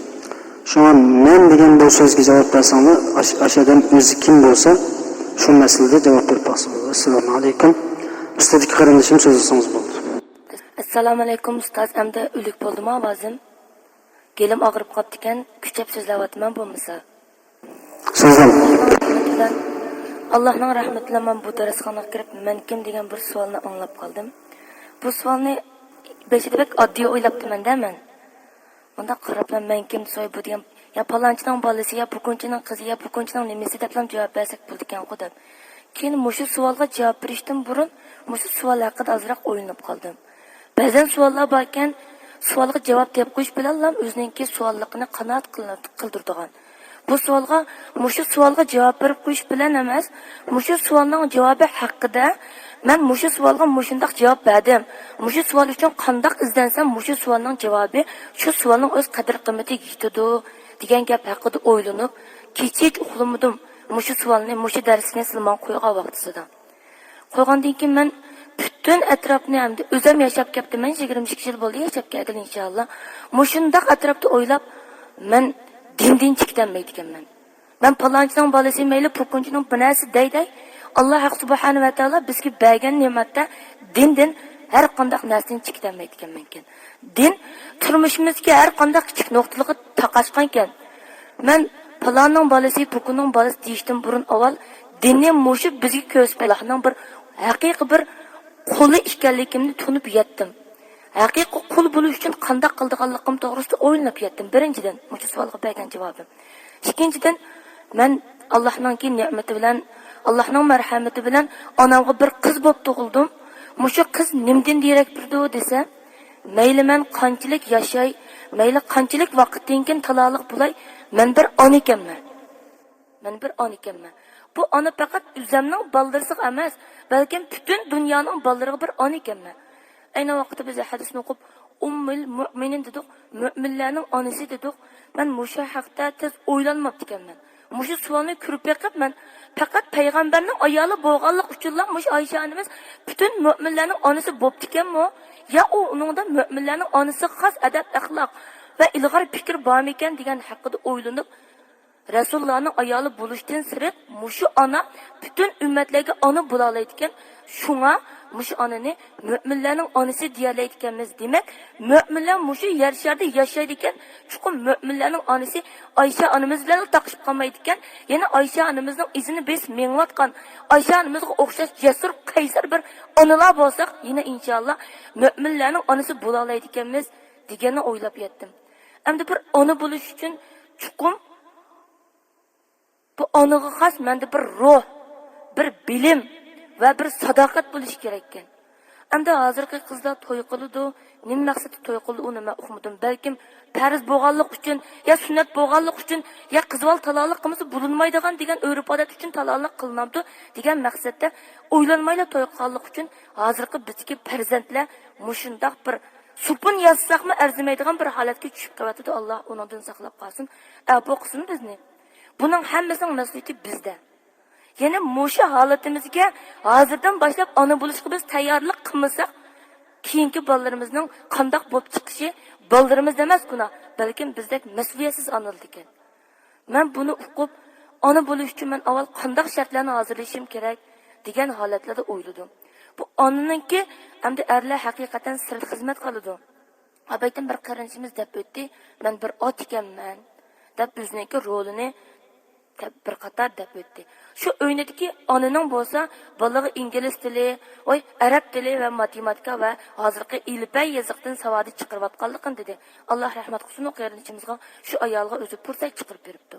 شۇڭا مەن دېگەن بۇ سۆزگە جاۋاب بەرسەڭلار، ئاش-، ئاشۇ ئادەم ئۆزى كىم بولسا، شۇ مەسىلىدە جاۋاب بېرىپ باقسا بولىدۇ. ئەسسالامۇ ئەلەيكۇم. ئۈستىدىكى قېرىندىشىم سۆزلىسىڭىز بولىدۇ. ئەسسالامۇ ئەلەيكۇم، ئۇستاز. ئەمدى ئۆلۈك بولدىمۇ ئاۋازىم؟ گېلىم ئاغرىپ قاپتىكەن، كۈچەپ سۆزلەۋاتىمەن بولمىسا. سۆزلەڭ. ئاللاھنىڭ رەھمىتى بىلەن، ئاللاھنىڭ رەھمىتى بىلەن مەن بۇ دەرسخانىغا كىرىپ، مەن كىم دېگەن بىر سوئالنى ئاڭلاپ قالدىم. بۇ سوئالنى بېشىدا بەك ئاددىي ئويلاپتىمەن-دە مەن. مۇنداق قاراپلا، مەن كىم دېسە، بۇ دېگەن، يا پالانچىنىڭ بالىسى، يا پۇكۇنچىنىڭ قىزى، يا پۇكۇنچىنىڭ نېمىسى دەپلا جاۋاب بەرسەك بولىدىكەنغۇ دەپ. كېيىن مۇشۇ سوئالغا جاۋاب بېرىشتىن بۇرۇن مۇشۇ سوئال ھەققىدە ئازراق ئويلىنىپ قالدىم. بەزەن سوئاللار باركەن، سوئالغا جاۋاب تېپىپ قويۇش بىلەنلا ئۆزىنىڭكى سوئاللىقىنى قانائەت قىلىنىپ-، قىلدۇرىدىغان. بۇ سوئالغا، مۇشۇ سوئالغا جاۋاب بېرىپ قويۇش بىلەن ئەمەس، مۇشۇ سوئالنىڭ جاۋابى ھەققىدە مەن مۇشۇ سوئالغا مۇشۇنداق جاۋاب بەردىم، مۇشۇ سوئال ئۈچۈن قانداق ئىزدەنسەم، مۇشۇ سوئالنىڭ جاۋابى شۇ سوئالنىڭ ئۆز قەدىر-قىممىتىگە يېتىدۇ، دېگەن گەپ ھەققىدە ئويلىنىپ، كېچىچە ئۇخلىمىدىم. مۇشۇ سوئالنى، مۇشۇ دەرسنى سىلە ماڭا قويغان ۋاقتىسىدا. قويغاندىن كېيىن مەن پۈتۈن ئەتراپنى، ئەمدى ئۆزۈم ياشاپ كەپتىمەن، يىگىرمە ئىككى يىل بولدى ياشاپ كەلگىلى، ئىنشاللا. مۇشۇنداق ئەتراپتا ئويلاپ، مەن دىندىن چىقىتەلمەيدىكەنمەن. مەن پالانچىنىڭ بالىسى، مەيلى پۇكۇنچىنىڭ بىر نەرسە دەي دەي، ئاللا ھەق سۇبھانە ۋە تائالا بىزگە بەرگەن نېمەتتە دىندىن ھەر قانداق نەرسىدىن چىقىتەلمەيدىكەنمەنكەن. دىن تۇرمۇشىمىزدىكى ھەر قانداق كىچىك نۇقتىلىققا تاقاشقانكەن. مەن پالاننىڭ بالىسى، پۇكۇننىڭ بالىسى دېيىشتىن بۇرۇن ئاۋۋال دىننى مۇشۇ بىزگە كۆرسىتىپ، ئاللاھنىڭ بىر ھەقىقىي بىر قۇلى ئىكەنلىكىمنى تونۇپ يەتتىم. ھەقىقىي قۇل بولۇش ئۈچۈن قانداق قىلىدىغانلىقىم توغرىسىدا ئويلىنىپ يەتتىم. بىرىنچىدىن، مۇشۇ سوئالغا بەرگەن جاۋابىم. ئىككىنچىدىن، مەن ئاللاھنىڭكى نېمىتى بىلەن، ئاللاھنىڭ مەرھەمىتى بىلەن ئانامغا بىر قىز بولۇپ تۇغۇلدۇم. مۇشۇ قىز نېمىدىن دېرەك بېرىدۇ دېسە، مەيلى مەن قانچىلىك ياشاي، مەيلى قانچىلىك ۋاقىتتىن كېيىن تالاقلىق بولاي، مەن بىر ئانا ئىكەنمەن. مەن بىر ئانا ئىكەنمەن. بۇ ئانا پەقەت ئۆزەمنىڭ بالدۇرسىغا ئەمەس، بەلكىم پۈتۈن دۇنيانىڭ بالىلىرىغا بىر ئانا ئىكەنمەن. ئەينى ۋاقىتتا بىز ھەدىسنى ئوقۇپ، ئۇممۇل مۇئمىنىن دېدۇق، مۆمىنلەرنىڭ ئانىسى دېدۇق. مەن مۇشۇ ھەقتە تېز ئويلانماپتىكەنمەن. مۇشۇ سوئالنى كۆرۈپ بېقىپ، مەن پەقەت پەيغەمبەرنىڭ ئايالى بولغانلىقى ئۈچۈنلا مۇشۇ ئايشە ئانىمىز پۈتۈن مۆمىنلەرنىڭ ئانىسى بوپتىكەنمۇ؟ يا ئۇ ئۇنىڭدا مۆمىنلەرنىڭ ئانىسىغا خاس ئەدەپ-ئەخلاق ۋە ئىلغار پىكىر بارمىكەن دېگەن ھەققىدە ئويلىنىپ، رەسۇلۇللانىڭ ئايالى بولۇشتىن سىرت، مۇشۇ ئانا پۈتۈن ئۈممەتلەرگە ئانا بولالايدىكەن. شۇڭا مۇشۇ ئانىنى مۆمىنلەرنىڭ ئانىسى دېيەلەيدىكەنمىز. دېمەك، مۆمىنلەر مۇشۇ يەر شارىدا ياشايدىكەن. چوقۇم مۆمىنلەرنىڭ ئانىسى ئايشە ئانىمىز بىلەنلا تاقىشىپ قالمايدىكەن. يەنە ئايشە ئانىمىزنىڭ ئىزىنى بېسىپ مېڭىۋاتقان، ئايشە ئانىمىزغا ئوخشاش جەسۇر، قەيسەر بىر ئانىلار بولساق، يەنە ئىنشاللا مۆمىنلەرنىڭ ئانىسى بولالايدىكەنمىز، دېگەننى ئويلاپ يەتتىم. ئەمدى بىر ئانا بولۇش ئۈچۈن چوقۇم بۇ ئانىغا خاس مەندە بىر روھ، بىر بىلىم ۋە بىر ساداقەت بولۇشى كېرەككەن. ئەمدى ھازىرقى قىزلار توي قىلىدۇ، نېمە مەقسەتتە توي قىلىدۇ، ئۇنى مەن ئۇقمىدىم. بەلكىم پەرز بولغانلىقى ئۈچۈن، يا سۈننەت بولغانلىقى ئۈچۈن، يا قىز بالا تالانلىق قىلمىسا بولۇنمايدىغان دېگەن ئۆرپ-ئادەت ئۈچۈن تالانلىق قىلىنامدۇ دېگەن مەقسەتتە ئويلانمايلا توي قىلغانلىقى ئۈچۈن ھازىرقى بىزدىكى پەرزەنتلەر مۇشۇنداق بىر سوپۇن ياسىساقمۇ ئەرزىمەيدىغان بىر ھالەتكە چۈشۈپ قېلىۋاتىدۇ. ئاللا ئۇنىڭدىن ساقلاپ قالسۇن، ئەپۇ قىلسۇن بىزنى. بۇنىڭ ھەممىسىنىڭ مەسئۇلىيىتى بىزدە. يەنى مۇشۇ ھالىتىمىزگە ھازىردىن باشلاپ ئانا بولۇشقا بىز تەييارلىق قىلمىساق، كېيىنكى بالىلىرىمىزنىڭ قانداق بولۇپ چىقىشى بالىلىرىمىزدا ئەمەس گۇناھ، بەلكىم بىزدەك مەسئۇلىيەتسىز ئانىلىدىكەن. مەن بۇنى ئۇقۇپ، ئانا بولۇش ئۈچۈن مەن ئاۋۋال قانداق شەرتلەرنى ھازىرلىشىم كېرەك دېگەن ھالەتلەردە ئويلىدىم. بۇ ئانىنىڭكى ئەمدى ئەرلەر ھەقىقەتەن سىرت خىزمەت قىلىدۇ. ئابايتىن بىر قېرىندىشىمىز دەپ ئۆتتى، مەن بىر ئاتا ئىكەنمەن دەپ ئۆزىنىڭكى رولىنى دەپ بىر قاتار دەپ ئۆتتى. شۇ ئۆينىدىكى ئانىنىڭ بولسا بالىغا ئىنگلىز تىلى، ۋاي، ئەرەب تىلى ۋە ماتېماتىكا ۋە ھازىرقى ئېلىپبە يېزىقتىن ساۋادى چىقىرىۋاتقانلىقىنى دېدى. ئاللا رەھمەت قىلسۇن ئۇ قېرىندىشىمىزغا، شۇ ئايالغا ئۆزى پۇرسەت چىقىرىپ بېرىپتۇ.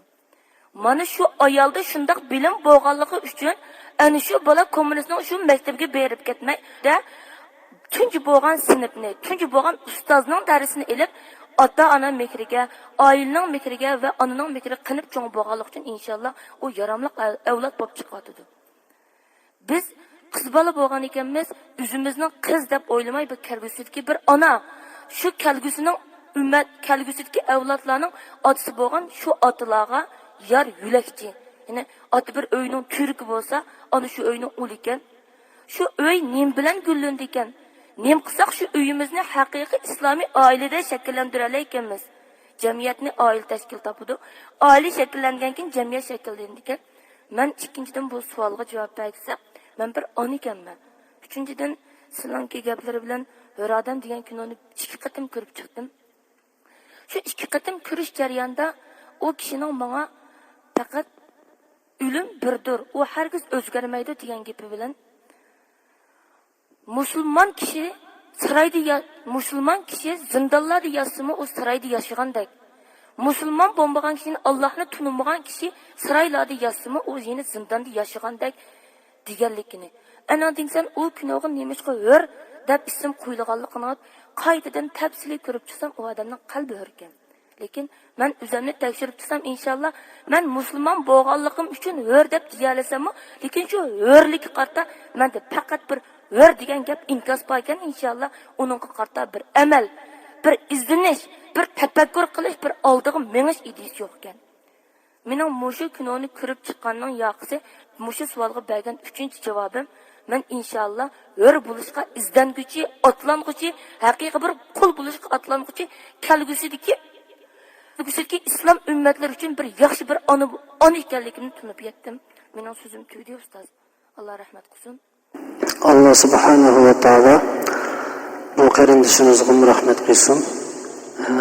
مانا شۇ ئايالدا شۇنداق بىلىم بولغانلىقى ئۈچۈن، ئەنە شۇ بالا كوممۇنىستنىڭ شۇ مەكتىپىگە بېرىپ كەتمەي، دە، تۇنجى بولغان سىنىپنى، تۇنجى بولغان ئۇستازنىڭ دەرسىنى ئېلىپ، ئاتا-ئانا مېھرىگە، ئائىلىنىڭ مېھرىگە ۋە ئانىنىڭ مېھرىگە قېنىپ چوڭ بولغانلىقى ئۈچۈن، ئىنشاللا، ئۇ ياراملىق ئەل-، ئەۋلاد بولۇپ چىقىۋاتىدۇ. بىز قىز بالا بولغان ئىكەنمىز، ئۆزىمىزنىڭ قىز دەپ ئويلىماي، بۇ كەلگۈسىدىكى بىر ئانا. شۇ كەلگۈسىنىڭ ئۈممەت، كەلگۈسىدىكى ئەۋلادلارنىڭ ئاتىسى بولغان شۇ ئاتىلارغا يار يۆلەكچى. يەنى ئاتا بىر ئۆينىڭ تۈۋرۈكى بولسا، ئانا شۇ ئۆينىڭ ئۇلى ئىكەن. شۇ ئۆي نېمە بىلەن گۈللىنىدىكەن؟ نېمە قىلساق شۇ ئۆيىمىزنى ھەقىقىي ئىسلامىي ئائىلىدە شەكىللەندۈرەلەيكەنمىز؟ جەمئىيەتنى ئائىلە تەشكىل تاپىدۇ. ئائىلە شەكىللەنگەن كېيىن جەمئىيەت شەكىللىنىدىكەن. مەن ئىككىنچىدىن بۇ سوئالغا جاۋاب بەرسەم، مەن بىر ئانا ئىكەنمەن. ئۈچىنچىدىن، سىلىڭكى گەپلىرى بىلەن ھۆر ئادەم دېگەن كىنونى ئىككى قېتىم كۆرۈپ چىقتىم. شۇ ئىككى قېتىم كۆرۈش جەريانىدا ئۇ كىشىنىڭ ماڭا پەقەت «ئۆلۈم بىردۇر، ئۇ ھەرگىز ئۆزگەرمەيدۇ» دېگەن گېپى بىلەن، مۇسۇلمان كىشى سارايدا يا-، مۇسۇلمان كىشى زىندانلاردا ياتسىمۇ، ئۇ سارايدا ياشىغاندەك. مۇسۇلمان بولمىغان كىشىنى، ئاللاھنى تونۇمىغان كىشى سارايلاردا ياتسىمۇ، ئۇ يەنە زىنداندا ياشىغاندەك دېگەنلىكىنى. ئەنىڭدىن سەن ئۇ كىنوغا نېمىشقا ھۆر دەپ ئىسىم قويۇلغانلىقىنى قايتىدىن تەپسىلىي كۆرۈپ چىقسام، ئۇ ئادەمنىڭ قەلبى ھۆركەن. لېكىن مەن ئۆزۈمنى تەكشۈرۈپ چىقسام، ئىنشاللا، مەن مۇسۇلمان بولغانلىقىم ئۈچۈن ھۆر دەپ دېيەلىسەممۇ، لېكىن شۇ ھۆرلۈككە قارىتا مەندە پەقەت بىر ھۆر دېگەن گەپ ئىنكاس باركەن، ئىنشاللا، ئۇنىڭغا قارىتا بىر ئەمەل، بىر ئىزدىنىش، بىر تەپەككۇر قىلىش، بىر ئالدىغا مېڭىش ئىدىيىسى يوقكەن. مېنىڭ مۇشۇ كىنونى كۆرۈپ چىققاننىڭ ياقىسى، مۇشۇ سوئالغا بەرگەن ئۈچىنچى جاۋابىم، مەن ئىنشاللا ھۆر بولۇشقا ئىزدەنگۈچى، ئاتلانغۇچى، ھەقىقىي بىر قۇل بولۇشقا ئاتلانغۇچى، كەلگۈسىدىكى، كەلگۈسىدىكى ئىسلام ئۈممەتلىرى ئۈچۈن بىر ياخشى بىر ئانا، ئانا ئىكەنلىكىمنى تونۇپ يەتتىم. مېنىڭ سۆزۈم تۈگىدى، ئۇستاز. ئاللا رەھمەت قىلسۇن. ئاللا سۇبھانەھۇ ۋە تائالا بۇ قېرىندىشىمىزغىمۇ رەھمەت قىلسۇن.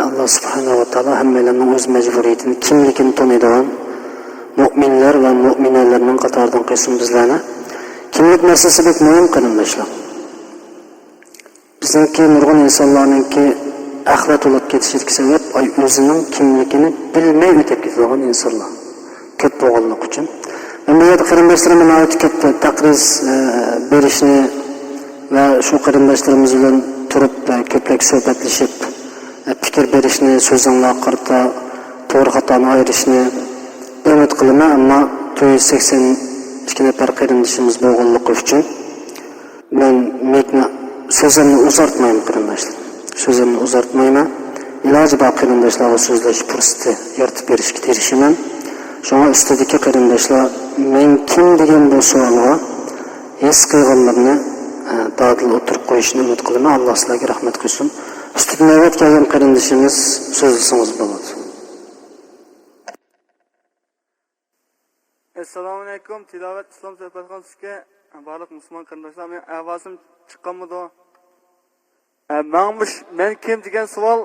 ئاللا سۇبھانەھۇ ۋە تائالا ھەممەيلەننىڭ ئۆز مەجبۇرىيىتىنى، كىملىكىنى تونۇيدىغان مۆمىنلەر ۋە مۆمىنەلەرنىڭ قاتارىدىن قىلسۇن بىزلەرنى. كىملىك مەسىلىسى بەك مۇھىم، قېرىنداشلار. بىزنىڭكى نۇرغۇن ئىنسانلارنىڭكى ئەخلەت بولۇپ كېتىشىدىكى سەۋەب، ئاي، ئۆزىنىڭ كىملىكىنى بىلمەي ئۆتۈپ كېتىدىغان ئىنسانلار كۆپ بولغانلىقى ئۈچۈن. مەن بۇ يەردە قېرىنداشلىرىمغا ناھايىتى كۆپ تەقرىز، ئە، بېرىشنى ۋە شۇ قېرىنداشلىرىمىز بىلەن تۇرۇپ، ئە، كۆپرەك سۆھبەتلىشىپ، ئە، پىكىر بېرىشنى، سۆزۈڭلارغا قارىتا توغرا خاتانى ئايرىشنى ئۈمىد قىلىمەن. ئەمما تۆت يۈز سەكسەن ئىككى نەپەر قېرىندىشىمىز بولغانلىقى ئۈچۈن، مەن مەيكنى، سۆزۈمنى ئۇزارتمايمەن، قېرىنداشلار. سۆزۈمنى ئۇزارتمايمەن. ئىلاجى بار قېرىنداشلارغا سۆزلەش پۇرسىتى يارىتىپ بېرىشكە تىرىشىمەن. شۇڭا ئۈستىدىكى قېرىنداشلار مەن كىم دېگەن بۇ سوئالغا ھېس قىلغانلىرىنى، ئە، دادىل ئوتتۇرىغا قويۇشىنى ئۈمىد قىلىمەن. ئاللا سىلەرگە رەھمەت قىلسۇن. ئۈستىدىن نۆۋەت كەلگەن قېرىندىشىمىز سۆزلىسىڭىز بولىدۇ. ئەسسالامۇئەلەيكۇم. تىلاۋەت ئىسلام سۆھبەتخانىسىدىكى بارلىق مۇسۇلمان قېرىنداشلار، مېنىڭ ئاۋازىم چىققانمىدۇ؟ ئە، ماڭا مۇش-، مەن كىم دېگەن سوئال،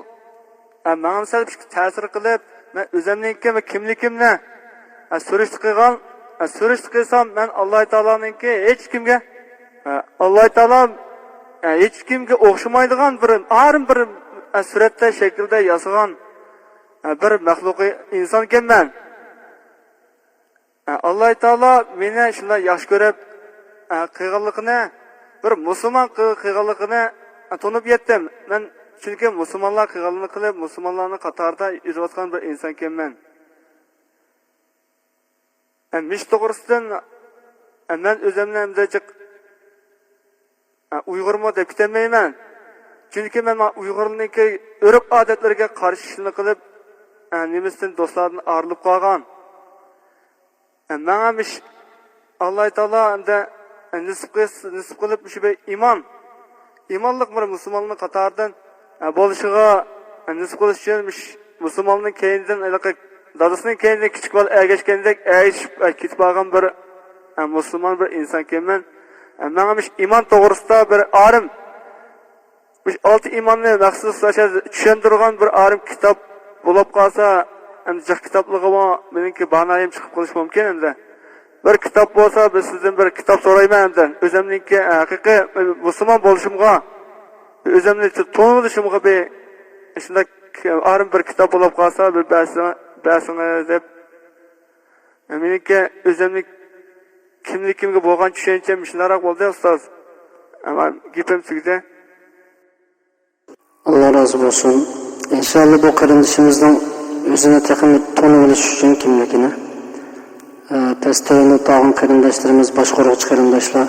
ئە، ماڭا سەل تەسىر قىلىپ، مەن ئۆزۈمنىڭكى ۋە كىملىكىمنى، ئە، سۈرۈشتە قىلغان، ئە، سۈرۈشتە قىلسام، مەن ئاللا تائالانىڭكى ھېچ كىمگە، ئە، ئاللا تائالا، ئە، ھېچ كىمگە ئوخشىمايدىغان بىر، ئارىم بىر، ئە، سۈرەتتە، شەكىلدە ياسىغان، ئە، بىر مەخلۇقى ئىنسانكەنمەن. ئە، ئاللا تائالا مېنى شۇنداق ياخشى كۆرۈپ، ئە، قىلغانلىقىنى، بىر مۇسۇلمان قىل-، قىلغانلىقىنى، ئە، تونۇپ يەتتىم. مەن، چۈنكى مۇسۇلمانلار قىلغانلىقىنى قىلىپ، مۇسۇلمانلارنىڭ قاتارىدا يۈرۈۋاتقان بىر ئىنسانكەنمەن. ئە، مىش توغرىسىدىن، ئە، مەن ئۆزۈمنى ئەمدى جىق ئە، ئۇيغۇرمۇ دەپ كېتەلمەيمەن. چۈنكى مەن مانا ئۇيغۇرنىڭكى ئۆرپ-ئادەتلىرىگە قارشى ئىشلارنى قىلىپ، ئە، نېمىسىدىن، دوستلاردىن ئايرىلىپ قالغان. ئە، ماڭا مىش-، ئاللا تائالا ئەمدى، ئە، نېسىپ قىلس-، نېسىپ قىلىپ مۇشۇ بىر ئىمان، ئىمانلىق بىر مۇسۇلماننىڭ قاتارىدىن، ئە، بولۇشىغا، ئە، نېسىپ قىلىش ئۈچۈن مۇش-، مۇسۇلماننىڭ كەينىدىن ھېلىقى دادىسىنىڭ كەينىدىن كىچىك بالا ئەگەشكەندەك ئەگىشىپ، ئە، كېتىپ بارغان بىر، ئە، مۇسۇلمان بىر ئىنسانكەنمەن. ئە، ماڭا مۇشۇ ئىمان توغرىسىدا بىر ئالىم، مۇشۇ ئالتە ئىماننى مەخسۇس چۈشەندۈرگەن بىر ئالىم كىتاب بولۇپ قالسا، ئەمدى جىق كىتابلىقىمۇ مېنىڭكى باھانەم چىقىپ قېلىشى مۇمكىن ئەمدى. بىر كىتاب بولسا، بىز سىزدىن بىر كىتاب سورايمەن ئەمدى. ئۆزۈمنىڭكى ھەقىقىي مۇسۇلمان بولۇشۇمغا، ئۆزۈمنى تونۇۋېلىشىمغا بىر شۇنداق ئارىم بىر كىتاب بولۇپ قالسا، بىر بەرسىڭ-، بەرسىڭىز دەپ. مېنىڭكى ئۆزۈمنىڭ كىملىكىمگە بولغان چۈشەنچەم شۇنداقراق بولدى، ئۇستاز. ئەمما گېپىم تۈگىدى. ئاللا رازى بولسۇن. ئىنشاللا بۇ قېرىندىشىمىزنىڭ ئۆزىنى تېخىمۇ تونۇۋېلىش ئۈچۈن كىملىكىنى، ئە، پەستە يېنىپ قالغان قېرىنداشلىرىمىز، باشقۇرغۇچى قېرىنداشلار،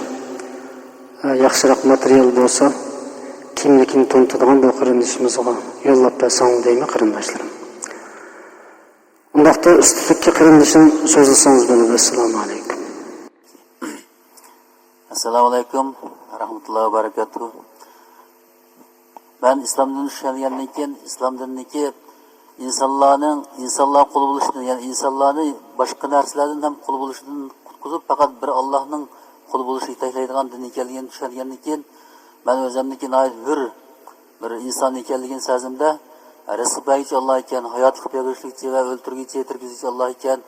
ئە، ياخشىراق ماتېرىيال بولسا، كىملىكىنى تونۇتىدىغان بۇ قېرىندىشىمىزغا يوللاپ بەرسەڭ دەيمەن، قېرىنداشلىرىم. ئۇنداقتا ئۈستىدىكى قېرىندىشىم سۆزلىسىڭىز بولىدۇ. ئەسسالامۇ ئەلەيكۇم. ئەسسالامۇ ئەلەيكۇم ۋە رەھمەتۇللاھى ۋە بەرىكاتۇھۇ. مەن ئىسلام دىنىنى چۈشەنگەندىن كېيىن، ئىسلام دىنىدىكى ئىنسانلارنىڭ، ئىنسانلار قۇل بولۇشىدىن، يەنى ئىنسانلارنى باشقا نەرسىلەردىن ھەم قۇل بولۇشىدىن قۇتقۇزۇپ، پەقەت بىر ئاللاھنىڭ قۇل بولۇشى يېتەكلەيدىغان دىن ئىكەنلىكىنى چۈشەنگەندىن كېيىن، مەن ئۆزۈمنىكى ناھايىتى ھۆر بىر ئىنسان ئىكەنلىكىنى سەزدىم-دە، رىزىق بەرگۈچى ئاللا ئىكەن، ھاياتلىق بەرگۈچى ۋە ئۆلتۈرگۈچى، تىرگۈزگۈچى ئاللا ئىكەن،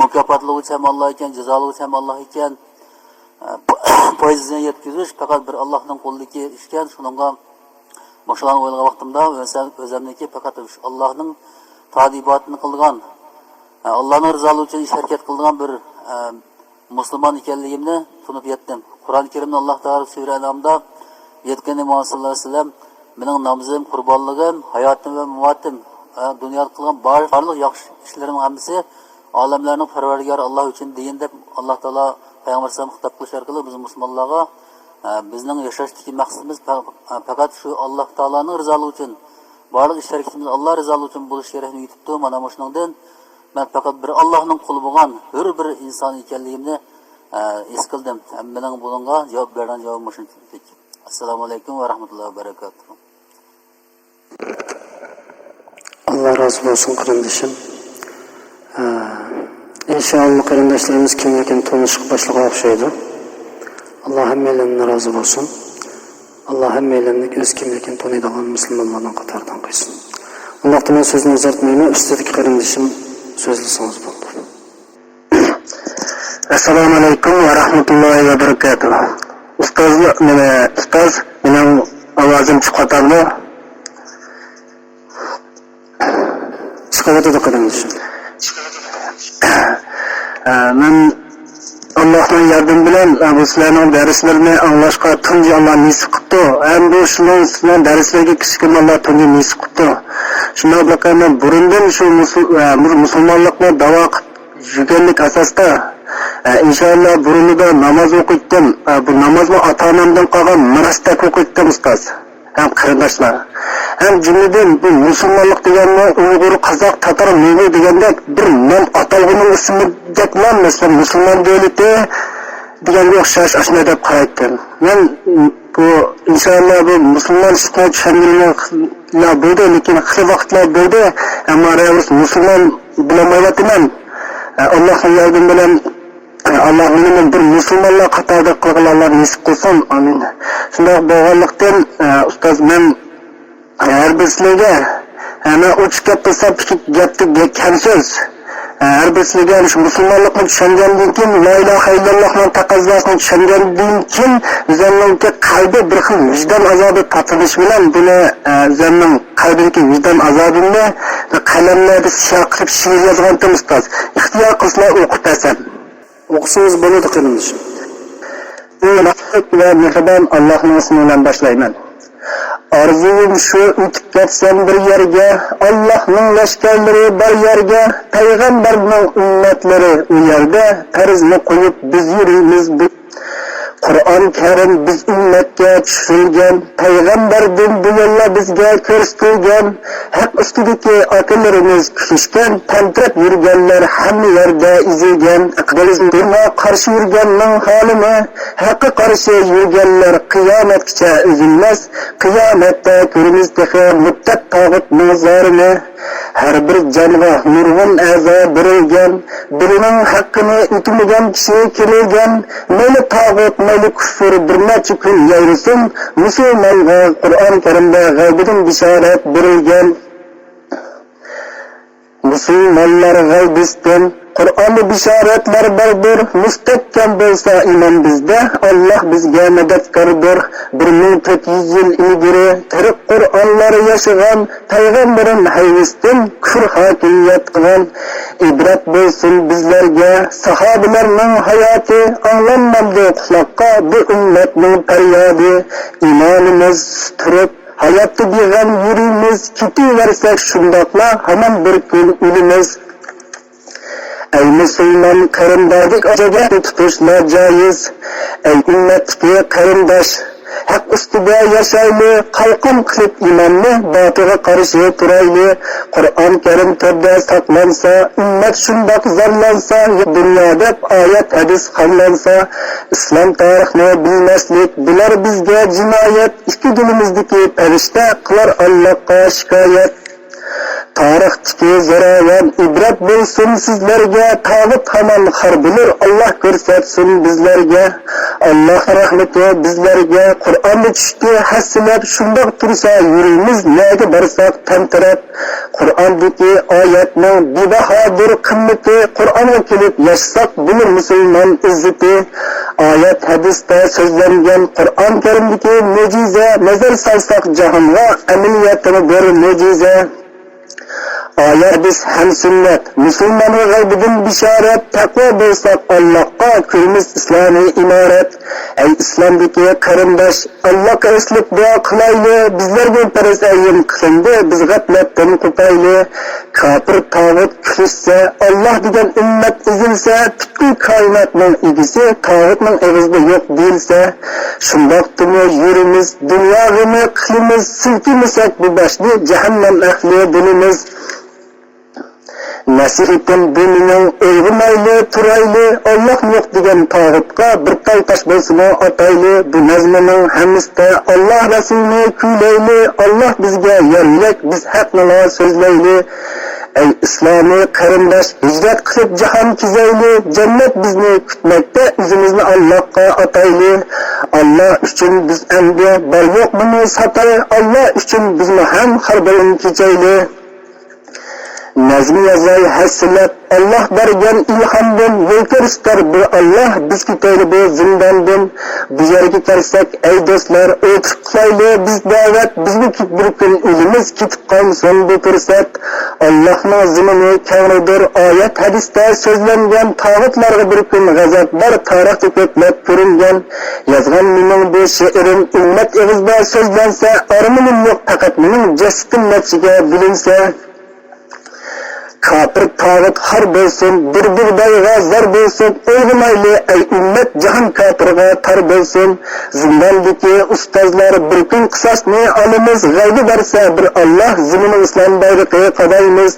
مۇكاپاتلىغۇچى ھەم ئاللا ئىكەن، جازالىغۇچى ھەم ئاللا ئىكەن، پايدىسىنى يەتكۈزۈش پەقەت بىر ئاللاھنىڭ قولىدىكى ئىش ئىكەن. شۇنىڭغا مۇشۇلارنى ئويلىغان ۋاقتىمدا ئۆزەم-، ئۆزەمنىكى پەقەت شۇ ئاللاھنىڭ تائەت ئىبادىتىنى قىلىدىغان، ئاللاھنىڭ رىزالىقى ئۈچۈن ئىش ھەرىكەت قىلىدىغان بىر مۇسۇلمان ئىكەنلىكىمنى تونۇپ يەتتىم. قۇرئان كەرىمدە ئاللا تائالا سۈرە ئەنئامدا ئېيتقىنى، مۇھەممەد سەللەللاھۇ ئەلەيھى ۋەسەللەم، مېنىڭ نامىزىم، قۇربانلىقىم، ھاياتىم ۋە ماماتىم، ھە، دۇنيادا قىلغان بار-، بارلىق ياخشى ئىشلىرىمنىڭ ھەممىسى ئالەملەرنىڭ پەرۋەردىگارى ئاللا ئۈچۈن دېگەن دەپ، ئاللا تائالا پەيغەمبەر ئەلەيھىسسالامغا خىتاب قىلىش ئارقىلىق بىز مۇسۇلمانلارغا، ھە، بىزنىڭ ياشاشتىكى مەقسىتىمىز پە-، پەقەت شۇ ئاللا تائالانىڭ رىزالىقى ئۈچۈن، بارلىق ئىش ھەرىكىتىمىز ئاللا رىزالىقى ئۈچۈن بولۇش كېرەكلىكىنى ئېيتىپتۇ. مانا مۇشۇنىڭدىن مەن پەقەت بىر ئاللاھنىڭ قۇلى بولغان ھۆر بىر ئىنسان ئىكەنلىكىمنى، ئە، ھېس قىلدىم. ھەم مېنىڭ بۇنىڭغا جاۋاب بەرگەن جاۋابىم مۇشۇنچىلىك. ئەسسالامۇ ئەلەيكۇم ۋە رەھمەتۇللاھى ۋە بەرىكاتۇھۇ. ئاللا رازى بولسۇن، قېرىندىشىم. ئە، ئىنشائاللا، قېرىنداشلىرىمىز كىملىكىنى تونۇشقا باشلىغان ئوخشايدۇ. ئاللا ھەممەيلەندىن رازى بولسۇن. ئاللا ھەممەيلەننى ئۆز كىملىكىنى تونۇيدىغان مۇسۇلمانلارنىڭ قاتارىدىن قىلسۇن. ئۇنداقتا مەن سۆزنى ئۇزارتمايمەن، ئۈستىدىكى قېرىندىشىم سۆزلىسىڭىز بولدى. ئەسسالامۇ ئەلەيكۇم ۋە رەھمەتۇللاھى ۋە بەرىكاتۇھ. ئۇستاز، نېمە، ئۇستاز، مېنىڭ ئاۋازىم چىقىۋاتامدۇ؟ چىقىۋاتىدۇ، قېرىندىشىم. ئە، مەن ئاللاھنىڭ ياردىمى بىلەن، ئە، بۇ سىلەرنىڭ دەرسلىرىنى ئاڭلاشقا تۇنجى ئاللا نېسىپ قىپتۇ. ھەم بۇ شۇنىڭ سىلەرنىڭ دەرسلىرىگە كىرىشكىمۇ ئاللا تۇنجى نېسىپ قىپتۇ. شۇنداق بولۇپ، مەن بۇرۇندىن شۇ مۇسۇل-، ئە، مۇ-، مۇسۇلمانلىقنى داۋا قىپ يۈرگەنلىك ئاساستا، ئە، ئىنشائاللا، بۇرۇنىدا ناماز ئوقۇيتتىم. ئە، بۇ نامازمۇ ئاتا-ئانامدىن قالغان مىراستەك ئوقۇيتتىم، ئۇستاز. ھەم قېرىنداشلار. ھەم جۈملىدىن بۇ مۇسۇلمانلىق دېگەنمۇ ئۇيغۇر، قازاق، تاتار، موڭغۇل دېگەندەك بىر نام ئاتالغۇنىڭ ئىسمىدەكلا، مەسىلەن، مۇسۇلمان دۆلىتى دېگەنگە ئوخشاش ئاشۇنداق دەپ قارايتتىم. مەن بۇ، ئىنشائاللا، بۇ مۇسۇلمانچىلىقنى چۈشەنگىنىمگە بولدى، لېكىن خېلى ۋاقىتلار بولدى. ئەمما رەۋۇس مۇسۇلمان بولالمايۋاتىمەن. ئە، ئاللاھنىڭ ياردىمى بىلەن، ئە، ئاللاھ مېنىمۇ بىر مۇسۇلمانلار قاتارىدا قىلغىلى ئاللاھ نېسىپ قىلسۇن. ئامىن. شۇنداق بولغانلىقتىن، ئە، ئۇستاز، مەن ھەر بىرسىلەرگە، ھە، مەن ئوچۇق گەپ قىلسام، پىكىر گەپتە گە-، كەم سۆز. ھە، ھەر بىرسىلەرگە شۇ مۇسۇلمانلىقنى چۈشەنگەندىن كېيىن، لا ئىلاھە ئىللاللاھنىڭ تەقەززاسىنى چۈشەنگەندىن كېيىن، ئۆزۈمنىڭكى قەلبى بىر خىل ۋىجدان ئازابى تارتىنىشى بىلەن بۇنى، ھە، ئۆزۈمنىڭ قەلبىدىكى ۋىجدان ئازابىمنى قەلەملەردە سىياھ قىلىپ شېئىر يازغانتىم، ئۇستاز. ئىختىيار قىلسىلا ئوقۇپ بەرسەم. ئوقۇسىڭىز بولىدۇ، قېرىندىشىم. ئەڭ رەھمەت ۋە مېھرىبان ئاللاھنىڭ ئىسمى بىلەن باشلايمەن. ئارزۇيۇم شۇ، ئۆتۈپ كەتسەم بىر يەرگە، ئاللاھنىڭ لەشكەرلىرى بار يەرگە، پەيغەمبەرنىڭ ئۈممەتلىرى ئۇ يەردە، پەرزنى قويۇپ بىز يۈرىمىز بۇ. قۇرئان كەرىم بىز ئۈممەتكە چۈشۈرۈلگەن، پەيغەمبەردىن بۇ يوللار بىزگە كۆرسىتىلگەن، ھەق ئۈستىدىكى ئاكىلىرىمىز كۈلۈشكەن، تەمتىرەپ يۈرگەنلەر ھەممە يەردە ئېزىلگەن. بىز دۇنيا قارشى يۈرگەننىڭ ھالىنى، ھەققە قارشى يۈرگەنلەر قىيامەتكىچە ئۈزۈلمەس. قىيامەتتە كۆرىمىز تېخى مۇرتەت تاغۇتنىڭ زارىنى. ھەر بىر جانغا نۇرغۇن ئەزا بېرىلگەن، بىرىنىڭ ھەققىنى ئۆتىمىگەن كىشى كېرىلگەن. مەيلى تاغۇت، مەيلى كۇفر بىر نەچچە كۈن يايرىسۇن، مۇسۇلمانغا قۇرئان كەرىمدە غەيبىدىن بېشارەت بېرىلگەن. مۇسۇلمانلار غەيبىستىن قۇرئاندا بېشارەتلەر باردۇر، مۇستەھكەم بولسا ئىمان بىزدە، ئاللاھ بىزگە مەدەتكاردۇر. بىر مىڭ تۆت يۈز يىل ئىلگىرى تىرىك قۇرئانلار ياشىغان، پەيغەمبىرىم ھەيۋىستىن كۈفر ھاكىمىيەت قىلغان. ئىبرەت بولسۇن بىزلەرگە ساھابىلەرنىڭ ھاياتى، ئاڭلانمامدۇ قۇلاققا بۇ ئۈممەتنىڭ پەريادى. ئىمانىمىز سۈت تۇرۇپ، ھاياتتا بىغەم يۈرىمىز، كېتىۋەرسەك شۇنداقلا، ھامان بىر كۈن ئۆلىمىز. ئەي مۇسۇلمان قېرىنداشلىق ئاجرىتىپ تۇتۇشلا جايىز. ئەي ئۈممەتتىكى قېرىنداش، ھەق ئۈستىدە ياشايلى، قالقان قىلىپ ئىماننى، باتىلغا قارشى تۇرايلى. قۇرئان كەرىم تۆردە ساقلانسا، ئۈممەت شۇنداق زارلانسا، دۇنيا دەپ ئايەت ھەدىس خارلانسا، ئىسلام تارىخنى بىلمەسلىك بۇلار بىزگە جىنايەت. ئىككى دىلىمىزدىكى پەرىشتە قىلار ئاللاھقا شىكايەت. تارىختىكى زوراۋان ئىبرەت بولسۇن سىزلەرگە، تاغۇت ھامان خار بولۇر ئاللاھ كۆرسەتسۇن بىزلەرگە. ئاللاھ رەھمىتى بىزلەرگە قۇرئاندا چۈشتى ھەسسىلەپ، شۇنداق تۇرسا يۈرىمىز نەگە بارساق تەمتىرەپ. قۇرئاندىكى ئايەتنىڭ بىباھادۇر قىممىتى، قۇرئانغا كېلىپ ياشىساق بولۇر مۇسۇلمان ئىززىتى. ئايەت ھەدىستە سۆزلەنگەن قۇرئان كەرىمدىكى مۆجىزە، نەزەر سالساق جاھانغا ئەمەلىيەتتىمۇ بىر مۆجىزە. ئايەت ھەدىس ھەم سۈننەت مۇسۇلمانغا غەيبىدىن بېشارەت، تەقۋا بولساق ئاللاھقا كۆرىمىز ئىسلامىي ئىمارەت. ئەي ئىسلامدىكى قېرىنداش، ئاللاھقا ئېسىلىپ دۇئا قىلايلى، بىزلەرگە پەرز ئەيىن قىلىندى، بىز غەپلەتتىن قوپايلى. كاپىر تاغۇت كۈلۈشسە، ئاللاھ دېگەن ئۈممەت ئېزىلسە، پۈتكۈل كائىناتنىڭ ئىگىسى تاغۇتنىڭ ئېغىزىدا يوق دېيىلسە، شۇنداقتىمۇ يۈرىمىز دۇنيا غېمى قىلىمىز، سىلكىمىسەك بۇ باشنى جەھەننەم ئەھلى بولىمىز. نەسىھىتىم بۇ مېنىڭ، ئويغىنايلى، تۇرايلى، ئاللاھ يوق دېگەن تاغۇتقا بىر تال تاش بولسىمۇ ئاتايلى. بۇ نەزمىنىڭ ھەممىسىدە ئاللاھ رەسۇلنى كۈيلەيلى، ئاللاھ بىزگە يار يۆلەك، بىز ھەقنىلا سۆزلەيلى. ئەي ئىسلامىي قېرىنداش، ھىجرەت قىلىپ جاھان كېزەيلى، جەننەت بىزنى كۈتمەكتە، ئۆزىمىزنى ئاللاھقا ئاتايلى. ئاللاھ ئۈچۈن بىز ئەمدى بار يوقنىمۇ ساتاي، ئاللاھ ئۈچۈن بىزمۇ ھەم خار بولۇپ كېچەيلى. نەزم يازاي ھەسسىلەپ، ئاللاھ بەرگەن ئىلھامدىن، يول كۆرسىتەر بىر ئاللاھ، بىز كېتەيلى بۇ زىنداندىن. بۇ يەرگە كەلسەك، ئەي دوستلار، ئولتۇرۇپ قىلايلى بىز دەۋەت، بىزمۇ كېت-، بىر كۈن ئۆلىمىز، كېتىپ قالمىسۇن بۇ پۇرسەت. ئاللاھنىڭ زېمىنى كەڭرىدۇر، ئايەت ھەدىستە سۆزلەنگەن، تاغۇتلارغا بىر كۈن غەزەپ بار، تارىختا كۆپلەپ كۆرۈنگەن. يازغان مېنىڭ بۇ شېئىرىم، ئۈممەت ئېغىزدا سۆزلەنسە، ئارمىنىم يوق پەقەت مېنىڭ، جەسىتىم نەچچىگە بۆلۈنسە. كاپىر تاغۇت خار بولسۇن، بىر بۇغدايغا زار بولسۇن، ئويغىنايلى ئەي ئۈممەت، جاھان كاپىرغا تار بولسۇن. زىنداندىكى ئۇستازلار، بىر كۈن قىساسنى ئالىمىز، غەيبى بەرسە بىر ئاللا، زېمىنغا ئىسلام بايرىقى قادايمىز.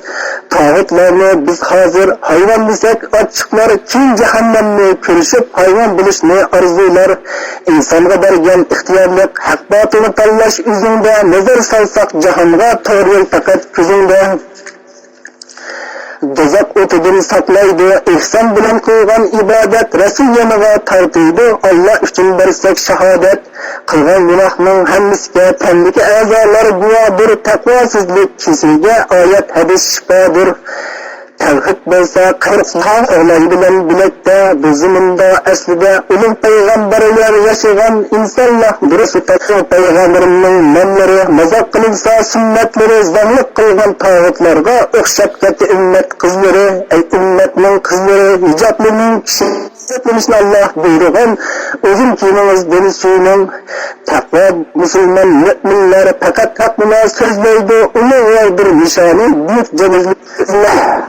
تاغۇتلارنى بىز ھازىر ھايۋان دېسەك، ئاچچىقلار كېيىن جەھەننەمنى كۆرۈشۈپ، ھايۋان بولۇشنى ئارزۇيلار. ئىنسانغا بەرگەن ئىختىيارلىق، ھەق-باتىلنى تاللاش ئۆزۈڭدە، نەزەر سالساق جاھانغا، توغرا يول پەقەت كۆزۈڭدە. دوزاخ ئوتىدىن ساقلايدۇ، ئېھسان بىلەن قىلغان ئىبادەت، رەسۇل يېنىغا تارتىدۇ، ئاللا ئۈچۈن بەرسەك شاھادەت. قىلغان گۇناھنىڭ ھەممىسىگە تەندىكى ئەزالار گۇۋاھدۇر، تەقۋاسىزلىك كېسىلىگە ئايەت، ھەدىس شىپادۇر. تەۋھىد بولسا قىرىق تاغ ئوغلاي بىلەن بىلەكتە، بۇ زېمىندا ئەسلىدە ئۇلۇغ پەيغەمبەرلەر ياشىغان، ئىنسانلار دۇرۇس تاپقان پەيغەمبىرىمنىڭ ناملىرى، مازاق قىلىنسا سۈننەتلىرى، زاڭلىق قىلغان تاغۇتلارغا ئوخشاپ كەتتى ئۈممەت قىزلىرى. ئەي ئۈممەتنىڭ قىزلىرى، ھىجابلىنىڭ كىشى ئىززەتلىنىشنى ئاللا بۇيرۇغان، ئۇزۇن كىيىمىڭىز دىن سۈيىنىڭ، تەقۋا مۇسۇلمان مۆمىنلەر پەقەت ھەق بىلەن سۆزلەيدۇ، ئۇلۇغ ۋە بىر نىشانى بۈيۈك جەننەت.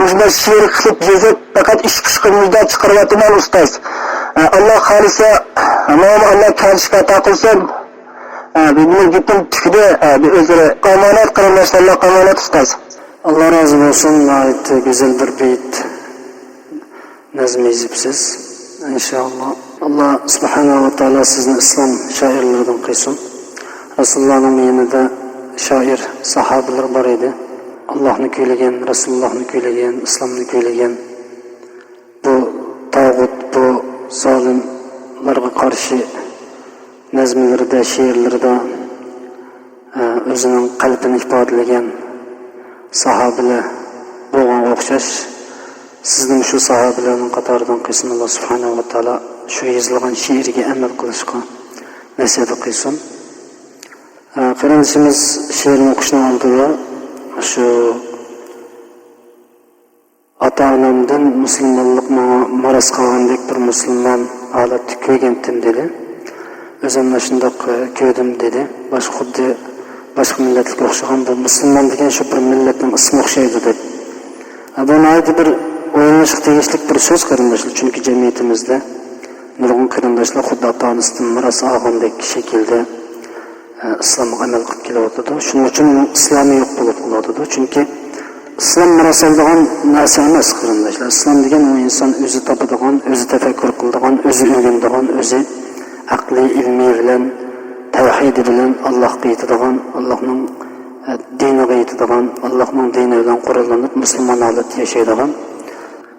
مۇشۇنداق شېئىر قىلىپ يېزىپ، پەقەت ئىش قىشقا مۇجدا چىقىرىۋاتىمەن ئۇستاز. ئاللا خالىسا، ماڭا ئاللا كەلىشكە ئاتا قىلسۇن. بۇ مېنىڭ گېپىم تۈگىدى. بۇ ئۆزلىرى ئامانەت، قېرىنداشلارغا ئامانەت ئۇستاز. ئاللا رازى بولسۇن، ناھايىتى گۈزەل بىر بېيىت. نەزم يېزىپسىز، ئىنشائاللا. ئاللا سۇبھانەھۇ ۋە تائالا سىزنى ئىسلام شائىرلىرىدىن قىلسۇن. رەسۇلۇللانىڭ يېنىدا شائىر ساھابىلەر بار ئىدى. ئاللاھنى كۈيلىگەن، رەسۇلۇللاھنى كۈيلىگەن، ئىسلامنى كۈيلىگەن. بۇ تاغۇت، بۇ زالىملارغا قارشى نەزملىرىدە، شېئىرلىرىدا ئۆزىنىڭ قەلبىنى ئىپادىلىگەن ساھابىلەر بولغانغا ئوخشاش، سىزنىمۇ شۇ ساھابىلەرنىڭ قاتارىدىن قىلسۇن. ئاللا سۇبھانەھۇ ۋە تائالا شۇ يېزىلغان شېئىرگە ئەمەل قىلىشقا نەسىھەت قىلسۇن. قېرىندىشىمىز شېئىرنى ئوقۇشنىڭ ئالدىدا شۇ ئاتا-ئانامدىن مۇسۇلمانلىق ماڭا مىراس قالغاندەك بىر مۇسۇلمان ھالەتتە كۆرگەنتىم دېدى. ئۆزۈممۇ شۇنداق كۆردۈم دېدى. باشقا، خۇددى باشقا مىللەتلىككە ئوخشىغان، بۇ مۇسۇلمان دېگەن شۇ بىر مىللەتنىڭ ئىسمى ئوخشايدۇ دەپ. بۇ ناھايىتى بىر ئويلىنىشقا تېگىشلىك بىر سۆز قېرىنداشلار، چۈنكى جەمئىيىتىمىزدە نۇرغۇن قېرىنداشلار خۇددى ئاتا-ئانىسىدىن مىراس ئالغاندەك شەكىلدە ئىسلامغا ئەمەل قىلىپ كېلىۋاتىدۇ. شۇنىڭ ئۈچۈن ئۇنىڭ ئىسلامى يوق بولۇپ قېلىۋاتىدۇ. چۈنكى ئىسلام مىراس ئالىدىغان نەرسە ئەمەس، قېرىنداشلار. ئىسلام دېگەن ئۇ ئىنسان ئۆزى تاپىدىغان، ئۆزى تەپەككۇر قىلىدىغان، ئۆزى ئۆگىنىدىغان، ئۆزى ئەقلى، ئىلمى بىلەن، تەۋھىدى بىلەن ئاللاھقا يېتىدىغان، ئاللاھنىڭ، ئە، دىنىغا يېتىدىغان، ئاللاھنىڭ دىنى بىلەن قوراللىنىپ مۇسۇلمان ھالەتتە ياشايدىغان،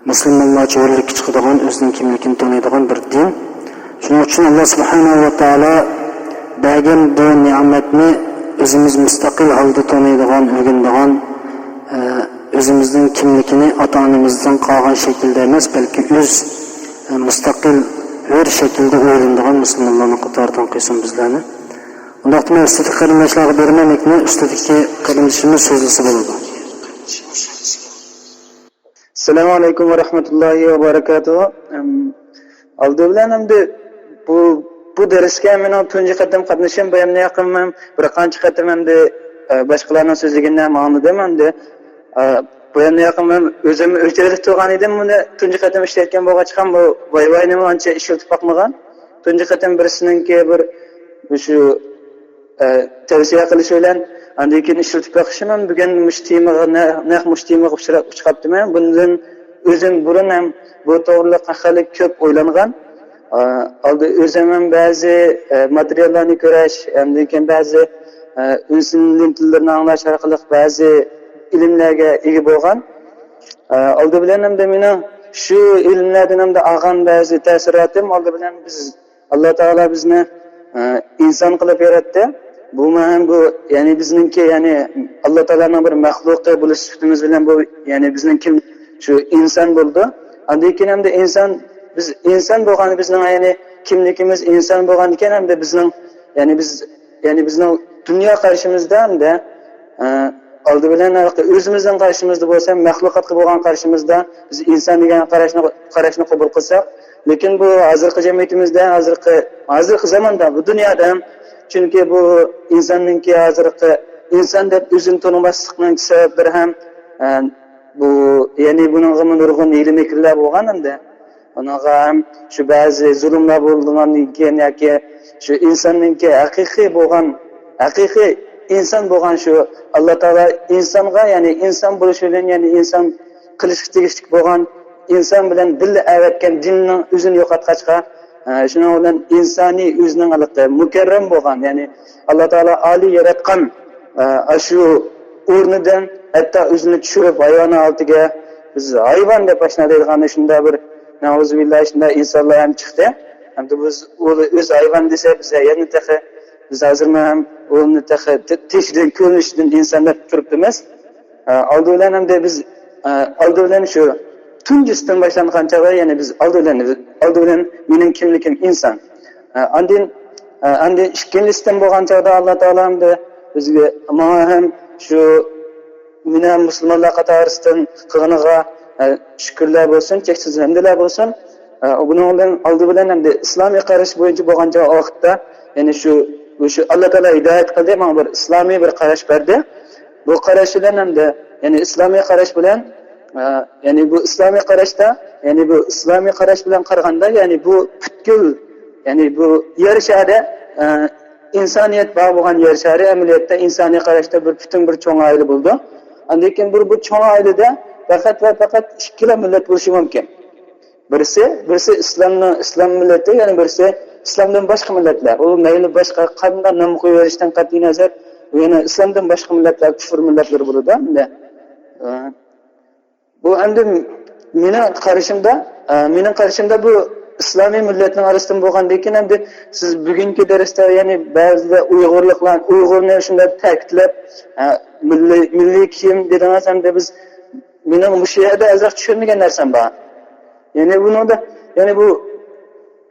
مۇسۇلمانلارچە ھۆرلۈككە چىقىدىغان، ئۆزىنىڭ كىملىكىنى تونۇيدىغان بىر دىن. شۇنىڭ ئۈچۈن ئاللا سۇبھانەھۇ ۋە تائالا بەرگەن بۇ نېمەتنى ئۆزىمىز مۇستەقىل ھالدا تونۇيدىغان، ئۆگىنىدىغان، ئە، ئۆزىمىزنىڭ كىملىكىنى ئاتا-ئانىمىزدىن قالغان شەكىلدە ئەمەس، بەلكى ئۆز، ئە، مۇستەقىل، ھۆر شەكىلدە ئويلىنىدىغان مۇسۇلمانلارنىڭ قاتارىدىن قىلسۇن بىزلەرنى. ئۇنداقتا مەن ئۈستىدىكى قېرىنداشلارغا بېرىمەن مىكنى، ئۈستىدىكى قېرىندىشىمىز سۆزلىسە بولىدۇ. ئەسسالامۇ ئەلەيكۇم ۋە رەھمەتۇللاھى ۋە بەرەكاتۇھۇ. ئەم، ئالدى بىلەن ئەمدى بۇ، بۇ دەرسكە مېنىڭ تۇنجى قېتىم قاتنىشىم، بۇ يەردىن يېقىن مەن بىر قانچە قېتىم ئەمدى، ئە، باشقىلارنىڭ سۆزلىگىنىنى ھەم ئاڭلىدىم ئەمدى. ئە، بۇ يەردىن يېقىن مەن ئۆزۈم ئۆچرەتلىك تۇرغان ئىدىم، بۇنى تۇنجى قېتىم ئىشلەتكەن بولغاچقا بۇ ۋاي ۋاينىمۇ ئانچە ئىشلىتىپ باقمىغان. تۇنجى قېتىم بىرسىنىڭكى بىر شۇ ئە، تەۋسىيە قىلىشى بىلەن، ئاندىن كېيىن ئىشلىتىپ بېقىشىم ھەم بۈگۈن مۇشۇ تېمىغا، نە-، نەق مۇشۇ تېمىغا ئۇچرا-، ئۇچراپتىمەن. بۇندىن ئۆزۈم بۇرۇن ھەم بۇ توغرىلىق خېلى كۆپ ئويلانغان. ئە، ئالدى ئۆزۈم ھەم بەزى، ئە، ماتېرىياللارنى كۆرۈش، ئاندىن كېيىن بەزى، ئە، ئۈنسىن لېنتىلىرىنى ئاڭلاش ئارقىلىق بەزى ئىلىملەرگە ئىگە بولغان. ئە، ئالدى بىلەن ئەمدى مېنىڭ شۇ ئىلىملەردىن ئەمدى ئالغان بەزى تەسىراتىم، ئالدى بىلەن بىز ئاللا تائالا بىزنى، ئە، ئىنسان قىلىپ ياراتتى. بۇمۇ ھەم بۇ، يەنى بىزنىڭكى، يەنى ئاللا تائالانىڭ بىر مەخلۇقى بولۇش سۈپىتىمىز بىلەن بۇ، يەنى بىزنىڭ كىم، شۇ ئىنسان بولدى. ئاندىن كېيىن ھەمدە ئىنسان، بىز ئىنسان بولغان بىزنىڭ، يەنى كىملىكىمىز ئىنسان بولغاندىكىن ھەمدە بىزنىڭ، يەنى بىز، يەنى بىزنىڭ دۇنيا قارىشىمىزدا ھەمدە ئە، ئالدى بىلەن ھېلىقى ئۆزىمىزنىڭ قارىشىمىزدا بولسا، مەخلۇقاتقا بولغان قارىشىمىزدا بىز ئىنسان دېگەن قاراشنى، قاراشنى قوبۇل قىلساق، لېكىن بۇ ھازىرقى جەمئىيىتىمىزدە، ھازىرقى، ھازىرقى زاماندا، بۇ دۇنيادا، چۈنكى بۇ ئىنساننىڭكى ھازىرقى ئىنسان دەپ ئۆزىنى تونۇماسلىقنىڭ سەۋەبلىرى ھەم، ئە، بۇ، يەنى بۇنىڭغىمۇ نۇرغۇن ھىيلە-مىكىرلەر بولغان ئەمدى. ئۇنىڭغا ھەم شۇ بەزى زۇلۇملار بولغاندىن كېيىن ياكى شۇ ئىنساننىڭكى ھەقىقىي بولغان، ھەقىقىي ئىنسان بولغان شۇ ئاللا تائالا ئىنسانغا، يەنى ئىنسان بولۇشى بىلەن، يەنى ئىنسان قىلىشقا تېگىشلىك بولغان ئىنسان بىلەن بىللە ئەۋەتكەن دىننىڭ ئۆزىنى يوقاتقاچقا، ئە، شۇنىڭ بىلەن ئىنسانىي ئۆزىنىڭ ھېلىقى مۇكەررەم بولغان، يەنى ئاللا تائالا ئالىي ياراتقان، ئە، ئاشۇ ئورنىدىن ھەتتا ئۆزىنى چۈشۈرۈپ ھايۋان ھالىتىگە، بىز ھايۋان دەپ ئاشۇنداق دەيدىغان شۇنداق بىر، نەئۇزۇبىللا، شۇنداق ئىنسانلار ھەم چىقتى. ئەمدى بىز ئۇ ئۆز ھايۋان دېسە، بىز يەنە تېخى، بىز ھازىرمۇ ھەم ئۇنى تېخى تېشىدىن، كۆرۈنۈشىدىن ئىنسان دەپ تۇرۇپتىمىز. ئە، ئالدى بىلەن ئەمدى بىز، ئە، ئالدى بىلەن شۇ تۇنجىسىدىن باشلانغان چاغدا، يەنى بىز ئالدى بىلەن، ئالدى بىلەن مېنىڭ كىملىكىم ئىنسان. ئە، ئاندىن، ئە، ئاندىن ئىككىنچىسىدىن بولغان چاغدا ئاللا تائالا ئەمدى بىزگە، ماڭا ھەم شۇ مېنى ھەم مۇسۇلمانلار قاتارىسىدىن قىلغىنىغا، ئە، شۈكۈرلەر بولسۇن، چەكسىز ھەمدىلەر بولسۇن. ئە، بۇنىڭ بىلەن ئالدى بىلەن ئەمدى ئىسلامىي قاراش بويىچە بولغان چاغ ۋاقىتتا، يەنى شۇ، شۇ ئاللا تائالا ھىدايەت قىلدى، ماڭا بىر ئىسلامىي بىر قاراش بەردى. بۇ قاراش بىلەن ئەمدى، يەنى ئىسلامىي قاراش بىلەن، ئە، يەنى بۇ ئىسلامىي قاراشتا، يەنى بۇ ئىسلامىي قاراش بىلەن قارىغاندا، يەنى بۇ پۈتكۈل، يەنى بۇ يەر شارى، ئە، ئىنسانىيەت بار بولغان يەر شارى ئەمەلىيەتتە ئىنسانىي قاراشتا بىر پۈتۈن بىر چوڭ ئائىلە بولىدۇ. ئاندىن كېيىن بىر بۇ چوڭ ئائىلىدە پەقەت ۋە پەقەت ئىككىلا مىللەت بولۇشى مۇمكىن. بىرسى، بىرسى ئىسلامنىڭ، ئىسلام مىللىتى، يەنە بىرسى ئىسلامدىن باشقا مىللەتلەر. ئۇ مەيلى باشقا قانداق نام قويۇۋېلىشتىن قەتئىينەزەر، ئۇ يەنە ئىسلامدىن باشقا مىللەتلەر، كۇفر مىللەتلىرى بولىدۇ. ئەمدى، ئە، بۇ ئەمدى مېنىڭ قارىشىمدا، ئە، مېنىڭ قارىشىمدا بۇ ئىسلامىي مىللەتنىڭ ئارىسىدىن بولغاندىن كېيىن، ئەمدى سىز بۈگۈنكى دەرستە، يەنى بەزىلەر ئۇيغۇرلۇقلار، ئۇيغۇرنى شۇنداق تەكىتلەپ، ئە، مىللىي، مىللىي كىيىم دېدىڭىز، ئەمدى بىز مېنىڭ مۇشۇ يەردە ئازراق چۈشەنمىگەن نەرسەم بار. يەنى بۇنىڭدا، يەنى بۇ،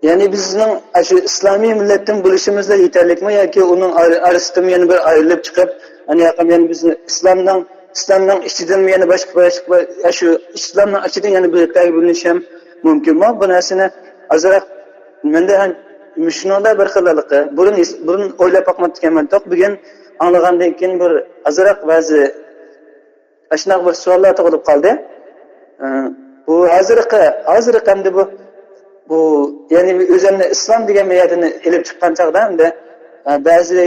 يەنى بىزنىڭ ئاشۇ ئىسلامىي مىللەتتىن بولۇشىمىزلا يېتەرلىكمۇ ياكى ئۇنىڭ ئار-، ئارىسىدىن يەنە بىر ئايرىلىپ چىقىپ، ئاندىن يەنە بىزنى ئىسلامنىڭ، ئىسلامنىڭ ئىچىدىن يەنە باشقا، باشقا، ئاشۇ ئىسلامنىڭ ئىچىدىن يەنە بىر يەرگە بۆلۈنۈش ھەم مۇمكىنمۇ؟ بۇ نەرسىنى ئازراق مەندە ھەم مۇشۇنىڭدا بىر خىل ھېلىقى بۇرۇن، بۇرۇن ئويلاپ باقماپتىكەنمەن، بۈگۈن ئاڭلىغاندىن كېيىن بىر ئازراق بەزى ئاشۇنداق بىر سوئاللار تۇغۇلۇپ قالدى. ئە، بۇ ھازىرقى، ھازىرقى ئەمدى بۇ، بۇ، يەنى ئۆزۈمنى ئىسلام دېگەن بىر يەردىن ئېلىپ چىققان چاغدا ئەمدى، ئە، بەزى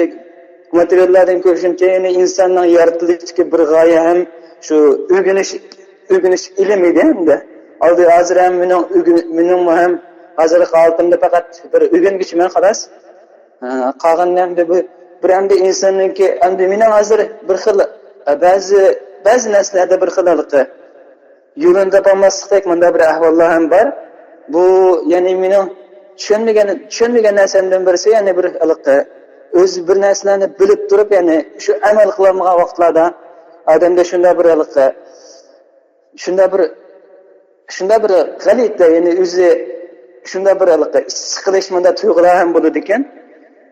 ماتېرىياللاردىن كۆرۈشۈمچە، يەنى ئىنساننىڭ يارىتىلىشتىكى بىر غايە ھەم شۇ ئۆگىنىش، ئۆگىنىش ئىلىم ئىدى ئەمدى. ئالدى ھازىر ھەم مېنىڭ ئۆگىنىش، مېنىڭمۇ ھەم ھازىرقى ھالىتىمدە پەقەت بىر ئۆگەنگۈچىمەن، خالاس. ھە، قالغىنىنى ئەمدى بۇ بىر ئەمدى ئىنساننىڭكى، ئەمدى مېنىڭ ھازىر بىر خىل، ھە، بەزى، بەزى نەرسىلەردە بىر خىل ھېلىقى يولىنى تاپالماسلىقتەك مۇنداق بىر ئەھۋاللار ھەم بار. بۇ، يەنى مېنىڭ چۈشەنمىگەن، چۈشەنمىگەن نەرسەمدىن بىرسى، يەنى بىر ھېلىقى ئۆزى بىر نەرسىلەرنى بىلىپ تۇرۇپ، يەنى شۇ ئەمەل قىلالمىغان ۋاقىتلاردا ئادەمدە شۇنداق بىر ھېلىقى شۇنداق بىر، شۇنداق بىر غەلىتە، يەنى ئۆزى شۇنداق بىر ھېلىقى سىقىلىش، مۇنداق تۇيغۇلار ھەم بولىدىكەن.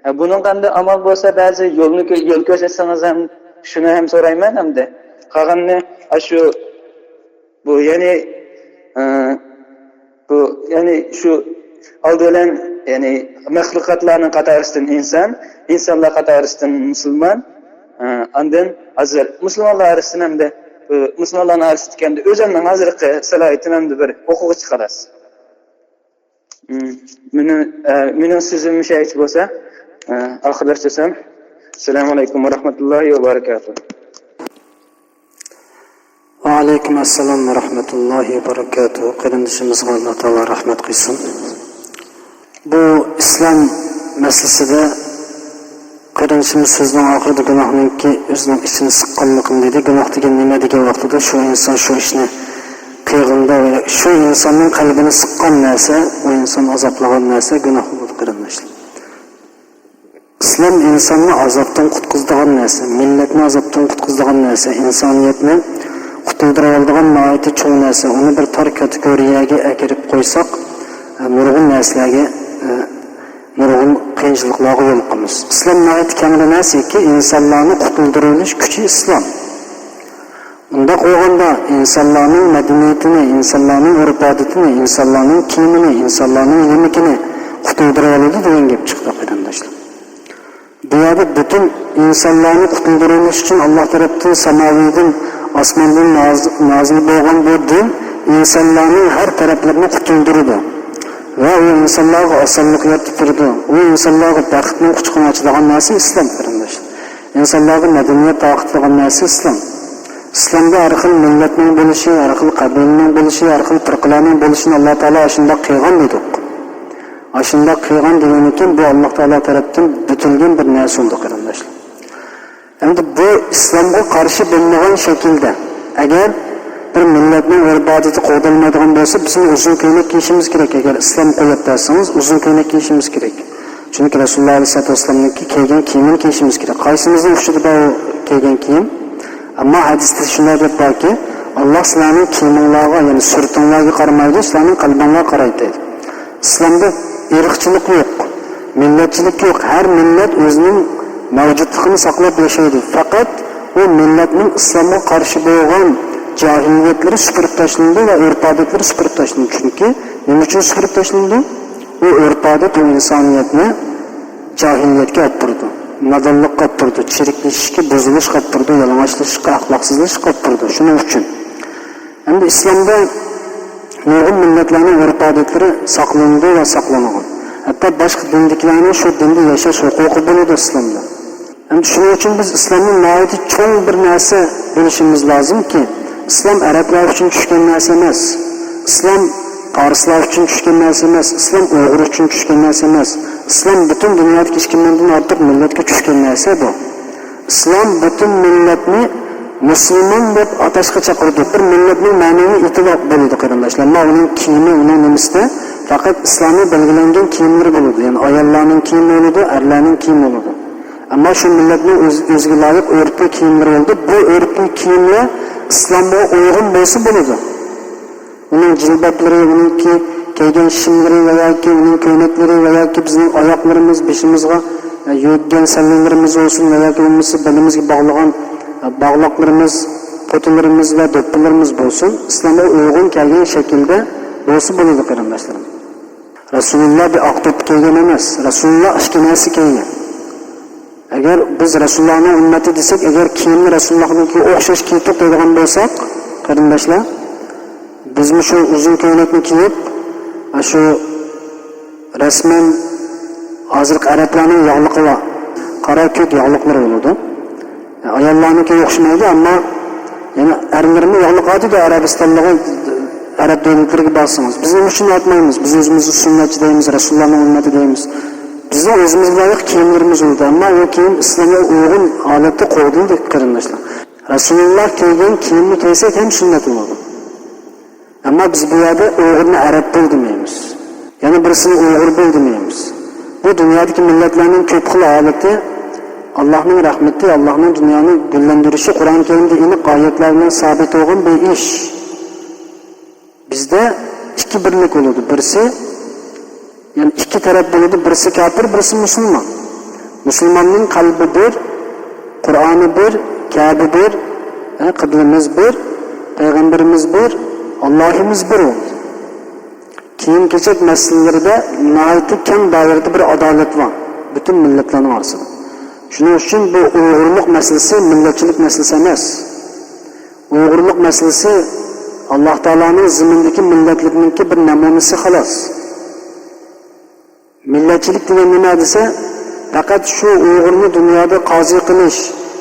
ھە، بۇنىڭغا ئەمدى ئامال بولسا، بەزى يولنى كۆ-، يول كۆرسەتسىڭىز ھەم شۇنى ھەم سورايمەن ئەمدى. قالغىنىنى ئاشۇ، بۇ، يەنى، ئە، بۇ، يەنى شۇ ئالدى بىلەن، يەنى مەخلۇقاتلارنىڭ قاتارىسىدىن ئىنسان، ئىنسانلار قاتارىسىدىن مۇسۇلمان، ئە، ئاندىن ھازىر مۇسۇلمانلار ئارىسىدىن ھەمدە، ئە، مۇسۇلمانلارنىڭ ئارىسىدىكى ھەمدە ئۆزۈمنىڭ ھازىرقى سالاھىيىتىم ھەمدە بىر ئوقۇغۇچى، خالاس. مم، مېنىڭ، ئە، مېنىڭ سۆزۈم مۇشۇ بولسا، ئە، ئاخىرلاشتۇرسام. ئەسسالامۇ ئەلەيكۇم ۋە رەھمەتۇللاھى ۋە بەرىكاتۇھ. ۋەئەلەيكۇم ئەسسالام ۋە رەھمەتۇللاھى ۋە بەرىكاتۇھ. قېرىندىشىمىزغا ئاللا تائالا رەھمەت قىلسۇن. بۇ ئىسلام مەسىلىسىدە قېرىندىشىمىز سۆزىنىڭ ئاخىرىدا گۇناھنىڭكى ئۆزىنىڭ ئىچىنى سىققانلىقىنى دېدى. گۇناھ دېگەن نېمە دېگەن ۋاقتىدا، شۇ ئىنسان شۇ ئىشنى قىلغىنىدا ۋە شۇ ئىنساننىڭ قەلبىنى سىققان نەرسە، ئۇ ئىنسان ئازابلىغان نەرسە گۇناھ بولىدۇ، قېرىنداشلار. ئىسلام ئىنساننى ئازابتىن قۇتقۇزىدىغان نەرسە، مىللەتنى ئازابتىن قۇتقۇزىدىغان نەرسە، ئىنسانىيەتنى قۇتۇلدۇرۇۋالىدىغان ناھايىتى چوڭ نەرسە. ئۇنى بىر تار كاتېگورىيەگە ئەكىرىپ قويساق، ئە، نۇرغۇن نەرسىلەرگە، ئە، نۇرغۇن قىيىنچىلىقلارغا يولۇقىمىز. ئىسلام ناھايىتى كەڭرى نەرسىكى، ئىنسانلارنى قۇتۇلدۇرۇۋېلىش كۈچى ئىسلام. ئۇنداق بولغاندا، ئىنسانلارنىڭ مەدەنىيىتىنى، ئىنسانلارنىڭ ئۆرپ-ئادىتىنى، ئىنسانلارنىڭ كىيىمىنى، ئىنسانلارنىڭ يېمىكىنى قۇتۇلدۇرۇۋالىدۇ دېگەن گەپ چىقتى، قېرىنداشلار. بۇ يەردە پۈتۈن ئىنسانلارنى قۇتۇلدۇرۇۋېلىش ئۈچۈن ئاللا تەرەپتىن ساماۋىدىن ئاسماندىن ناز-، نازىل بولغان بۇ دىن ئىنسانلارنىڭ ھەر تەرەپلىرىنى قۇتۇلدۇرىدۇ ۋە ئۇ ئىنسانلارغا ئاسانلىق يارىتىپ بېرىدۇ. ئۇ ئىنسانلارغا بەختنىڭ قۇچىقىنى ئاچىدىغان نەرسە ئىسلام، قېرىنداشلار. ئىنسانلارغا مەدەنىيەت تارقىتىدىغان نەرسە ئىسلام. ئىسلامدا ھەر خىل مىللەتنىڭ بولۇشى، ھەر خىل قەبىلىنىڭ بولۇشى، ھەر خىل پىرقىلەرنىڭ بولۇشىنى ئاللا تائالا ئاشۇنداق قىلغان دېدۇق. ئاشۇنداق قىلغان دېگەندىكىن، بۇ ئاللا تائالا تەرەپتىن بېكىتىلگەن بىر نەرسە بولدى، قېرىنداشلار. ئەمدى بۇ ئىسلامغا قارشى بولمىغان شەكىلدە، ئەگەر بىر مىللەتنىڭ ئۆرپ-ئادىتى قوغدالمايدىغان بولسا، بىزمۇ ئۇزۇن كۆينەك كىيىشىمىز كېرەك. ئەگەر ئىسلام قويۇپ بەرسىڭىز، ئۇزۇن كۆينەك كىيىشىمىز كېرەك. چۈنكى رەسۇلۇللا ئەلەيھىسسالاتۇ ۋەسسالامنىڭكى كىيگەن كىيىمىنى كىيىشىمىز كېرەك. قايسىمىزنىڭ ئۇچىدا بار ئۇ كىيگەن كىيىم؟ ئەمما ھەدىستە شۇنداق گەپ باركى، ئاللا سىلەرنىڭ كىيىمىڭلارغا، يەنى سۈرىتىڭلارغا قارىمايدۇ، سىلەرنىڭ قەلبىڭلارغا قارايدۇ، دەيدۇ. ئىسلامدا ئىرقچىلىق يوق، مىللەتچىلىك يوق. ھەر مىللەت ئۆزىنىڭ مەۋجۇتلۇقىنى ساقلاپ ياشايدۇ. پەقەت ئۇ مىللەتنىڭ ئىسلامغا قارشى بولغان جاھىلىيەتلىرى سۈپۈرۈپ تاشلىنىدۇ ۋە ئۆرپ-ئادەتلىرى سۈپۈرۈپ تاشلىنىدۇ. چۈنكى نېمە ئۈچۈن سۈپۈرۈپ تاشلىنىدۇ؟ ئۇ ئۆرپ-ئادەت، ئۇ ئىنسانىيەتنى جاھىلىيەتكە ئاپىرىدۇ، نادانلىققا ئاپىرىدۇ، چىرىكلىشىشكە، بۇزۇلۇشقا ئاپىرىدۇ، يالىڭاچلىشىشقا، ئەخلاقسىزلىشىشقا ئاپىرىدۇ. شۇنىڭ ئۈچۈن ئەمدى ئىسلامدا نۇرغۇن مىللەتلەرنىڭ ئۆرپ-ئادەتلىرى ساقلىنىدۇ ۋە ساقلانغان. ھەتتا باشقا دىندىكىلەرنىڭ شۇ دىندا ياشاش ھوقۇقى بولىدۇ ئىسلامدا. ئەمدى شۇنىڭ ئۈچۈن بىز ئىسلامنى ناھايىتى چوڭ بىر نەرسە بىلىشىمىز لازىمكى، ئىسلام ئەرەبلەر ئۈچۈن چۈشكەن نەرسە ئەمەس. ئىسلام پارسلار ئۈچۈن چۈشكەن نەرسە ئەمەس. ئىسلام ئۇيغۇر ئۈچۈن چۈشكەن نەرسە ئەمەس. ئىسلام پۈتۈن دۇنيادىكى ئىككى مىليوندىن ئارتۇق مىللەتكە چۈشكەن نەرسە بۇ. ئىسلام پۈتۈن مىللەتنى مۇسۇلمان دەپ ئاتاشقا چاقىرىدۇ. بىر مىللەتنىڭ مەنىۋى ئېتى بولىدۇ، قېرىنداشلار. ئەمما ئۇنىڭ كىيىمى، ئۇنىڭ نېمىسىدە پەقەت ئىسلامىي بەلگىلەنگەن كىيىملىرى بولىدۇ. يەنى ئاياللارنىڭ كىيىمى بولىدۇ، ئەرلەرنىڭ كىيىمى بولىدۇ. ئەمما شۇ مىللەتنىڭ ئۆز-، ئۆزىگە لايىق ئۆرپىي كىيىملىرى بولىدۇ. بۇ ئۆرپىي كىيىملەر ئىسلامغا ئۇيغۇن بولسا بولىدۇ. ئۇنىڭ جىلبابلىرى، ئۇنىڭكى كىيگەن شىملىرى ۋە ياكى ئۇنىڭ كۆينەكلىرى ۋە ياكى بىزنىڭ ئاياقلىرىمىز، بېشىمىزغا، ئە، يۆگىگەن سەللىلىرىمىز بولسۇن ۋە ياكى بولمىسا بېلىمىزگە باغلىغان، ئە، باغلاقلىرىمىز، پوتىلىرىمىز ۋە دوپپىلىرىمىز بولسۇن، ئىسلامغا ئۇيغۇن كەلگەن شەكىلدە بولسا بولىدۇ، قېرىنداشلىرىم. رەسۇلۇللا بىر ئاق دوپپا كىيگەن ئەمەس. رەسۇلۇللا ئىككى نەرسە كىيگەن. ئەگەر بىز رەسۇلۇللانىڭ ئۈممىتى دېسەك، ئەگەر كىيىمنى رەسۇلۇللانىڭكىگە ئوخشاش كىيدۇق دەيدىغان بولساق، قېرىنداشلار، بىزمۇ شۇ ئۇزۇن كۆينەكنى كىيىپ، شۇ رەسمەن ھازىرقى ئەرەبلەرنىڭ ياغلىقى بار. قارا كۆك ياغلىقلىرى بولىدۇ. ئاياللارنىڭكىگە ئوخشىمايدۇ، ئەمما يەنە ئەرلىرىمۇ ياغلىق ئاتىدۇ ئەرەبىستانلىقى، ئەرەب دۆلەتلىرىگە بارسىڭىز. بىز نېمە ئۈچۈن ئاتمايمىز؟ بىز ئۆزىمىزنى سۈننەتچى دەيمىز، رەسۇلۇللانىڭ ئۈممىتى دەيمىز. بىزنىڭ ئۆزىمىزگە لايىق كىيىملىرىمىز بولىدۇ، ئەمما ئۇ كىيىم ئىسلامغا ئۇيغۇن ھالەتتە قوغدىلىدۇ، قېرىنداشلار. رەسۇلۇللا كىيگەن كىيىمنى كىيسەك ھەم سۈننەت بولىدۇ. ئەمما بىز بۇ يەردە ئۇيغۇرنى ئەرەب بول دېمەيمىز. يەنە بىرسىنى ئۇيغۇر بول دېمەيمىز. بۇ دۇنيادىكى مىللەتلەرنىڭ كۆپ خىل ھالىتى، ئاللاھنىڭ رەھمىتى، ئاللاھنىڭ دۇنيانى گۈللەندۈرۈشى قۇرئان كەرىمدە ئېنىق ئايەتلەر بىلەن سابىت بولغان بىر ئىش. بىزدە ئىككى بىرلىك بولىدۇ. بىرسى، يەنى ئىككى تەرەپ بولىدۇ. بىرسى كاپىر، بىرسى مۇسۇلمان. مۇسۇلماننىڭ قەلبى بىر، قۇرئانى بىر، كەبە بىر، ھە، قىبلىمىز بىر، پەيغەمبىرىمىز بىر، ئاللاھىمىز بىر بولىدۇ. كىيىم-كېچەك مەسىلىلىرىدە ناھايىتى كەڭ دائىرىدە بىر ئادالەت بار پۈتۈن مىللەتلەرنىڭ ئارىسىدا. شۇنىڭ ئۈچۈن بۇ ئۇيغۇرلۇق مەسىلىسى مىللەتچىلىك مەسىلىسى ئەمەس. ئۇيغۇرلۇق مەسىلىسى ئاللاھ تائالانىڭ زېمىندىكى مىللەتلىرىنىڭكى بىر نەمۇنىسى، خالاس. مىللەتچىلىك دېگەن نېمە دېسە، پەقەت شۇ ئۇيغۇرنى دۇنيادا قازى قىلىش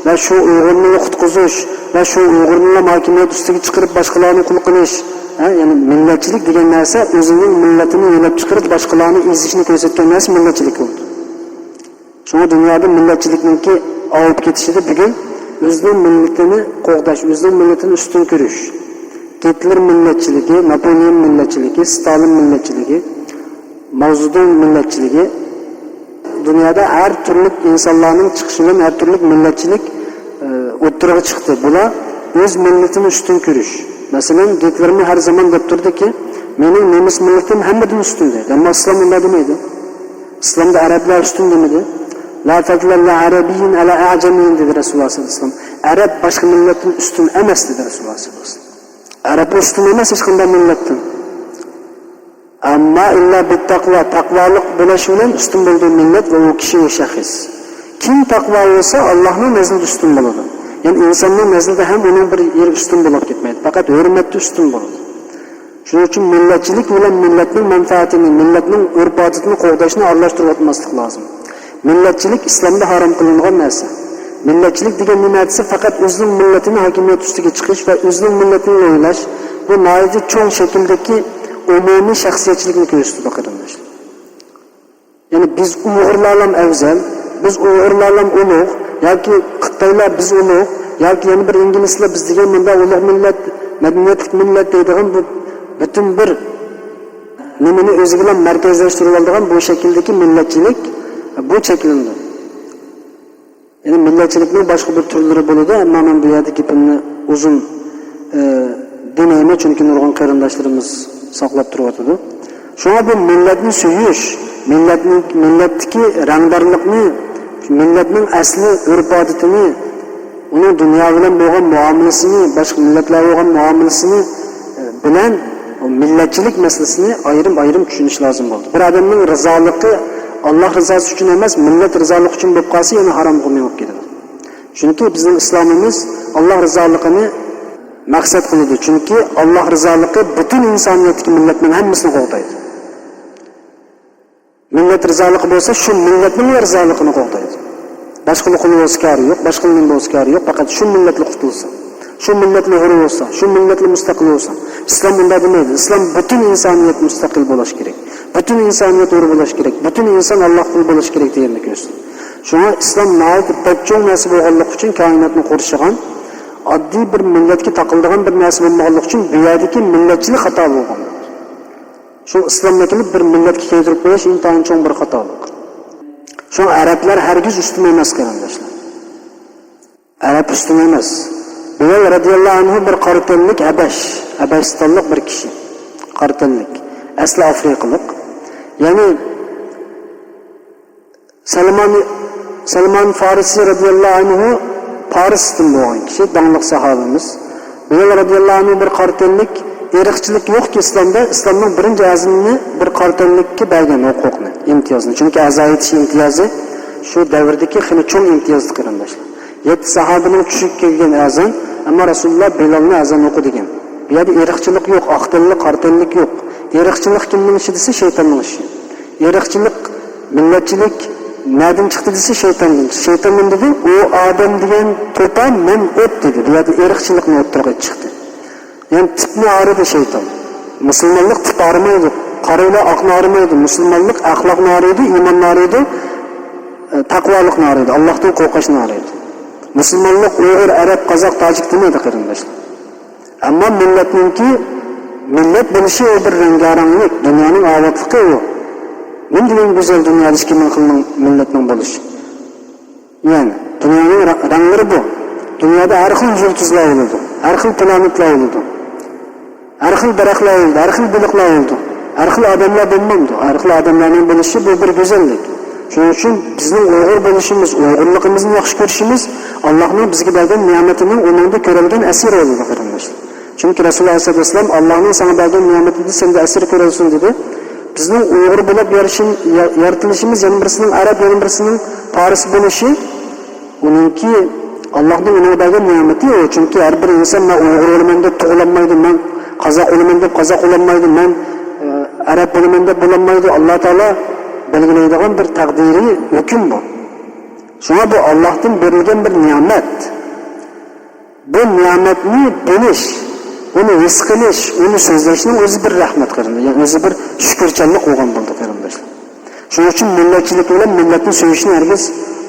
ۋە شۇ ئۇيغۇرنى قۇتقۇزۇش ۋە شۇ ئۇيغۇرنىلا ھاكىمىيەت ئۈستىگە چىقىرىپ باشقىلارنى قۇل قىلىش. ھە، يەنى مىللەتچىلىك دېگەن نەرسە ئۆزىنىڭ مىللىتىنى يۆلەپ چىقىرىپ باشقىلارنى ئېزىشنى كۆرسەتكەن نەرسە مىللەتچىلىك بولىدۇ. شۇڭا دۇنيادا مىللەتچىلىكنىڭكى ئاۋۇپ كېتىشىدە بۈگۈن ئۆزىنىڭ مىللىتىنى قوغداش، ئۆزىنىڭ مىللىتىنى ئۈستۈن كۆرۈش. گىتلېر مىللەتچىلىكى، ناپولېئون مىللەتچىلىكى، ستالىن مىللەتچىلىكى، ماۋزېدۇڭ مىللەتچىلىكى. دۇنيادا ھەر تۈرلۈك ئىنسانلارنىڭ چىقىشى بىلەن ھەر تۈرلۈك مىللەتچىلىك، ئى، ئوتتۇرىغا چىقتى. بۇلار ئۆز مىللىتىنى ئۈستۈن كۆرۈش. مەسىلەن، گىتلېرمۇ ھەر زامان دەپ تۇردىكى، مېنىڭ نېمىس مىللىتىم ھەممىدىن ئۈستۈن دەيدۇ. ئەمما ئىسلام ئۇنداق دېمەيدۇ. ئىسلامدا ئەرەبلەر ئۈستۈن دېمىدى. لا فضل لعربي على أعجمي دېدى رەسۇلۇللا سەللەللاھۇ ئەلەيھى ۋەسەللەم. ئەرەب باشقا مىللەتتىن ئۈستۈن ئەمەس دېدى رەسۇلۇللا سەللەللاھۇ ئەلەيھى ۋەسەللەم. ئەرەبمۇ ئۈستۈن ئەمەس ھېچقانداق مىللەتتىن. ئەمما ئىللا بىتتەقۋا، تەقۋالىق بولۇش بىلەن ئۈستۈن بولىدۇ مىللەت ۋە ئۇ كىشى، ئۇ شەخس. كىم تەقۋا بولسا، ئاللاھنىڭ نەزىرىدە ئۈستۈن بولىدۇ. يەنى ئىنساننىڭ نەزىرىدە ھەم ئۇنىڭ بىر يېرى ئۈستۈن بولۇپ كەتمەيدۇ، پەقەت ھۆرمەتتە ئۈستۈن بولىدۇ. شۇنىڭ ئۈچۈن مىللەتچىلىك بىلەن مىللەتنىڭ مەنپەئەتىنى، مىللەتنىڭ ئۆرپ-ئادىتىنى قوغداشنى ئارىلاشتۇرۇۋاتماسلىق لازىم. مىللەتچىلىك ئىسلامدا ھارام قىلىنغان نەرسە. مىللەتچىلىك دېگەن نېمە دېسە، پەقەت ئۆزىنىڭ مىللىتىنى ھاكىمىيەت ئۈستىگە چىقىش ۋە ئۆزىنىڭ مىللىتىنى ئويلاش، بۇ ناھايىتى چوڭ شەكىلدىكى ئومۇمىي شەخسىيەتچىلىكنى كۆرسىتىدۇ، قېرىنداشلار. يەنى بىز ئۇيغۇرلارلام ئەۋزەل، بىز ئۇيغۇرلارلام ئۇلۇغ، ياكى خىتايلار بىز ئۇلۇغ، ياكى يەنە بىر ئىنگلىزلار بىز دېگەن مۇنداق ئۇلۇغ مىللەت، مەدەنىيەتلىك مىللەت دەيدىغان بۇ پۈتۈن بىر نېمىنى ئۆزىگىلا مەركەزلەشتۈرۈۋالىدىغان بۇ شەكىلدىكى مىللەتچىلىك بۇ چەكلىنىدۇ. يەنى مىللەتچىلىكنىڭ باشقا بىر تۈرلىرى بولىدۇ، ئەمما مەن بۇ يەردە گېپىمنى ئۇزۇن، ئى، دېمەيمەن، چۈنكى نۇرغۇن قېرىنداشلىرىمىز ساقلاپ تۇرۇۋاتىدۇ. شۇڭا بۇ مىللەتنى سۆيۈش، مىللەتنى، مىللەتتىكى رەڭدارلىقنى، مىللەتنىڭ ئەسلى ئۆرپ-ئادىتىنى، ئۇنىڭ دۇنيا بىلەن بولغان مۇئامىلىسىنى، باشقا مىللەتلەر بولغان مۇئامىلىسىنى، ئى، بىلەن ئۇ مىللەتچىلىك مەسىلىسىنى ئايرىم-ئايرىم چۈشىنىش لازىم بولىدۇ. بىر ئادەمنىڭ رىزالىقى، ئاللاھ رىزاسى ئۈچۈن ئەمەس، مىللەت رىزالىقى ئۈچۈن بولۇپ قالسا، يەنە ھارامغا مېڭىپ كېتىدۇ. چۈنكى بىزنىڭ ئىسلامىمىز ئاللاھ رىزالىقىنى مەقسەت قىلىدۇ. چۈنكى ئاللاھ رىزالىقى پۈتۈن ئىنسانىيەتتىكى مىللەتنىڭ ھەممىسىنى قوغدايدۇ. مىللەت رىزالىقى بولسا، شۇ مىللەتنىڭلا رىزالىقىنى قوغدايدۇ. باشقىلا قۇل بولسا كارى يوق، باشقىلا نېمە بولسا كارى يوق، پەقەت شۇ مىللەتلا قۇتۇلسا، شۇ مىللەتلا ھۇر بولسا، شۇ مىللەتلا مۇستەقىل بولسا. ئىسلام ئۇنداق دېمەيدۇ. ئىسلام پۈتۈن ئىنسانىيەت مۇستەقىل بولۇش كېرەك. پۈتۈن ئىنسانىيەت ھۇر بولۇش كېرەك. پۈتۈن ئىنسان ئاللاھقا قۇل بولۇش كېرەك دېگەننى كۆرسىتىدۇ. شۇڭا ئىسلام ناھايىتى بەك چوڭ نەرسە بولغانلىقى ئۈچۈن، كائىناتنى قورشىغان، ئاددىي بىر مىللەتكە تاقىلىدىغان بىر نەرسە بولمىغانلىقى ئۈچۈن، بۇ يەردىكى مىللەتچىلىك خاتا بولغان. شۇ ئىسلامنى كېلىپ بىر مىللەتكە كىيدۈرۈپ قويۇش ئىنتايىن چوڭ بىر خاتالىق. شۇڭا ئەرەبلەر ھەرگىز ئۈستۈن ئەمەس، قېرىنداشلار. ئەرەب ئۈستۈن ئەمەس. بىلال رەزىياللاھۇ ئەنھۇ بىر قارا تەنلىك ھەبەش، ھەبەشىستانلىق بىر كىشى. قارا تەنلىك. ئەسلى ئافرىقىلىق. يەنى سەلمان، سەلمان فارسى رەزىياللاھۇ ئەنھۇ پارستىن بولغان كىشى، داڭلىق ساھابىمىز. بىلال رەزىياللاھۇ ئەنھۇ بىر قارا تەنلىك، ئىرقچىلىق يوقكى ئىسلامدا، ئىسلامنىڭ بىرىنچى ئەزمىنى بىر قارا تەنلىككە بەرگەن ھوقۇقنى، ئىمتىيازنى. چۈنكى ئەزا ئېيتىش ئىمتىيازى شۇ دەۋردىكى خېلى چوڭ ئىمتىيازدى، قېرىنداشلار. يەتتە ساھابىنىڭ چۈشىگە كەلگەن ئەزان، ئەمما رەسۇلۇللا بىلالنى ئەزان ئوقۇ دېگەن. بۇ يەردە ئىرقچىلىق يوق، ئاق تەنلىك، قارا تەنلىك يوق. ئىرقچىلىق كىمنىڭ ئىشى دېسە، شەيتاننىڭ ئىشى. ئىرقچىلىق، مىللەتچىلىك نەدىن چىقتى دېسە، شەيتاندىن. شەيتان نېمە دېدى؟ ئۇ ئادەم دېگەن توپا، مەن ئوت دېدى. بۇ يەردە ئىرقچىلىقنى ئوتتۇرىغا چىقتى. يەنى تىپنى ئايرىدى شەيتان. مۇسۇلمانلىق تىپ ئايرىمايدۇ. قارىلار ئاقنى ئايرىمايدۇ. مۇسۇلمانلىق ئەخلاقنى ئايرىيدۇ، ئىماننى ئايرىيدۇ، ئە، تەقۋالىقنى ئايرىيدۇ، ئاللاھتىن قورقۇشنى ئايرىيدۇ. مۇسۇلمانلىق ئۇيغۇر، ئەرەب، قازاق، تاجىك دېمەيدۇ، قېرىنداشلار. ئەمما مىللەتنىڭكى مىللەت بولۇشى ئۇ بىر رەڭگارەڭلىك، دۇنيانىڭ ئاۋاتلىقى ئۇ. نېمە دېگەن گۈزەل دۇنيادا ئىككى مىڭ خىلنىڭ مىللەتنىڭ بولۇشى. يەنى دۇنيانىڭ رە-، رەڭلىرى بۇ. دۇنيادا ھەر خىل يۇلتۇزلار بولىدۇ، ھەر خىل پلانېتلار بولىدۇ، ھەر خىل دەرەخلەر بولىدۇ، ھەر خىل بېلىقلار بولىدۇ، ھەر خىل ئادەملەر بولمامدۇ؟ ھەر خىل ئادەملەرنىڭ بولۇشى بۇ بىر گۈزەللىك. شۇنىڭ ئۈچۈن بىزنىڭ ئۇيغۇر بولۇشىمىز، ئۇيغۇرلۇقىمىزنى ياخشى كۆرۈشىمىز، ئاللاھنىڭ بىزگە بەرگەن نېمىتىنىڭ ئۇنىڭدا كۆرۈلگەن ئەسىرى بولىدۇ، قېرىنداشلار. چۈنكى رەسۇلۇللا ئەلەيھىسسالام، ئاللاھنىڭ ساڭا بەرگەن نېمىتىدە سەندە ئەسىر كۆرۈلسۇن دېدى. بىزنىڭ ئۇيغۇر بولۇپ يارىشىم-، يا-، يارىتىلىشىمىز يەنە بىرسىنىڭ ئەرەب، يەنە بىرسىنىڭ پارس بولۇشى، ئۇنىڭكى ئاللاھنىڭ ئۇنىڭغا بەرگەن نېمىتى ئۇ. چۈنكى ھەر بىر ئىنسان، مەن ئۇيغۇر بولىمەن دەپ تۇغۇلالمايدۇ، مەن قازاق بولىمەن دەپ قازاق بولالمايدۇ، مەن، ئە، ئەرەب بولىمەن دەپ بولالمايدۇ. ئاللا تائالا بەلگىلەيدىغان بىر تەقدىرىي ھۆكۈم بۇ. شۇڭا بۇ ئاللاھتىن بېرىلگەن بىر نېمەت. بۇ نېمەتنى بىلىش، ئۇنى ھېس قىلىش، ئۇنى سۆزلەشنىڭ ئۆزى بىر رەھمەت، قېرىنداش، يەنى ئۆزى بىر شۈكۈرچانلىق بولغان بولىدۇ، قېرىنداشلار. شۇنىڭ ئۈچۈن مىللەتچىلىك بىلەن مىللەتنى سۆيۈشنى ھەرگىز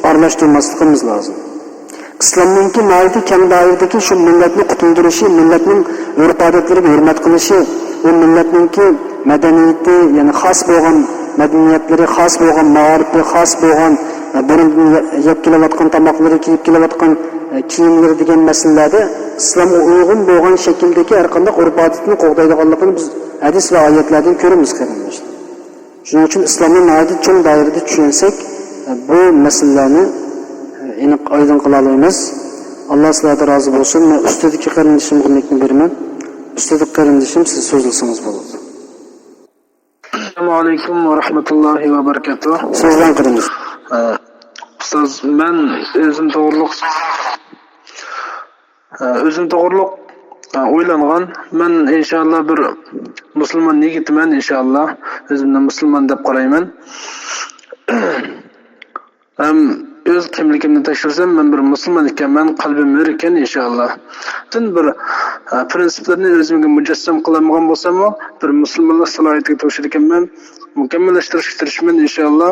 ئارىلاشتۇرماسلىقىمىز لازىم. ئىسلامنىڭكى ناھايىتى كەڭ دائىرىدىكى شۇ مىللەتنى قۇتۇلدۇرۇشى، مىللەتنىڭ ئۆرپ-ئادەتلىرىگە ھۆرمەت قىلىشى، ئۇ مىللەتنىڭكى مەدەنىيىتى، يەنى خاس بولغان مەدەنىيەتلىرى، خاس بولغان مائارىپى، خاس بولغان، ئە، بۇرۇندىن يە-، يەپ كېلىۋاتقان تاماقلىرى، كىيىپ كېلىۋاتقان، ئە، كىيىملىرى دېگەن مەسىلىلەردە ئىسلامغا ئۇيغۇن بولغان شەكىلدىكى ھەر قانداق ئۆرپ-ئادەتنى قوغدايدىغانلىقىنى بىز ھەدىس ۋە ئايەتلەردىن كۆرىمىز، قېرىنداشلار. شۇنىڭ ئۈچۈن ئىسلامنى ناھايىتى چوڭ دائىرىدە چۈشەنسەك، بۇ مەسىلىلەرنى ئېنىق ئايدىڭ قىلالايمىز. ئاللا سىلەردىن رازى بولسۇن. مەن ئۈستىدىكى قېرىندىشىمغا مىكنى بېرىمەن. ئۈستىدىكى قېرىندىشىم، سىز سۆزلىسىڭىز بولىدۇ. ئەسسالامۇ ئەلەيكۇم ۋە رەھمەتۇللاھى ۋە بەرىكاتۇھ. سۆزلەڭ قېرىندىش. ئە، ئۇستاز، مەن ئۆزۈم توغرۇلۇق، ئۆزۈم توغرۇلۇق ئويلانغان. مەن ئىنشاللا بىر مۇسۇلمان يىگىتىمەن، ئىنشاللا. ئۆزۈمنى مۇسۇلمان دەپ قارايمەن. ھەم ئۆز كىملىكىمنى تەكشۈرسەم، مەن بىر مۇسۇلمان ئىكەنمەن، قەلبىم ھۆر ئىكەن، ئىنشاللا. پۈتۈن بىر، ئە، پىرىنسىپلىرىنى ئۆزۈمگە مۇجەسسەم قىلالمىغان بولساممۇ، بىر مۇسۇلمانلىق سالاھىيىتىگە تولۇشىدىكەنمەن، مۇكەممەللەشتۈرۈشكە تىرىشىمەن، ئىنشاللا.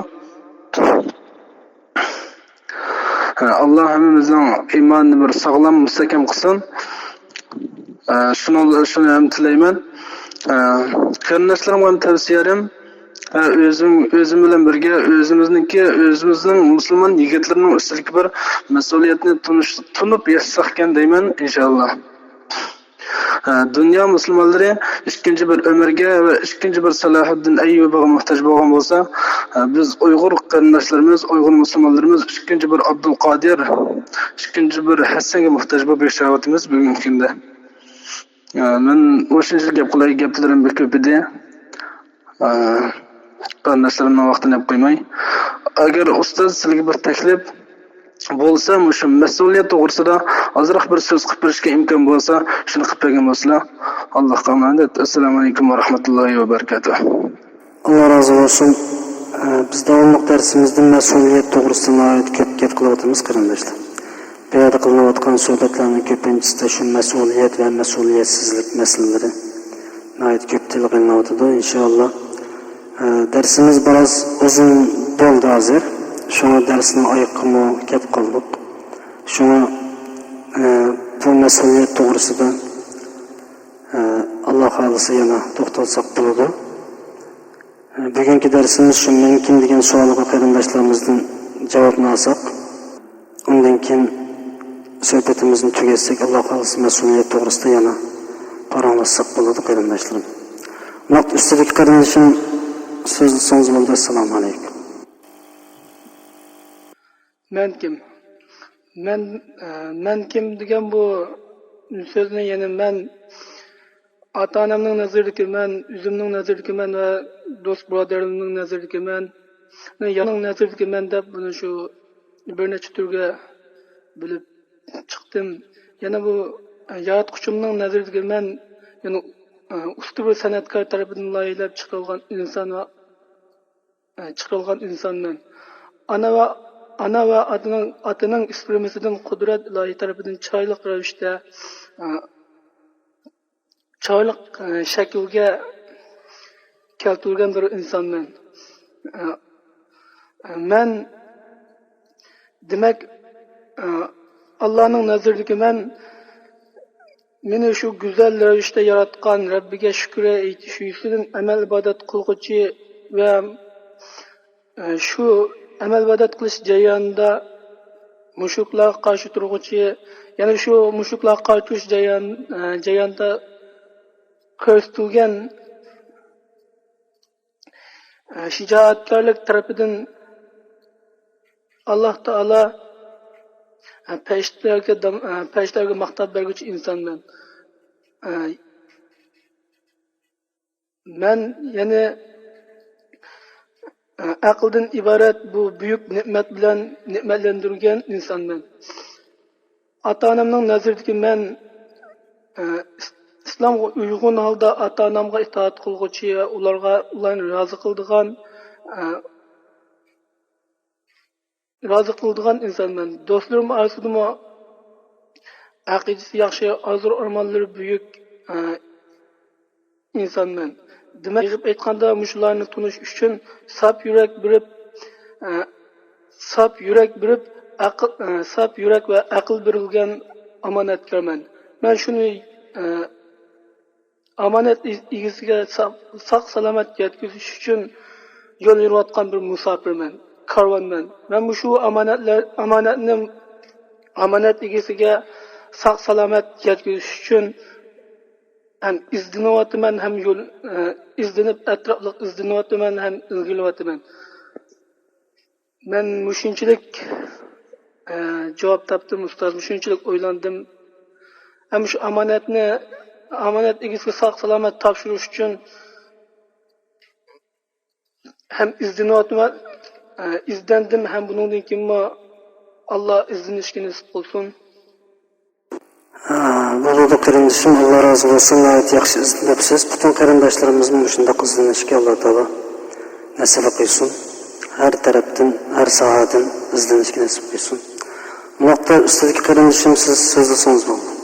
ئاللا ھەممىمىزنىڭ ئىمانىنى بىر ساغلام، مۇستەھكەم قىلسۇن. شۇنىڭ، شۇنى ھەم تىلەيمەن. قېرىنداشلىرىمغا ھەم تەۋسىيەم، ئۆزۈم، ئۆزۈم بىلەن بىرگە ئۆزىمىزنىڭكى، ئۆزىمىزنىڭ مۇسۇلمان يىگىتلىرىنىڭ ئۈستىدىكى بىر مەسئۇلىيەتنى تونۇش، تونۇپ ياشىساقكەن دەيمەن، ئىنشاللا. ھە، دۇنيا مۇسۇلمانلىرى ئىككىنچى بىر ئۆمەرگە ۋە ئىككىنچى بىر سالاھىددىن ئەييۇبىغا موھتاج بولغان بولسا، ھە، بىز ئۇيغۇر قېرىنداشلىرىمىز، ئۇيغۇر مۇسۇلمانلىرىمىز ئىككىنچى بىر ئابدۇلقادىر، ئىككىنچى بىر ھەسەنگە موھتاج بولۇپ ياشاۋاتىمىز بۈگۈنكى كۈندە. ھە، مەن مۇشۇنچىلىك گەپ قىلاي، گەپلىرىم بەك كۆپ ئىدى. ئە، قېرىنداشلىرىمنىڭ ۋاقتىنى ئېلىپ قويماي. ئەگەر ئۇستاز سىلەرگە بىر تەكلىپ بولسا، مۇشۇ مەسئۇلىيەت توغرىسىدا ئازراق بىر سۆز قىلىپ بېرىشكە ئىمكان بولسا، شۇنى قىلىپ بەرگەن بولسىلا. ئاللاھقا ئامانەت. ئەسسالامۇ ئەلەيكۇم ۋە رەھمەتۇللاھى ۋە بەرىكاتۇھ. ئاللا رازى بولسۇن. ئە، بىز داۋاملىق دەرسىمىزدە مەسئۇلىيەت توغرىسىدا ناھايىتى كۆپ گەپ قىلىۋاتىمىز، قېرىنداشلار. بۇ يەردە قىلىنىۋاتقان سۆھبەتلەرنىڭ كۆپىنچىسىدە شۇ مەسئۇلىيەت ۋە مەسئۇلىيەتسىزلىك مەسىلىلىرى ناھايىتى كۆپ تىلغا ئېلىنىۋاتىدۇ. ئىنشائاللا، ئە، دەرسىمىز بىراز ئۇزۇن بولدى ھازىر. شۇڭا دەرسنىڭ ئايىغىغىمۇ كەپ قالدۇق. شۇڭا، ئە، بۇ مەسئۇلىيەت توغرىسىدا، ئە، ئاللا خالىسا يەنە توختالساق بولىدۇ. بۈگۈنكى دەرسىمىز شۇ «مەن كىم؟» دېگەن سوئالغا قېرىنداشلىرىمىزدىن جاۋابنى ئالساق، ئۇندىن كېيىن سۆھبىتىمىزنى تۈگەتسەك، ئاللا خالىسا مەسئۇلىيەت توغرىسىدا يەنە پاراڭلاشساق بولىدۇ، قېرىنداشلىرىم. ۋاقىت ئۈستىدىكى قېرىندىشىم، سۆز سىڭزى بولدى. ئەسسالامۇ ئەلەيكۇم. مەن كىم؟ مەن، ئە، مەن كىم دېگەن بۇ سۆزنى يەنە مەن ئاتا-ئانامنىڭ نەزىرىدىكى مەن، ئۆزۈمنىڭ نەزىرىدىكى مەن ۋە دوست-بۇرادەرلىرىمنىڭ نەزىرىدىكى مەن، يەنە نەزىرىدىكى مەن دەپ بۇنى شۇ بىر نەچچە تۈرگە بۆلۈپ چىقتىم. يەنە بۇ، ئە، ياراتقۇچىمنىڭ نەزىرىدىكى مەن، يەنە، ئە، ئۇستا بىر سەنئەتكار تەرىپىدىن لايىھەلەپ چىقىرىلغان ئىنسان ۋە ئە، چىقىرىلغان ئىنسانمەن. ئانا ۋە، ئانا ۋە ئاتىنىڭ، ئاتىنىڭ ئىسپېرمىسىدىن قۇدرەت ئىلاھى تەرىپىدىن چىرايلىق رەۋىشتە، ئە، چىرايلىق، ئە، شەكىلگە كەلتۈرگەن بىر ئىنسانمەن. ئە، ئە، مەن، دېمەك، ئە، ئاللانىڭ نەزىرىدىكى مەن مېنى شۇ گۈزەل رەۋىشتە ياراتقان رەببىگە شۈكرى ئېيتىش يۈزىسىدىن ئەمەل ئىبادەت قىلغۇچى ۋە، ئە، شۇ ئەمەل ئىبادەت قىلىش جەريانىدا مۇشرىكلارغا قارشى تۇرغۇچى، يەنە شۇ مۇشرىكلارغا قارشى تۇرۇش جەريان-، ئە، جەريانىدا كۆرسىتىلگەن شىجائەتكارلىق تەرىپىدىن ئاللا تائالا پەرىشتىلەرگە دام-، پەرىشتىلەرگە ماختاپ بەرگۈچى ئىنسانمەن. مەن يەنى ئەقىلدىن ئىبارەت بۇ بۈيۈك نېمەت بىلەن نېمەتلەندۈرگەن ئىنسانمەن. ئاتا-ئانامنىڭ نەزىرىدىكى مەن، ئە، ئىس-، ئىسلامغا ئۇيغۇن ھالدا ئاتا-ئانامغا ئىتائەت قىلغۇچى ۋە ئۇلارغا، ئۇلارنى رازى قىلىدىغان، ئە، رازى قىلىدىغان ئىنسانمەن. دوستلىرىم ئارىسىدىمۇ ئەقىدىسى ياخشى، ئارزۇ-ئارمانلىرى بۈيۈك، ئە، ئىنسانمەن. دېمەك، يىغىپ ئېيتقاندا، مۇشۇلارنى تونۇش ئۈچۈن ساپ يۈرەك بېرىپ، ئە، ساپ يۈرەك بېرىپ، ئەقىل، ئە، ساپ يۈرەك ۋە ئەقىل بېرىلگەن ئامانەتكارمەن. مەن شۇنى، ئە، ئامانەت ئىز-، ئىگىسىگە ساق-، ساق-سالامەت يەتكۈزۈش ئۈچۈن يول يۈرۈۋاتقان بىر مۇساپىرمەن، كارۋانمەن. مەن مۇشۇ ئامانەتلەر، ئامانەتنى ئامانەت ئىگىسىگە ساق-سالامەت يەتكۈزۈش ئۈچۈن ھەم ئىزدىنىۋاتىمەن، ھەم يول، ئە، ئىزدىنىپ، ئەتراپلىق ئىزدىنىۋاتىمەن، ھەم ئىلگىرىلىۋاتىمەن. مەن مۇشۇنچىلىك، ئە، جاۋاب تاپتىم، ئۇستاز، مۇشۇنچىلىك ئويلاندىم. ھەم شۇ ئامانەتنى، ئامانەت ئىگىسىگە ساق-سالامەت تاپشۇرۇش ئۈچۈن ھەم ئىزدىنىۋاتىمەن، ئە، ئىزدەندىم ھەم بۇنىڭدىن كېيىنمۇ ئاللا ئىزدىنىشكە نېسىپ قىلسۇن. ئە، بولىدۇ قېرىندىشىم، ئاللا رازى بولسۇن، ناھايىتى ياخشى ئىزدەنىپسىز. پۈتۈن قېرىنداشلىرىمىزمۇ مۇشۇنداق ئىزدىنىشكە ئاللا تائالا نەسىپ قىلسۇن. ھەر تەرەپتىن، ھەر ساھەدىن ئىزدىنىشكە نەسىپ قىلسۇن. بۇ ھەقتە ئۈستىدىكى قېرىندىشىم سىز سۆزلىسىڭىز بولىدۇ.